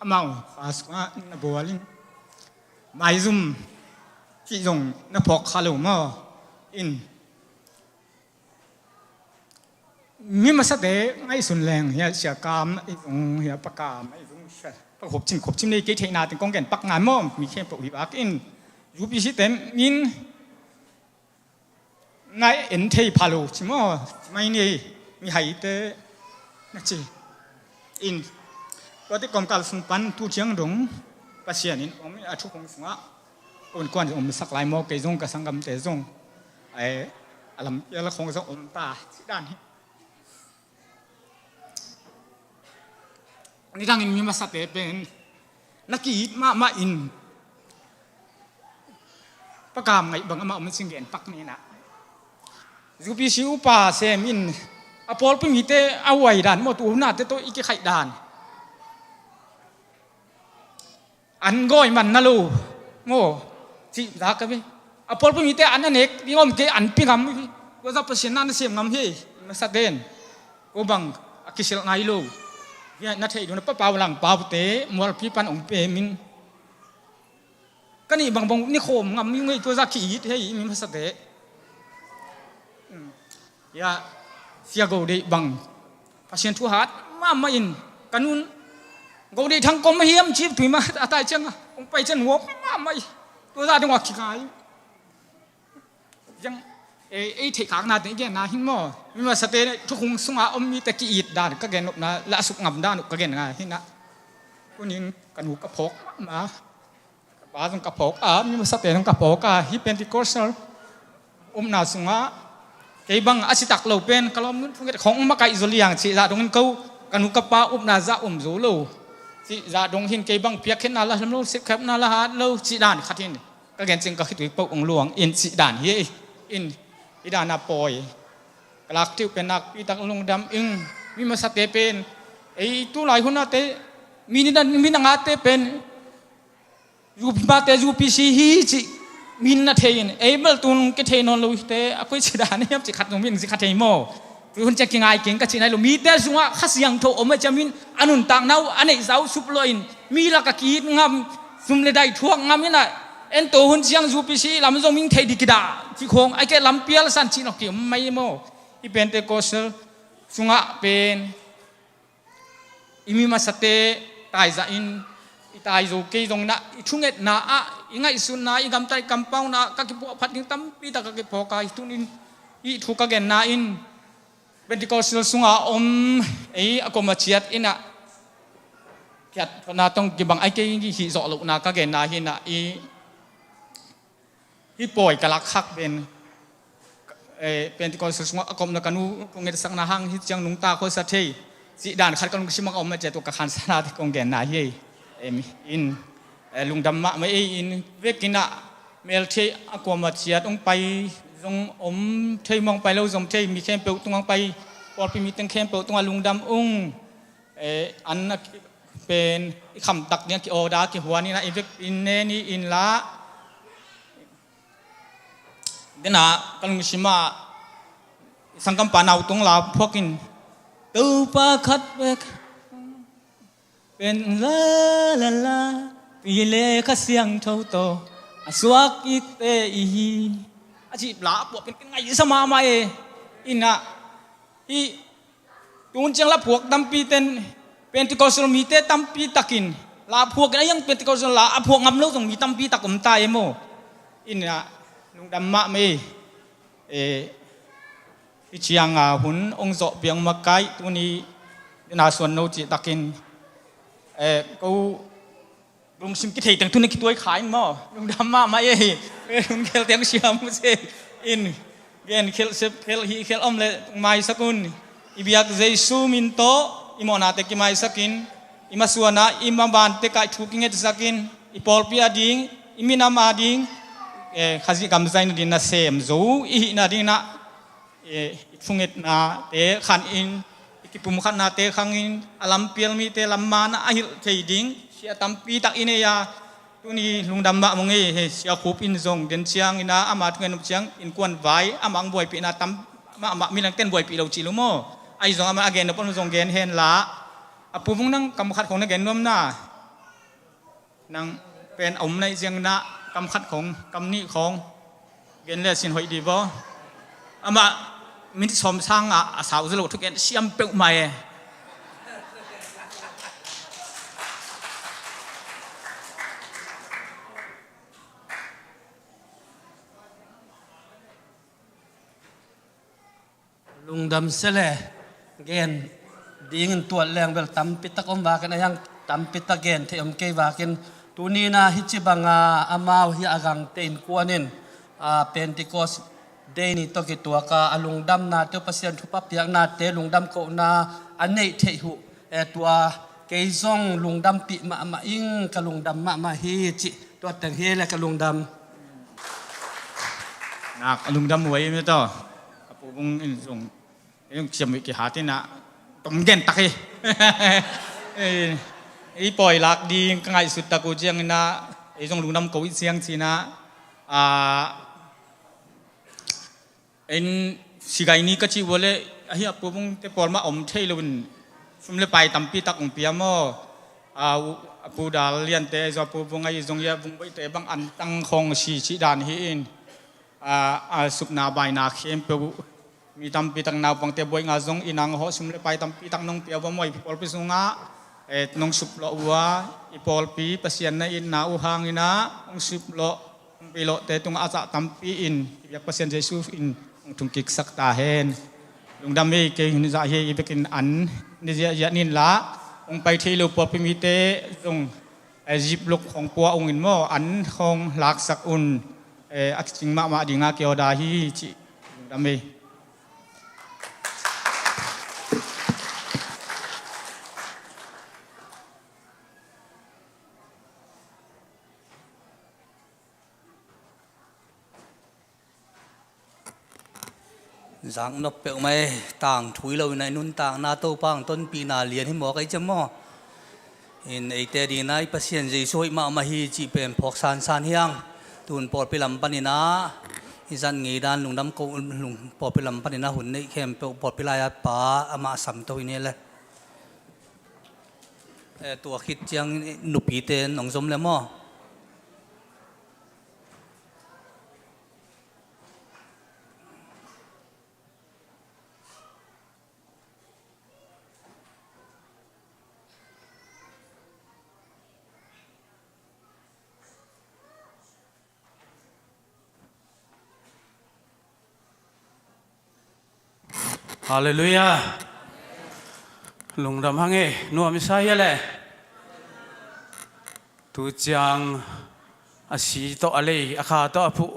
amau kha sungah na bual in, maizum cih zong na phawk kha lo maw. In, mi masate ngaihsun leng, hiah Sia Kam ahi zong, hiah Pa Kam ahi zong, Sia Pa Khop Cin, Khop Cin nei kei theihna teng kong gen pak ngai maw, mi khempeuh hi bak in, U P C te min na en thei pha lo ci maw, ci mai ni, mihaite na ci. In, tuate kawmkal sung pan tu ciang dong Pasian in om a, thukhun sungah innkuan omsak lai maw, kei zong ka sanggamte zong, ai, a lampial khong zong om ta, ci dan hi. Nidangin mi masate pen na ki-it mahmah in, Pa Kam ngaih bang amah om cing gen pak ni na. U P C upa sem in, a pawlpi mite a huai dan maw, tu hunate tawh i kikhaih dan. An gawi man na lo maw, cih zak a ve. A pawlpi mite an a nek ding om kei, an pi ngam hi. Tua zah Pasian na na sem ngam hi. Masa den ko bang a kisilh ngai lo. Hiah na theih dun a Pa Pau Lang Paute Mualpi pan ong pem in, ka nih bangbang ni khawm ngam hi ngei, tua zah ki-it hi ei, mi masate. Hiah Sia Go Deih bang Pasian thu hat mahmah in, ka nun Go Deih Thang kom hiam cip tui mah a tai ciang a hong pai ciang huap mahmah hi. Tua zah dong a kingai. Ciang ei, ei theihkhakna teng i genna hin maw, mi masate thukhun sunga om mite ki-it dan ka gen nopna, lah a suk ngam dan uh ka gen ngai hi na. Tunin ka nu ka phawk mahmah. Ka pa zong ka phawk a, mi masate zong ka phawk a, hih Pentecostal upna sungah kei bang a citak lo pen ka lawm nun thunget khong makaih zaw liang cih zah dongin ko, ka nu ka pa upna zah om zo lo. Cih zah dong hin kei bang piakkhiatna lah lam lo, sepkhiatna lah hat lo, cih dan khat hin ka gen cing ka khitui paoh ong luang in cih dan hi. In, i dan a pawi ka lak tiu pen nakpi tak lungdam ing. Mi masate pen ei tu lai hunate, mi ni dan, mi nangate pen U P mate U P C hi cih min na thei in, ei bel tun ke thei nawn lo hite, a koi ci dan hiam cih khat zong min ci kha thei maw. Tu hun ciang kingai keng ka cihna hi lo. Mite sungah Kha Siangtho om a ciamin a nuntakna uh a neihsa uh suplawh in mi lak a ki-it ngam, sum le daih thuak ngam inah, en to hun ciang U P C lam zong ming thei dih kidah cih khawng, ai keh lampial san cih nawk ki om mai maw? I Pentecostal sungah pen i mi masate taizah in, i taizo kei zong inah, i thungetna ah, i ngaihsutna, i gamtat i kampauna ah ka kipuahphat ding tampi tak ka kiphawk a, hi tunin i thu ka genna in Pentecostal sunga om ei a koma ciat inah kiat thotna tawh kibang ai kei hih zawh lohna ka genna hi inah, i hih pawi ka lakkhak pen, eh, Pentecostal sungah a komna ka nu kong ngetsakna hang hih ciang nungta khuasa thei cih dan khat ka lungsim ah a om a ciat uh ka khansanate kong genna hi. Em, in, eh, lungdam mahmah ei in, vekin ah melthei a koma ciat hong pai zong om thei, mawng pai lo zong thei, mi khempeuh tungah hong pai, pawlpi mi teng khempeuh tungah lungdam ung. Eh, an a ki-, pen i khamtak ding a ki-order a kihuan inah i vekpi in nen i inla. Denah ka lungsim ah i sanggampa nau tung la phuak in, Topa khat bek pen la la la, pi le Kha Siangtho tawh a suak ikte i hi, a cih la a puak pen ka ngaihsa mahmah e. Inah hih tun ciang la phuak tampi ten, Pentecostal mite tampi takin la phuak in, a hiang Pentecostal la a phuak ngam lo zong mi tampi tak om ta e maw? Inah lungdam mahmah ei. Eh, hih cianga hun hong zawh piang makaih tuni dena suan no cih takin, eh, ko lungsim kithei teng tuni kituai kha in maw? Lungdam mahmah ei. Lungkhel teng siam se in, gen khelh sep khelh hih khelh om le maisak un. I biak Jesu min tawh i mawhnate kimaisak in, i masuanah i mabante kaih thu kingetsak in, i pawlpi a ding, i minam a ding, eh, Khazih gam zaina ding nasem zo i hihna ding inah, eh, i thungetnate khan in, i kipumkhatnate khang in, a lampial mite lamman a hilh thei ding sia tampi tak i nei a, tuni lungdam mahmah ung ei. Hei, Sia Khup in zong den ciang inah ama thungen nop ciang innkuan vai amah hong buaipihna tam mahmah, milangten buaipih lo cih lo maw? Ahi zong amah a gen nop om zong gen hen la. A Pu Vung, nang kam khat khong na gen nuam na. Nang pen a om naih ciang inah kam khat khong, kam nih khong gen le sin hoih dih vaw. Amah minit sawm sangah a sau zo lo thugen siam peuhmah e. Lungdam se le, gen dingin tuat leng bel tampi tak om vakin, a hiang tampi tak gen thei om kei vakin, tuni inah hih ci banga amau hih a gangte innkuan in, a, Pentecost Day ni tawh kituaka a lungdamnate uh, Pasian thupha piaknate, lungdam kohna a neih theih uh, eh, tua kei zong lungdampih mahmah ing, ka lungdam mahmah hi cih tua teng hi le ka lungdam. Nak a lungdam huai mete. A Pu Vung in zong, ei zong ciamnuih kihat inah tom gen tak hi. Ei, ei pawi lak ding ka ngaihsut tak uh ciang inah ei zong lungdam ko i ciang ci inah, a, en sigaini ka cih uh le, ahi a Pu Vungte pawl mah om thei lo in, sum le pai tampi tak hong pia maw? A, u-, a Pu Dal Liante, zong a Pu Vung ahi zong ia Vung Boihte bang antang khong si cih dan hi in, a, a supna baina khempeuh mi tampi tak naupangte buai nga zong i nang hawh sum le pai tampi tak nong pia uh a maw, i pawlpi sungah, eh, nong suplawh uh a, i pawlpi Pasian na itna uh hang inah hong suplawh, hong peilawhte tungah a zah tampi in i biak Pasian Jesu in hong thungkiksak ta hen. Lungdam hi. Kei hun zah hi, i bekin an ni ziahziah nin la, hong pai thei lo pawlpi mite zong, eh, ziplock hong pua ung in maw, an hong laksak un, eh, a kicing mahmah dinga ki-order hi cih. Lungdam hi. Zaknop peuhmah e, tangthu hi lo inah i nuntakna Topa hong tonpihna lian hi mawk ei ciam maw? In eite dingin ah i Pasian Jesu hoih mahmah hi cih pen phawk sansan hiang. Tun pawlpi lam panin ah I zat ngei dan lungdam ko, lung pawlpi lam panin a hun neih khempeuh pawlpi lai-a pa amah a samto hi ni le. Eh, tua khit ciang nupite in hong zom le maw? Halleluiah. Lungdam hang e, nuam i sa hia le. Tu ciang a si tawh a lei, a kha tawh a phuh,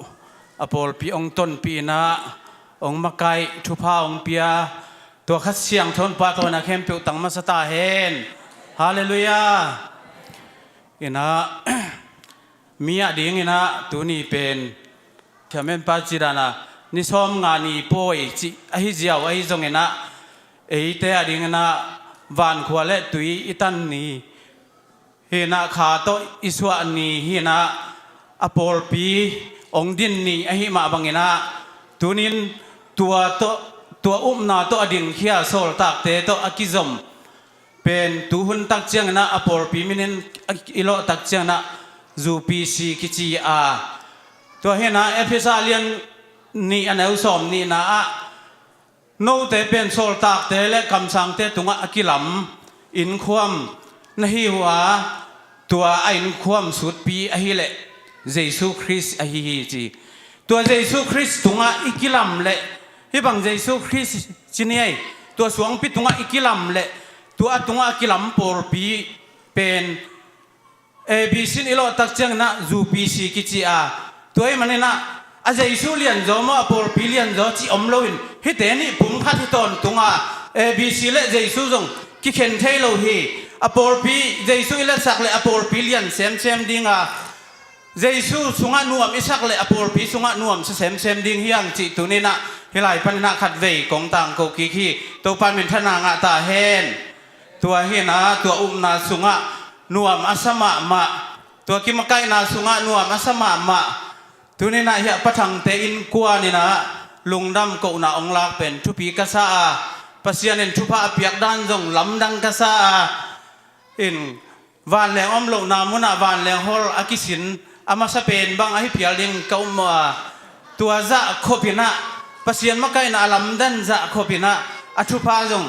a pawlpi hong tonpih in ah, hong makaih, thupha hong pia, tua Kha Siangtho in pahtawi na khempeuh tang masa ta hen. Halleluiah. In ah, mi a ding in ah tuni pen thiammen pa ci dan a ni sawmnga ni pawi cih ahi ziau ahi zong in ah, eite a ding in ah vankhua le tui i tan ni hi in ah, kha tawh i suah ni hi in ah, a pawlpi hong din ni ahi mah bang in ah, tunin tua tawh, tua upna tawh a dingkhia sawltakte tawh a kizom pen tu hun tak ciang in ah, a pawlpi min in i lawh tak ciang in ah, U P C kici a. Tua hi in ah, Efesa lian nih a neu sawm nihna ah, note pen sawltakte le kamsangte tungah a kilam innkhuam na hi uh a, tua a innkhuam sutpi ahih leh Jesu Khrist ahi hi ci. Tua Jesu Khrist tungah i kilam leh, hih bang Jesu Khrist ci ni ei, tua suangpi tungah i kilam leh, tua a tungah a kilam pawlpi pen A B C in i lawh tak ciang in ah U P C kici a. Tua ahih man in ah, a Jesu lianzaw maw, a pawlpi lianzaw cih om loin, hihte nih pumkhat hi tawntung a, A B C le Jesu zong kikhen thei lo hi. A pawlpi Jesu i letsak leh a pawlpi lian semsem ding a, Jesu sungah nuam i sak leh a pawlpi sungah nuam sa semsem ding hi hang cih tuni in ah, hih lai panin ah khatvei kong tangko kik hi. Topa in minthanna ngah ta hen. Tua hi in ah, tua upna sungah nuam a sa mahmah, tua kimakaihna sungah nuam a sa mahmah. Tuni in ah hiah Pa Thangte innkuan in ah lungdam kohna hong lak pen thupi ka sa a, Pasian in thupha a piak dan zong lamdang ka sa a, in vanleng om lohna munah vanleng hall a kisin a masa pen bang ahi phial ding ka um maw a, tua zah khop in ah, Pasian makaihna a lamdan zah khop in ah, a thupha zong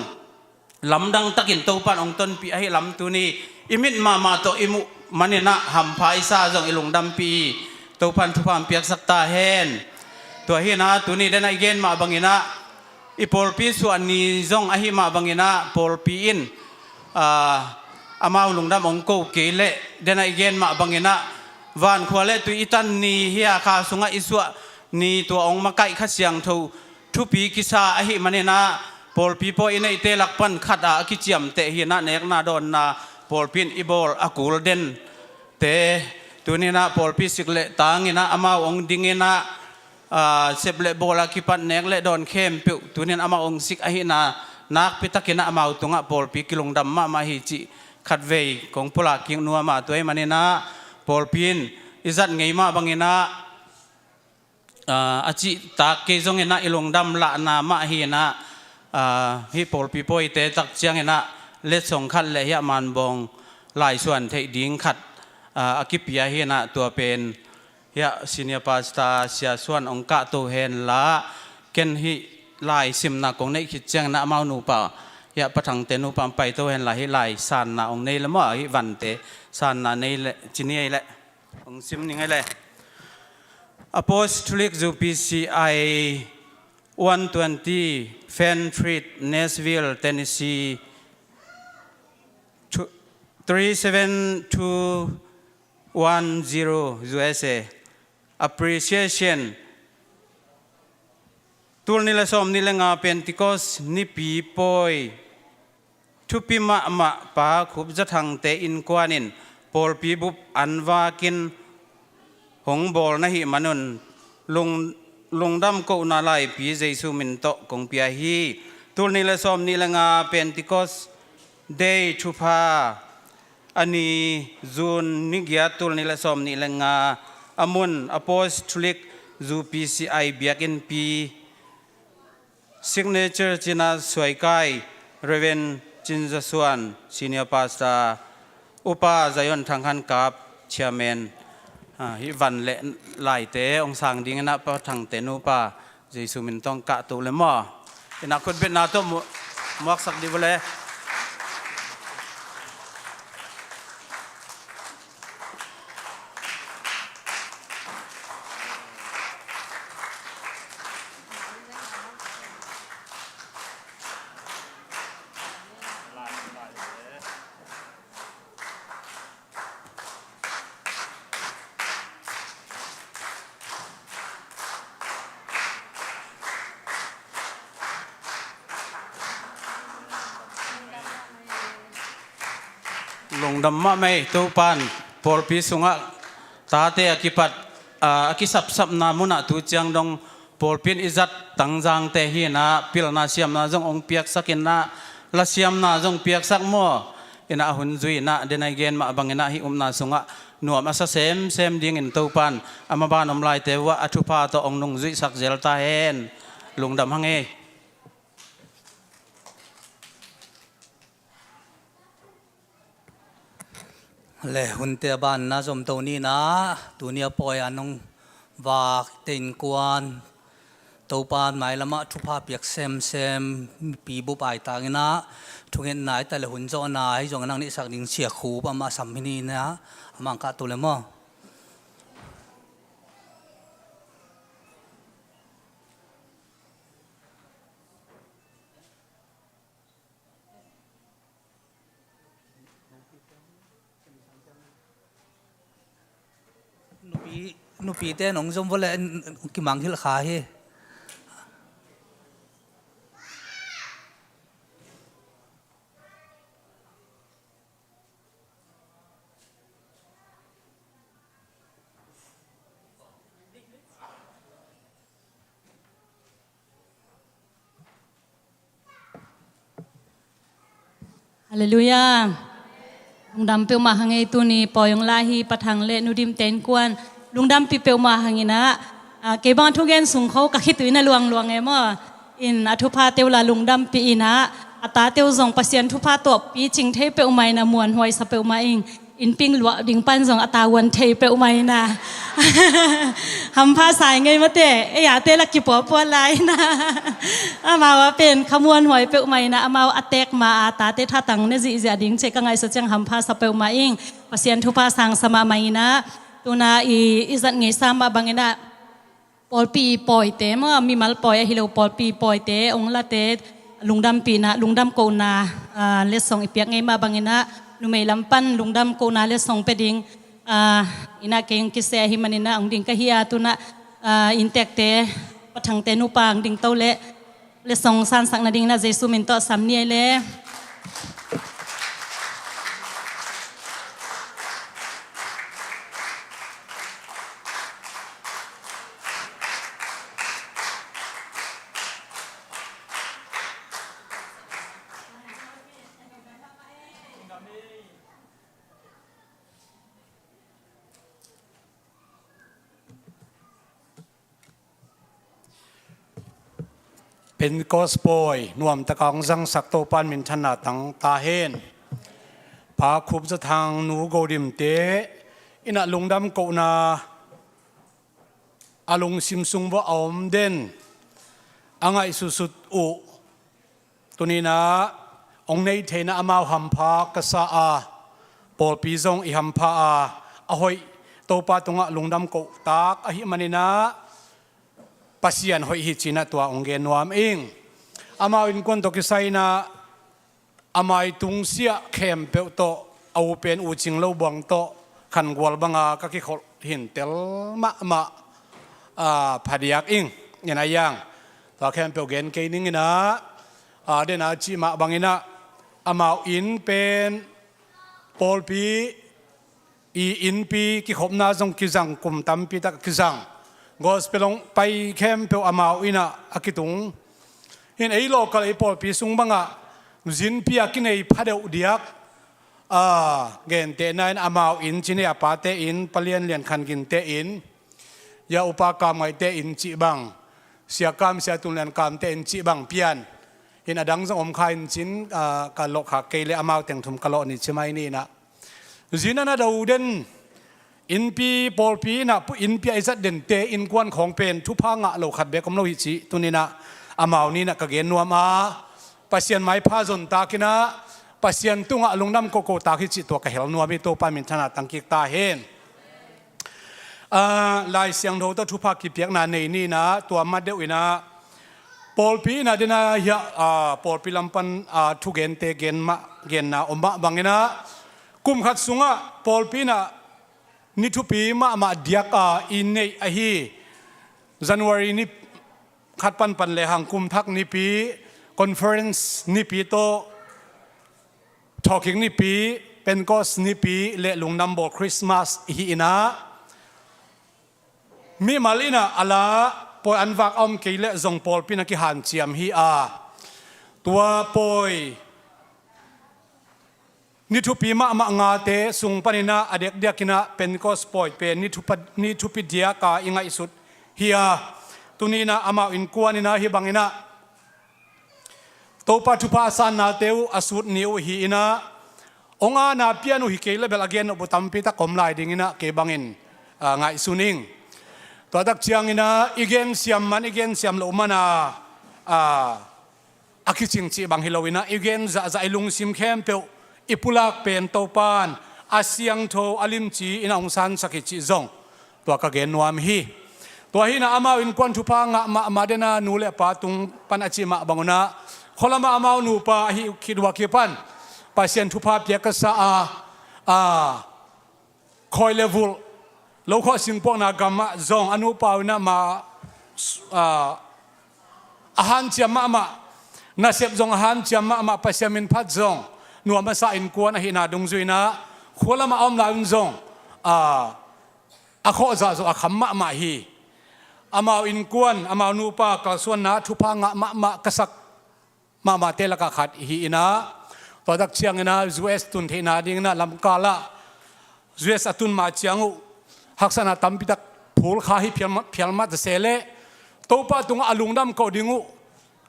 lamdang takin Topa in hong tonpih ahih lam tuni i mit mahmah tawh i muh man in ah hampha i sa zong i lungdampih hi. Topa in thupha hong piaksak ta hen. Tua hi in ah tuni den a i gen mah bang in ah, i pawlpi suah ni zong ahih mah bang in ah pawlpi in, aa, amau lungdam hong ko kei leh den a i gen mah bang in ah, vankhua le tui i tan ni hi a, kha sungah i suah ni, tua hong makaih Kha Siangtho thupi kisa ahih man in ah, pawlpi pawi i neihte lak pan khat a a kiciamteh hi in ah, nekna dawnna pawlpi in i bawl a kul dente tuni in ah pawlpi sik le tang in ah amau hong ding in ah, aa, sep le bawl a kipat nek le dawn khempeuh tuni in amau hong sik ahihna nakpi takin ah amau tungah pawlpi kilungdam mahmah hi cih khatvei kong pulak kik nuam a, tua ahih man in ah pawlpi in i zat ngei mah bang in ah, aa, a cihtak kei zong in ah i lungdam lahna mah hi in ah, aa, hih pawlpi pawite tak ciang in ah letsong khat le hiah manbawng laisuan theih ding khat, aa, a kipia hi in ah, tua pen hiah senior pastor Sia Suan hong kahto hen la, ken hih lai simna kong neih khit ciang in ah amau nupa, hiah Pa Thangte nupa hong paito hen la, hih lai sanna hong nei le maw, hih vante sanna nei le, ci ni ei leh. Hong sim ning ei le. Apostolic U P C I one twenty, Fenn Street, Nashville, Tennessee, three seven two one zero, U S A. Appreciation. Tul nih le sawm nih le nga Pentecost nipi pawi thupi mahmah Pa Khup Za Thangte innkuan in pawlpi bup an vakin hong bawl na hih manun lung, lungdam kohna laipi Jesu min tawh kong pia hi. Tul nih le sawm nih le nga Pentecost Day thupha a ni June ni giat tul nih le sawm nih le nga a mun Apostolic Zu P C I biakinnpi, signature cina suaikai Reverend Cin Za Suan, Senior Pastor, Upa Zion Thang Han Kap, Chairman, ah, hih van le laite hong sang dingin ah Pa Thangte nupa, Jesu min tawh kah tu le maw. Ina khutbetna tawh mu-, muaksak dih vua le. Lungdam mahmah ei. Topan pawlpi sungah tate a kipat, a, a kisapsapna munah tu ciang dong pawlpi in i zat tangzangte hi inah pilna siamna zong hong piaksak inah, lasiamna zong piaksak maw. Inah a hun zui inah, den a i gen mah bang inah hih upna sungah nuam a sa semsem dingin Topan a maban om laite uh ah a thupha tawh hong nungzuihsak zel ta hen. Lungdam hang ei. Le hunte a banna zom to ni inah, tuni a pawi a nong vak te innkuan, Topan mailamah thupha piak semsem, mipi bup ai tang inah, thungetna i ta le hun zawhna hi zong a nang neihsak ding siakhu amah sam hi ni inah, amah kah tu le maw. Nupi, nupite nong zom vua le, n-, n-, kimang hilh kha hi. Halleluiah. Lungdam peuhmah hang ei. Tuni pawi hong la hi Pa Thang le Nu Dim te innkuan, lungdampih peuhmah hang inah, a, kei bang a thugen sung kho ka khitui na luangluang e maw. In a thuphate uh la lungdampih inah, a tate uh zong Pasian thupha tawh picing thei peuhmah inah, muanhuai sa peuhmah ing. Innpi luah ding pan zong a ta huan thei peuhmah inah, hampha sa i ngei mate, ei a te la kipuapua lai inah. Amau a pen kha muanhuai peuhmah inah, amau a teek ma a tate thatang ne zihziah ding cih ka ngaihsut ciang hampha sa peuhmah ing. Pasian thupha sang sa mahmah inah, tuna i, i zat ngeisa mah bang inah, pawlpi pawite maw, mimal pawi ahi lo, pawlpi pawite hong late lungdampihna, lungdam kohna, aa, letsong i piak ngei mah bang inah, numei lam pan lungdam kohna letsong pia ding, aa, inah kei hong kiseh ahi man inah hong ding ka hi a, tunah, aa, inntekte, Pa Thangte nupa hong ding to le, letsong sansak nading inah Jesu min tawh sam ni ei le. Pentecost pawi nuamtaka hong zangsak Topan minthanna tang ta hen. Pa Khup Za Thang, Nu Go Dim te inah lungdam kohna a lungsim sung vua a om den a ngaihsutsut uh. Tuni inah hong nei theihna amau hampha ka sa a, pawlpi zong i hampha a, a hoih Topa tungah lungdam kohtak ahih man inah Pasian hoih hi ci inah tua hong gen nuam ing. Amau innkuan tawh kisai inah a mai tungsiah khempeuh tawh, a u pen U Cing Lo Buang tawh khangual banga ka kikholh hintel mahmah, aa, phadiak ing. Inah yang tua khempeuh gen kei ning inah, aa, den a cih mah bang inah amau inn pen pawlpi i innpi kikhopna zong kizang, kum tampi tak kizang. Gospel hong pai khempeuh amau inah a kitung. Hin ei local ei pawlpi sung bangah zinpi a kinei phadeuh diak, aa, gentehna in amau inn ci inah a pate inn, Pa Lian Lian Khan Gin te inn, Ya upa Kam Ngaihte in cih bang, Sia Kam, Sia Tun Lian Kamte in cih bang pian. In a dang zong om kha in cin, ah, ka lawh kha kei le amau teng thum ka lawh ni ci mai ni inah. Zin a na do den, innpi, pawlpi inah, pu-, innpi a i zat dente, innkuan khawng pen thupha ngah lo khat bek om lo hi cih tuni inah amau ni inah ka gen nuam a, Pasian maipha zon tak inah, Pasian tungah lungdam kohkoh tak hi cih tua ka hel nuam hi. Topa minthanna tangkik ta hen. Ah, Lai Siangtho tawh thupha kipiakna nei ni inah, tua ma deuh inah pawlpi inah dena hiah, ah, pawlpi lam pan, ah, thugente gen mah, genna om mah bang inah, kum khat sungah pawlpi inah ni thupi mahmah diak a i neih ahi January ni khat panpan le hang kum thak nipi, conference nipi tawh, thawhkik nipi, Pentecost nipi le lungdam bawl Christmas hi inah, mimal inah a la pawi an vak a om kei le zong pawlpi inah kihanciam hi a, tua pawi ni thupi mahmah ngate sung pan inah a dekdiak inah Pentecost pawi pen ni thupa, ni thupi diak a i ngaihsut hi a, tuni inah amau innkuan inah hi bang inah Topa thupha a sannate uh a sut ni uh hi inah, ong ana pian uh hi kei le bel a gen nop uh tampi tak om lai ding inah kei bangin, ah, ngaihsun ing. Tua tak ciang inah i gensiam man, i gensiam loh man a, ah, a kicing cih bang hi lo inah, i gen zahzah, i lungsim khempeuh i pulak pen Topan a siangtho, a limci inah hong sansak hi cih zong tua ka gen nuam hi. Tua hi inah amau innkuan thupha ngah mahmah dena nu le pa tung pan a cih mah bang unah, khua lamah amau nupa ahi khit uh a kipan Pasian thupha piak ka sa a, a, khawi le vulh, lo khawh singpuakna gamah zong a nupa uh inah ma, ah, a hanciam mahmah, nasep zong a hanciam mahmah, Pasian min phat zong nuam a sa innkuan ahihna dungzui inah khua lamah a om lai un zong, ah, a khawh zahzah a kham mahmah hi. Amau innkuan, amau nupa kalsuanna thupha ngah mahmah ka sak mahmahte lakah khat hi inah, tua tak ciang inah U S tun theihna ding inah lamkal ah U S a tun mah ciang uh haksatna tampi tak phul kha hi phial ma-, phial mah ta se leh Topa tungah a lungdam koh ding uh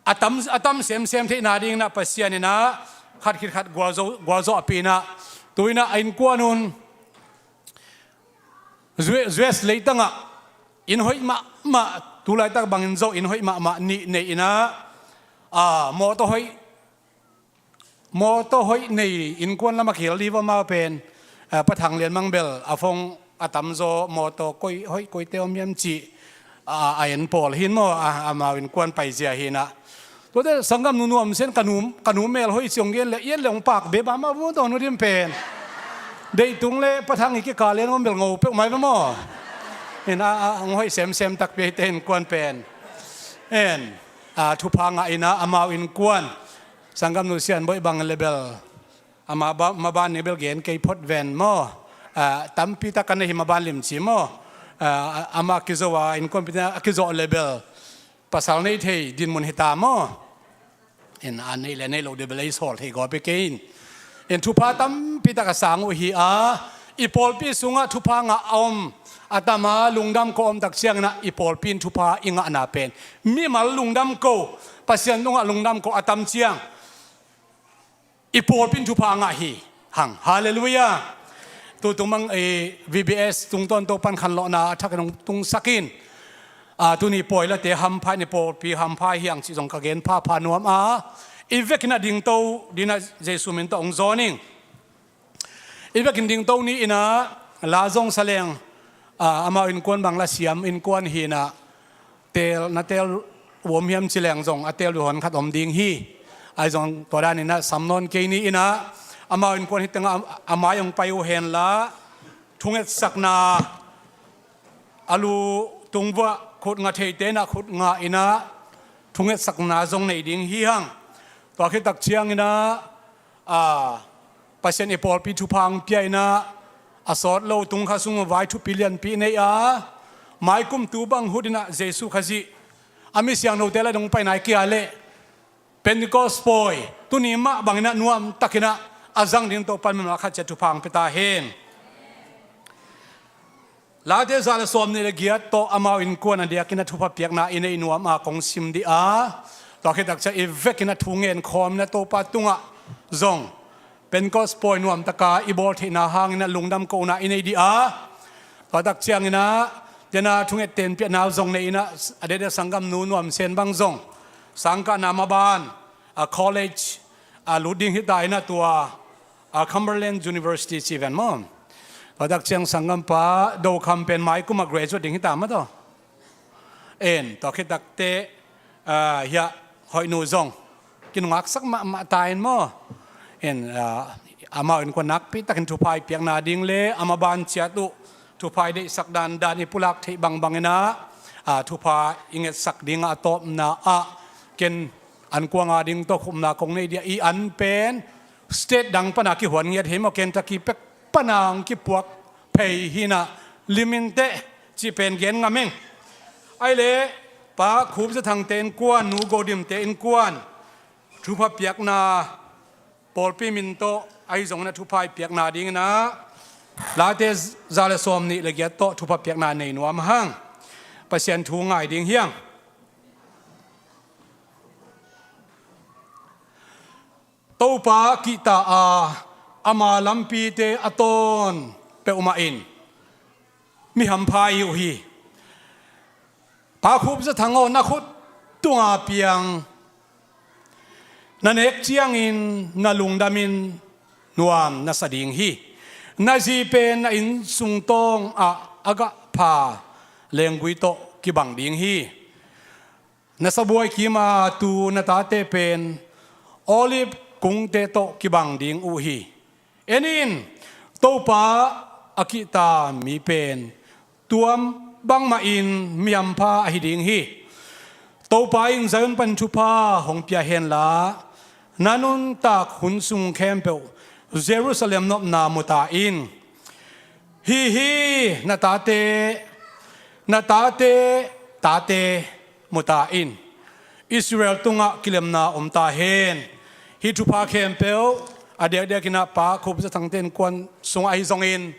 a tam, a tam semsem theihna ding inah Pasian inah khat khit khat gualzo, gualzo a pi inah, tu inah a innkuan un U S, U S leitangah inn hoih mahmah, tu laitak bangin zong inn hoih mahmah nih nei inah, ah, mawtaw hoih, mawtaw hoih nei innkuan lamah kihel dih va mau pen, ah, Pa Thang Lian Mang bel a phone a tamzaw mawtaw koi hoih koite om hiam cih, ah, a en pawl hi in maw, ah, amau innkuan paizia hi inah. Tuate sanggam nu nuam sen ka nu, ka nu mel hoih ciong gen le, iet le hong pak beba ma bu tawn uh dim pen. Deih tung le Pa Thang i kikal en om bel ngo peuh mai ba maw. In a, a, hong hoih semsem takpi eite innkuan pen. En, a, thupha ngah inah amau innkuan. Sanggam nu Sian Boih bang le bel. Ama ba, maban ni bel gen kei phot ven maw. A, tampi tak kan hi maban limci maw. A, ama kizo a innkuan pi a kizo le bel. Pasal nei thei dinmun hi ta maw? In a nei le nei lo dih bel ei sawl thei gawp hi kei in. In thupha tampi tak a sang uh hi a, i pawlpi sungah thupha ngah a om, a tam a lungdam ko om tak ciang inah i pawlpi in thupha i ngahna pen mimal lungdam ko, Pasian tungah lungdam ko a tam ciang i pawlpi in thupha ngah hi hang. Halleluiah. Tutung mang, eh, V B S tungtawn Topan khanlawhna a thak in hong tungsak in. Ah, tuni pawi late hampha in i pawlpi hampha hi hang cih zong ka gen phapha nuam a. I vekin a dingto ding inah Jesu min tawh hong zawn ing. I vekin dingto ni inah la zong sa leng, ah, amau innkuan bang la siam innkuan hi inah, teel, na teel uh om hiam ci leng zong a teel uh hon khat om ding hi. Ahi zong tua dan inah sam nawn kei ni inah, amau innkuan hi tengah a mai hong pai uh hen la, thungetsakna, a lu tung vuah khut ngah theite inah khut ngah inah thungetsakna zong nei ding hi hang. Tua khit tak ciang inah, a, Pasian i pawlpi thupha hong pia inah, a sawt lo tungkha sung vai thupi lianpi nei a, maikum tu bang hut inah Jesu Khazih a mi siangthote la dong pai nai kia le Pentecost pawi tuni mah bang inah nuam tak inah a zang ding Topan mimal khat ciat thupha hong pia ta hen. Late za le sawm nih le giat tawh amau innkuan a diakin a thupha piakna i neih nuam a kong sim dih a, tua khit tak ciang i vekin a thu ngen khawm in a Topa tungah zong Pentecost pawi nuamtaka i bawl theihna hangin a lungdam kohna i nei dih a, tua tak ciangin a dena thunget tenpiahna zong nei in a, a dede sanggamnu Nuam Sen bang zong sangkahna maban a college a lut ding hita in a, tua a Cumberland University ci ven maw. Tua tak ciang sanggampa Do Kham pen mai kum a graduate ding hita maw taw. En, tua khit takte, ah, hiah hoihnu zong kinungaksak mahmah ta in maw. En, ah, amau innkuan nakpi takin thupha i piakna ding le a maban ciat uh thupha i deihsak dandan i pulak theih bangbang in a, ah, thupha i ngetsak ding a, a tawpna ah ken an kuanga ding tawh khupna kong nei dih a, i an pen state dang pana kihuan ngiat hi maw, Kentucky pek pana hong kipuak phei hi in a, lim in teh cih pen gen ngam ing. Ahih leh Pa Khup Za Thangte innkuan, Nu Go Dimte innkuan thupha piakna pawlpi min tawh ahi zongin a thupha i piakna dingin a, Late za le sawm nih le giat tawh thupha piakna nei nuam hang. Pasian thu ngai ding hi hang. Topa kihta a, ama lampite a tawn peuhmah in mi hampha i hi uh hi. Pa Khup Za Thang aw, na khut tunga piang na nek ciangin na lungdamin nuam na sa ding hi. Na zi pen na inn sung tawng ah a gah pha lenggui tawh kibang ding hi. Na sabuai kima tu na tate pen olive kungte tawh kibang ding uh hi. En in, Topa a kihta mi pen tuam bangmah in mi hampha ahi ding hi. Topa in Zion pan thupha hong pia henla, na nuntak hun sung khempeuh Jerusalem nopna mu ta in. Hih hi na tate, na tate tate mu ta in. Israel tungah kilemna om ta hen. Hih thupha khempeuh a diakdiakin a Pa Khup Za Thangte innkuan sungah ahi zongin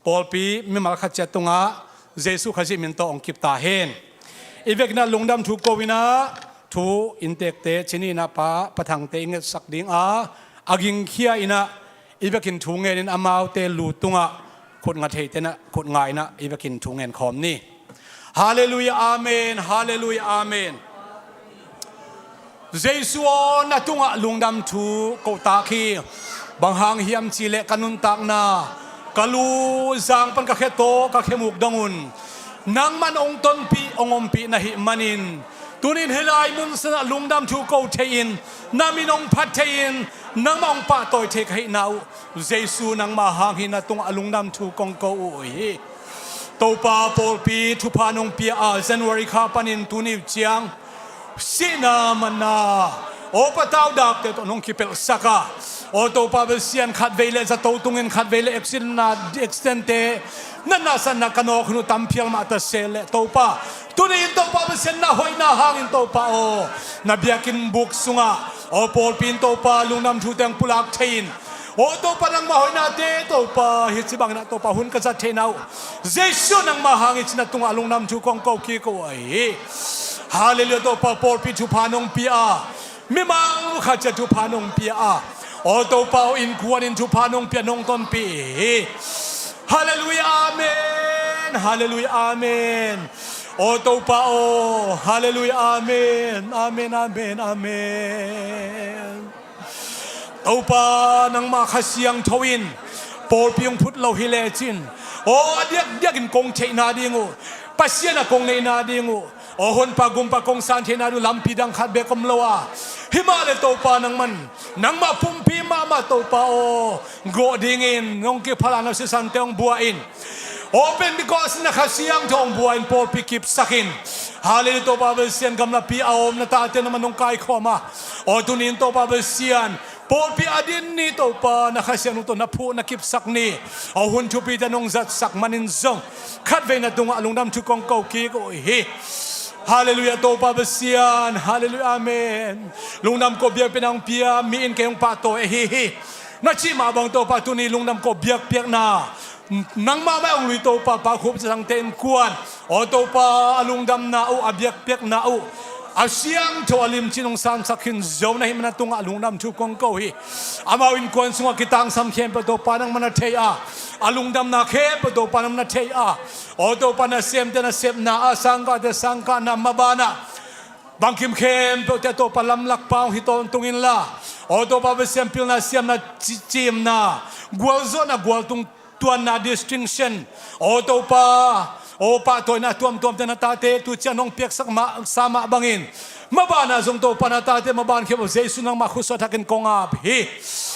pawlpi mimal khat ciat tungah Jesuh Khazih min tawh hong kip ta hen. I vekin a lungdam thu ko in a, thu inntekte cih ni in a Pa, Pa Thangte i ngetsak ding a, a gingkhia in a, i vekin thu ngen in amaute lu tungah khut nga theite in a, khut nga in a, i vekin thu ngen khawm ni. Halleluiah, amen. Halleluiah, amen. Jesuh aw, na tungah lungdam thu ko tak hi. Bang hang hiam cih leh ka nuntakna, ka lu zang pan ka khe taw, ka khe muk dong un nangman hong tonpih, hong ompih na hih manin, tuni in hih lai mun sanah lungdam thu ko thei in, na min hong phat thei in, nangmah hong pahtawi thei ka hihna uh, Jesuh nangmah hang hi na tungah lungdam thu kong ko uh hi. Topa pawlpi thupha nong pia a, January kha panin tuni uh ciang sihna manna, aw patau dakte tawh nong kipelhsak a, aw Topa Pasian, khatvei le zato tungin, khatvei le accident na, accidentte na nasatna ka nawk hun uh tam phial mah ta se leh Topa, tuni in Topa Pasian, na hoihna hangin Topa aw, na biakinn buk sungah aw pawlpi in Topa lungdam thu teng pulak thei in, aw Topa, nangmah hoihnate Topa, hih ci bangin a Topa hun ka zat theihna uh, Jesuh nangmah hang hi ci na tungah lungdam thu kong ko kik uh ahi hi. Halleluiah, Topa pawlpi thupha nong pia a, mimal khat ciat thupha nong pia a, aw Topa aw, innkuan in thupha nong pia, nong tonpih hi. Halleluiah, amen. Halleluiah, amen. Aw Topa aw, halleluiah, amen. Amen, amen, amen. Topa nangmah Kha Siangtho in pawlpi hong phut lo hi lecin, aw a diakdiakin kong theihna ding uh, Pasian a kong neihna ding uh, aw honpa gumpa kong san theihna ding uh lampi dang khat bek om lo a, himah le Topa nangman, nangmah pumpi mahmah Topa aw, gawh dingin nong kiphala na sisante hong bua in. Aw Pentecost na Kha Siangtho hong bua in pawlpi kipsak in. Halleluiah, Topa Pasian, gamlapi a om na tate nangman nong kaikhawm a, aw tuni in Topa Pasian, pawlpi a din ni Topa, na Kha Siangtho tawh na phuh na kipsak ni, aw hun thupite nong zatsak manin zong khatvei na tungah lungdam thu kong ko kik uh hi. Halleluiah, Topa Pasian, halleluiah, amen. Lungdam ko biakpiakna hong pia mi in kei hong pahtawi ahi hi. Na cih mah bang Topa, tuni lungdam ko biakpiakna Nangmah mah hong lui Topa, Pa Khup Za Thangte innkuan, aw Topa, a lungdamna uh, a biakpiakna uh, a siangtho a limci nong sangsak khin zo na hih manin a tungah lungdam thu kong ko hi. Amau innkuan sungah kitangsam khempeuh Topa nangmah na thei a, a lungdamna khempeuh Topa nangmah na thei a, aw Topa, nasemte nasepna ah, sangkahte sangkahna, maban ah bangkim khempeuhte Topa lamlak pa hong hi tawntung inla, aw Topa, Pasian, pilna siamna, ci-, ciimna, gualzawhna, gualtung tuanna, distinction, aw Topa, aw pahtawina tuamtuamte na tate tu ciang nong piaksak mah, sa mah bangin, maban ah zong Topa na tate maban khempeuh Jesu nangmah khutsuah thakin kong ap hi.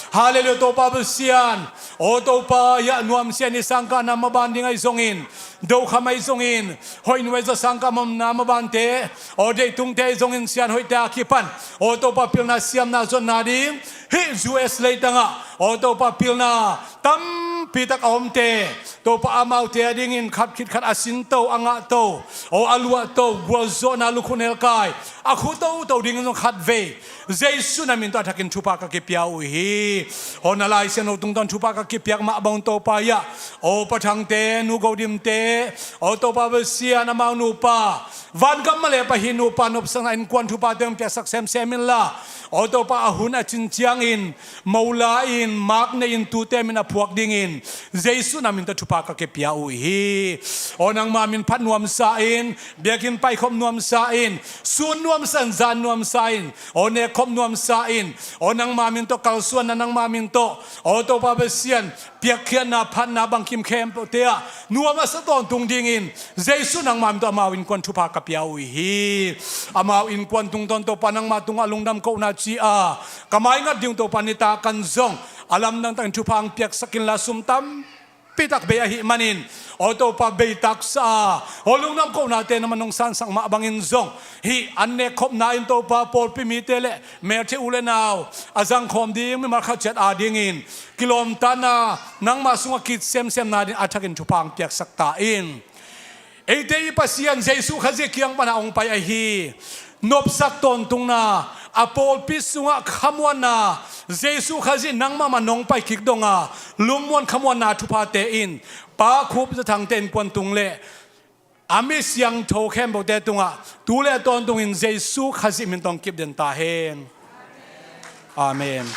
Halleluiah, Topa Pasian. Aw Topa, hiah nuamsia ni, sangkahna maban ding ahi zongin, dokham ahi zongin, hoih nuai zaw, sangkah mamna mabante, aw deihtungte ahi zongin, sian hoihte a kipan, aw Topa, pilna siamna zonna ding hih U S leitangah, aw Topa, pilna tampi tak a omte, Topa, amaute a dingin khat khit khat a sinto, a ngahto, aw a luahto, gualzawhna, lukhu nelkai, a khutoto dingin zong khatvei Jesu na min tawh a thakin thupha ka kipia uh hi. Aw na Lai Siangtho tungtawn thupha ka kipiak mah bang Topa, hiah aw Pa Thangte, Nu Go Dimte, aw Topa Pasian, amau nupa, vangam mah le pahih nupa nopsakna innkuan thuphate hong piaksak semsem inla, aw Topa, a hun a cin ciangin mo la-in, mak nei-in, tute min a phuak dingin Jesu na min tawh thupha ka kipia uh hi. Aw nangma min phat nuamsa in, biakinn paikhop nuamsa in, sun nuamsa in, zan nuamsa in, aw nekkhop nuamsa in, aw nangma min tawh kalsuanna, nangma min tawh, aw Topa Pasian, piakkhiatna, phatna, bangkim khempeuhte ah nuam a sa tawntung dingin Jesu nangma min tawh amau innkuan thupha ka pia uh hi. Amau innkuan tungtawn Topa nangma tungah lungdam kohna ci-a ka maingat ding Topa, nitak an zong a lamdang takin thupha hong piaksak inla, sum tampi tak bei ahih manin, aw Topa, bei taksa a, aw lungdam kohnate nangman nong sangsak mah bangin zong, hih an nekkhopna in Topa, pawlpi mite le meltheih u le nau a zangkhawm ding mimal khat ciat a dingin kilawmtatna, nangma sungah kit semsemna ding a thakin thupha hong piaksak ta in. Eite i Pasian Jesu Khazih kiang pana hong pai ahi, nopsak tawntungna, a pawlpi sungah khamuanna, Jesu Khazih nangmah mah nong pai kik donga lungmuan khamuanna thuphate in Pa Khup Za Thangte innkuan tung le a mi siangtho khempeuhte tungah tu le tawntungin Jesu Khazih min tawh hong kip den ta hen. Amen.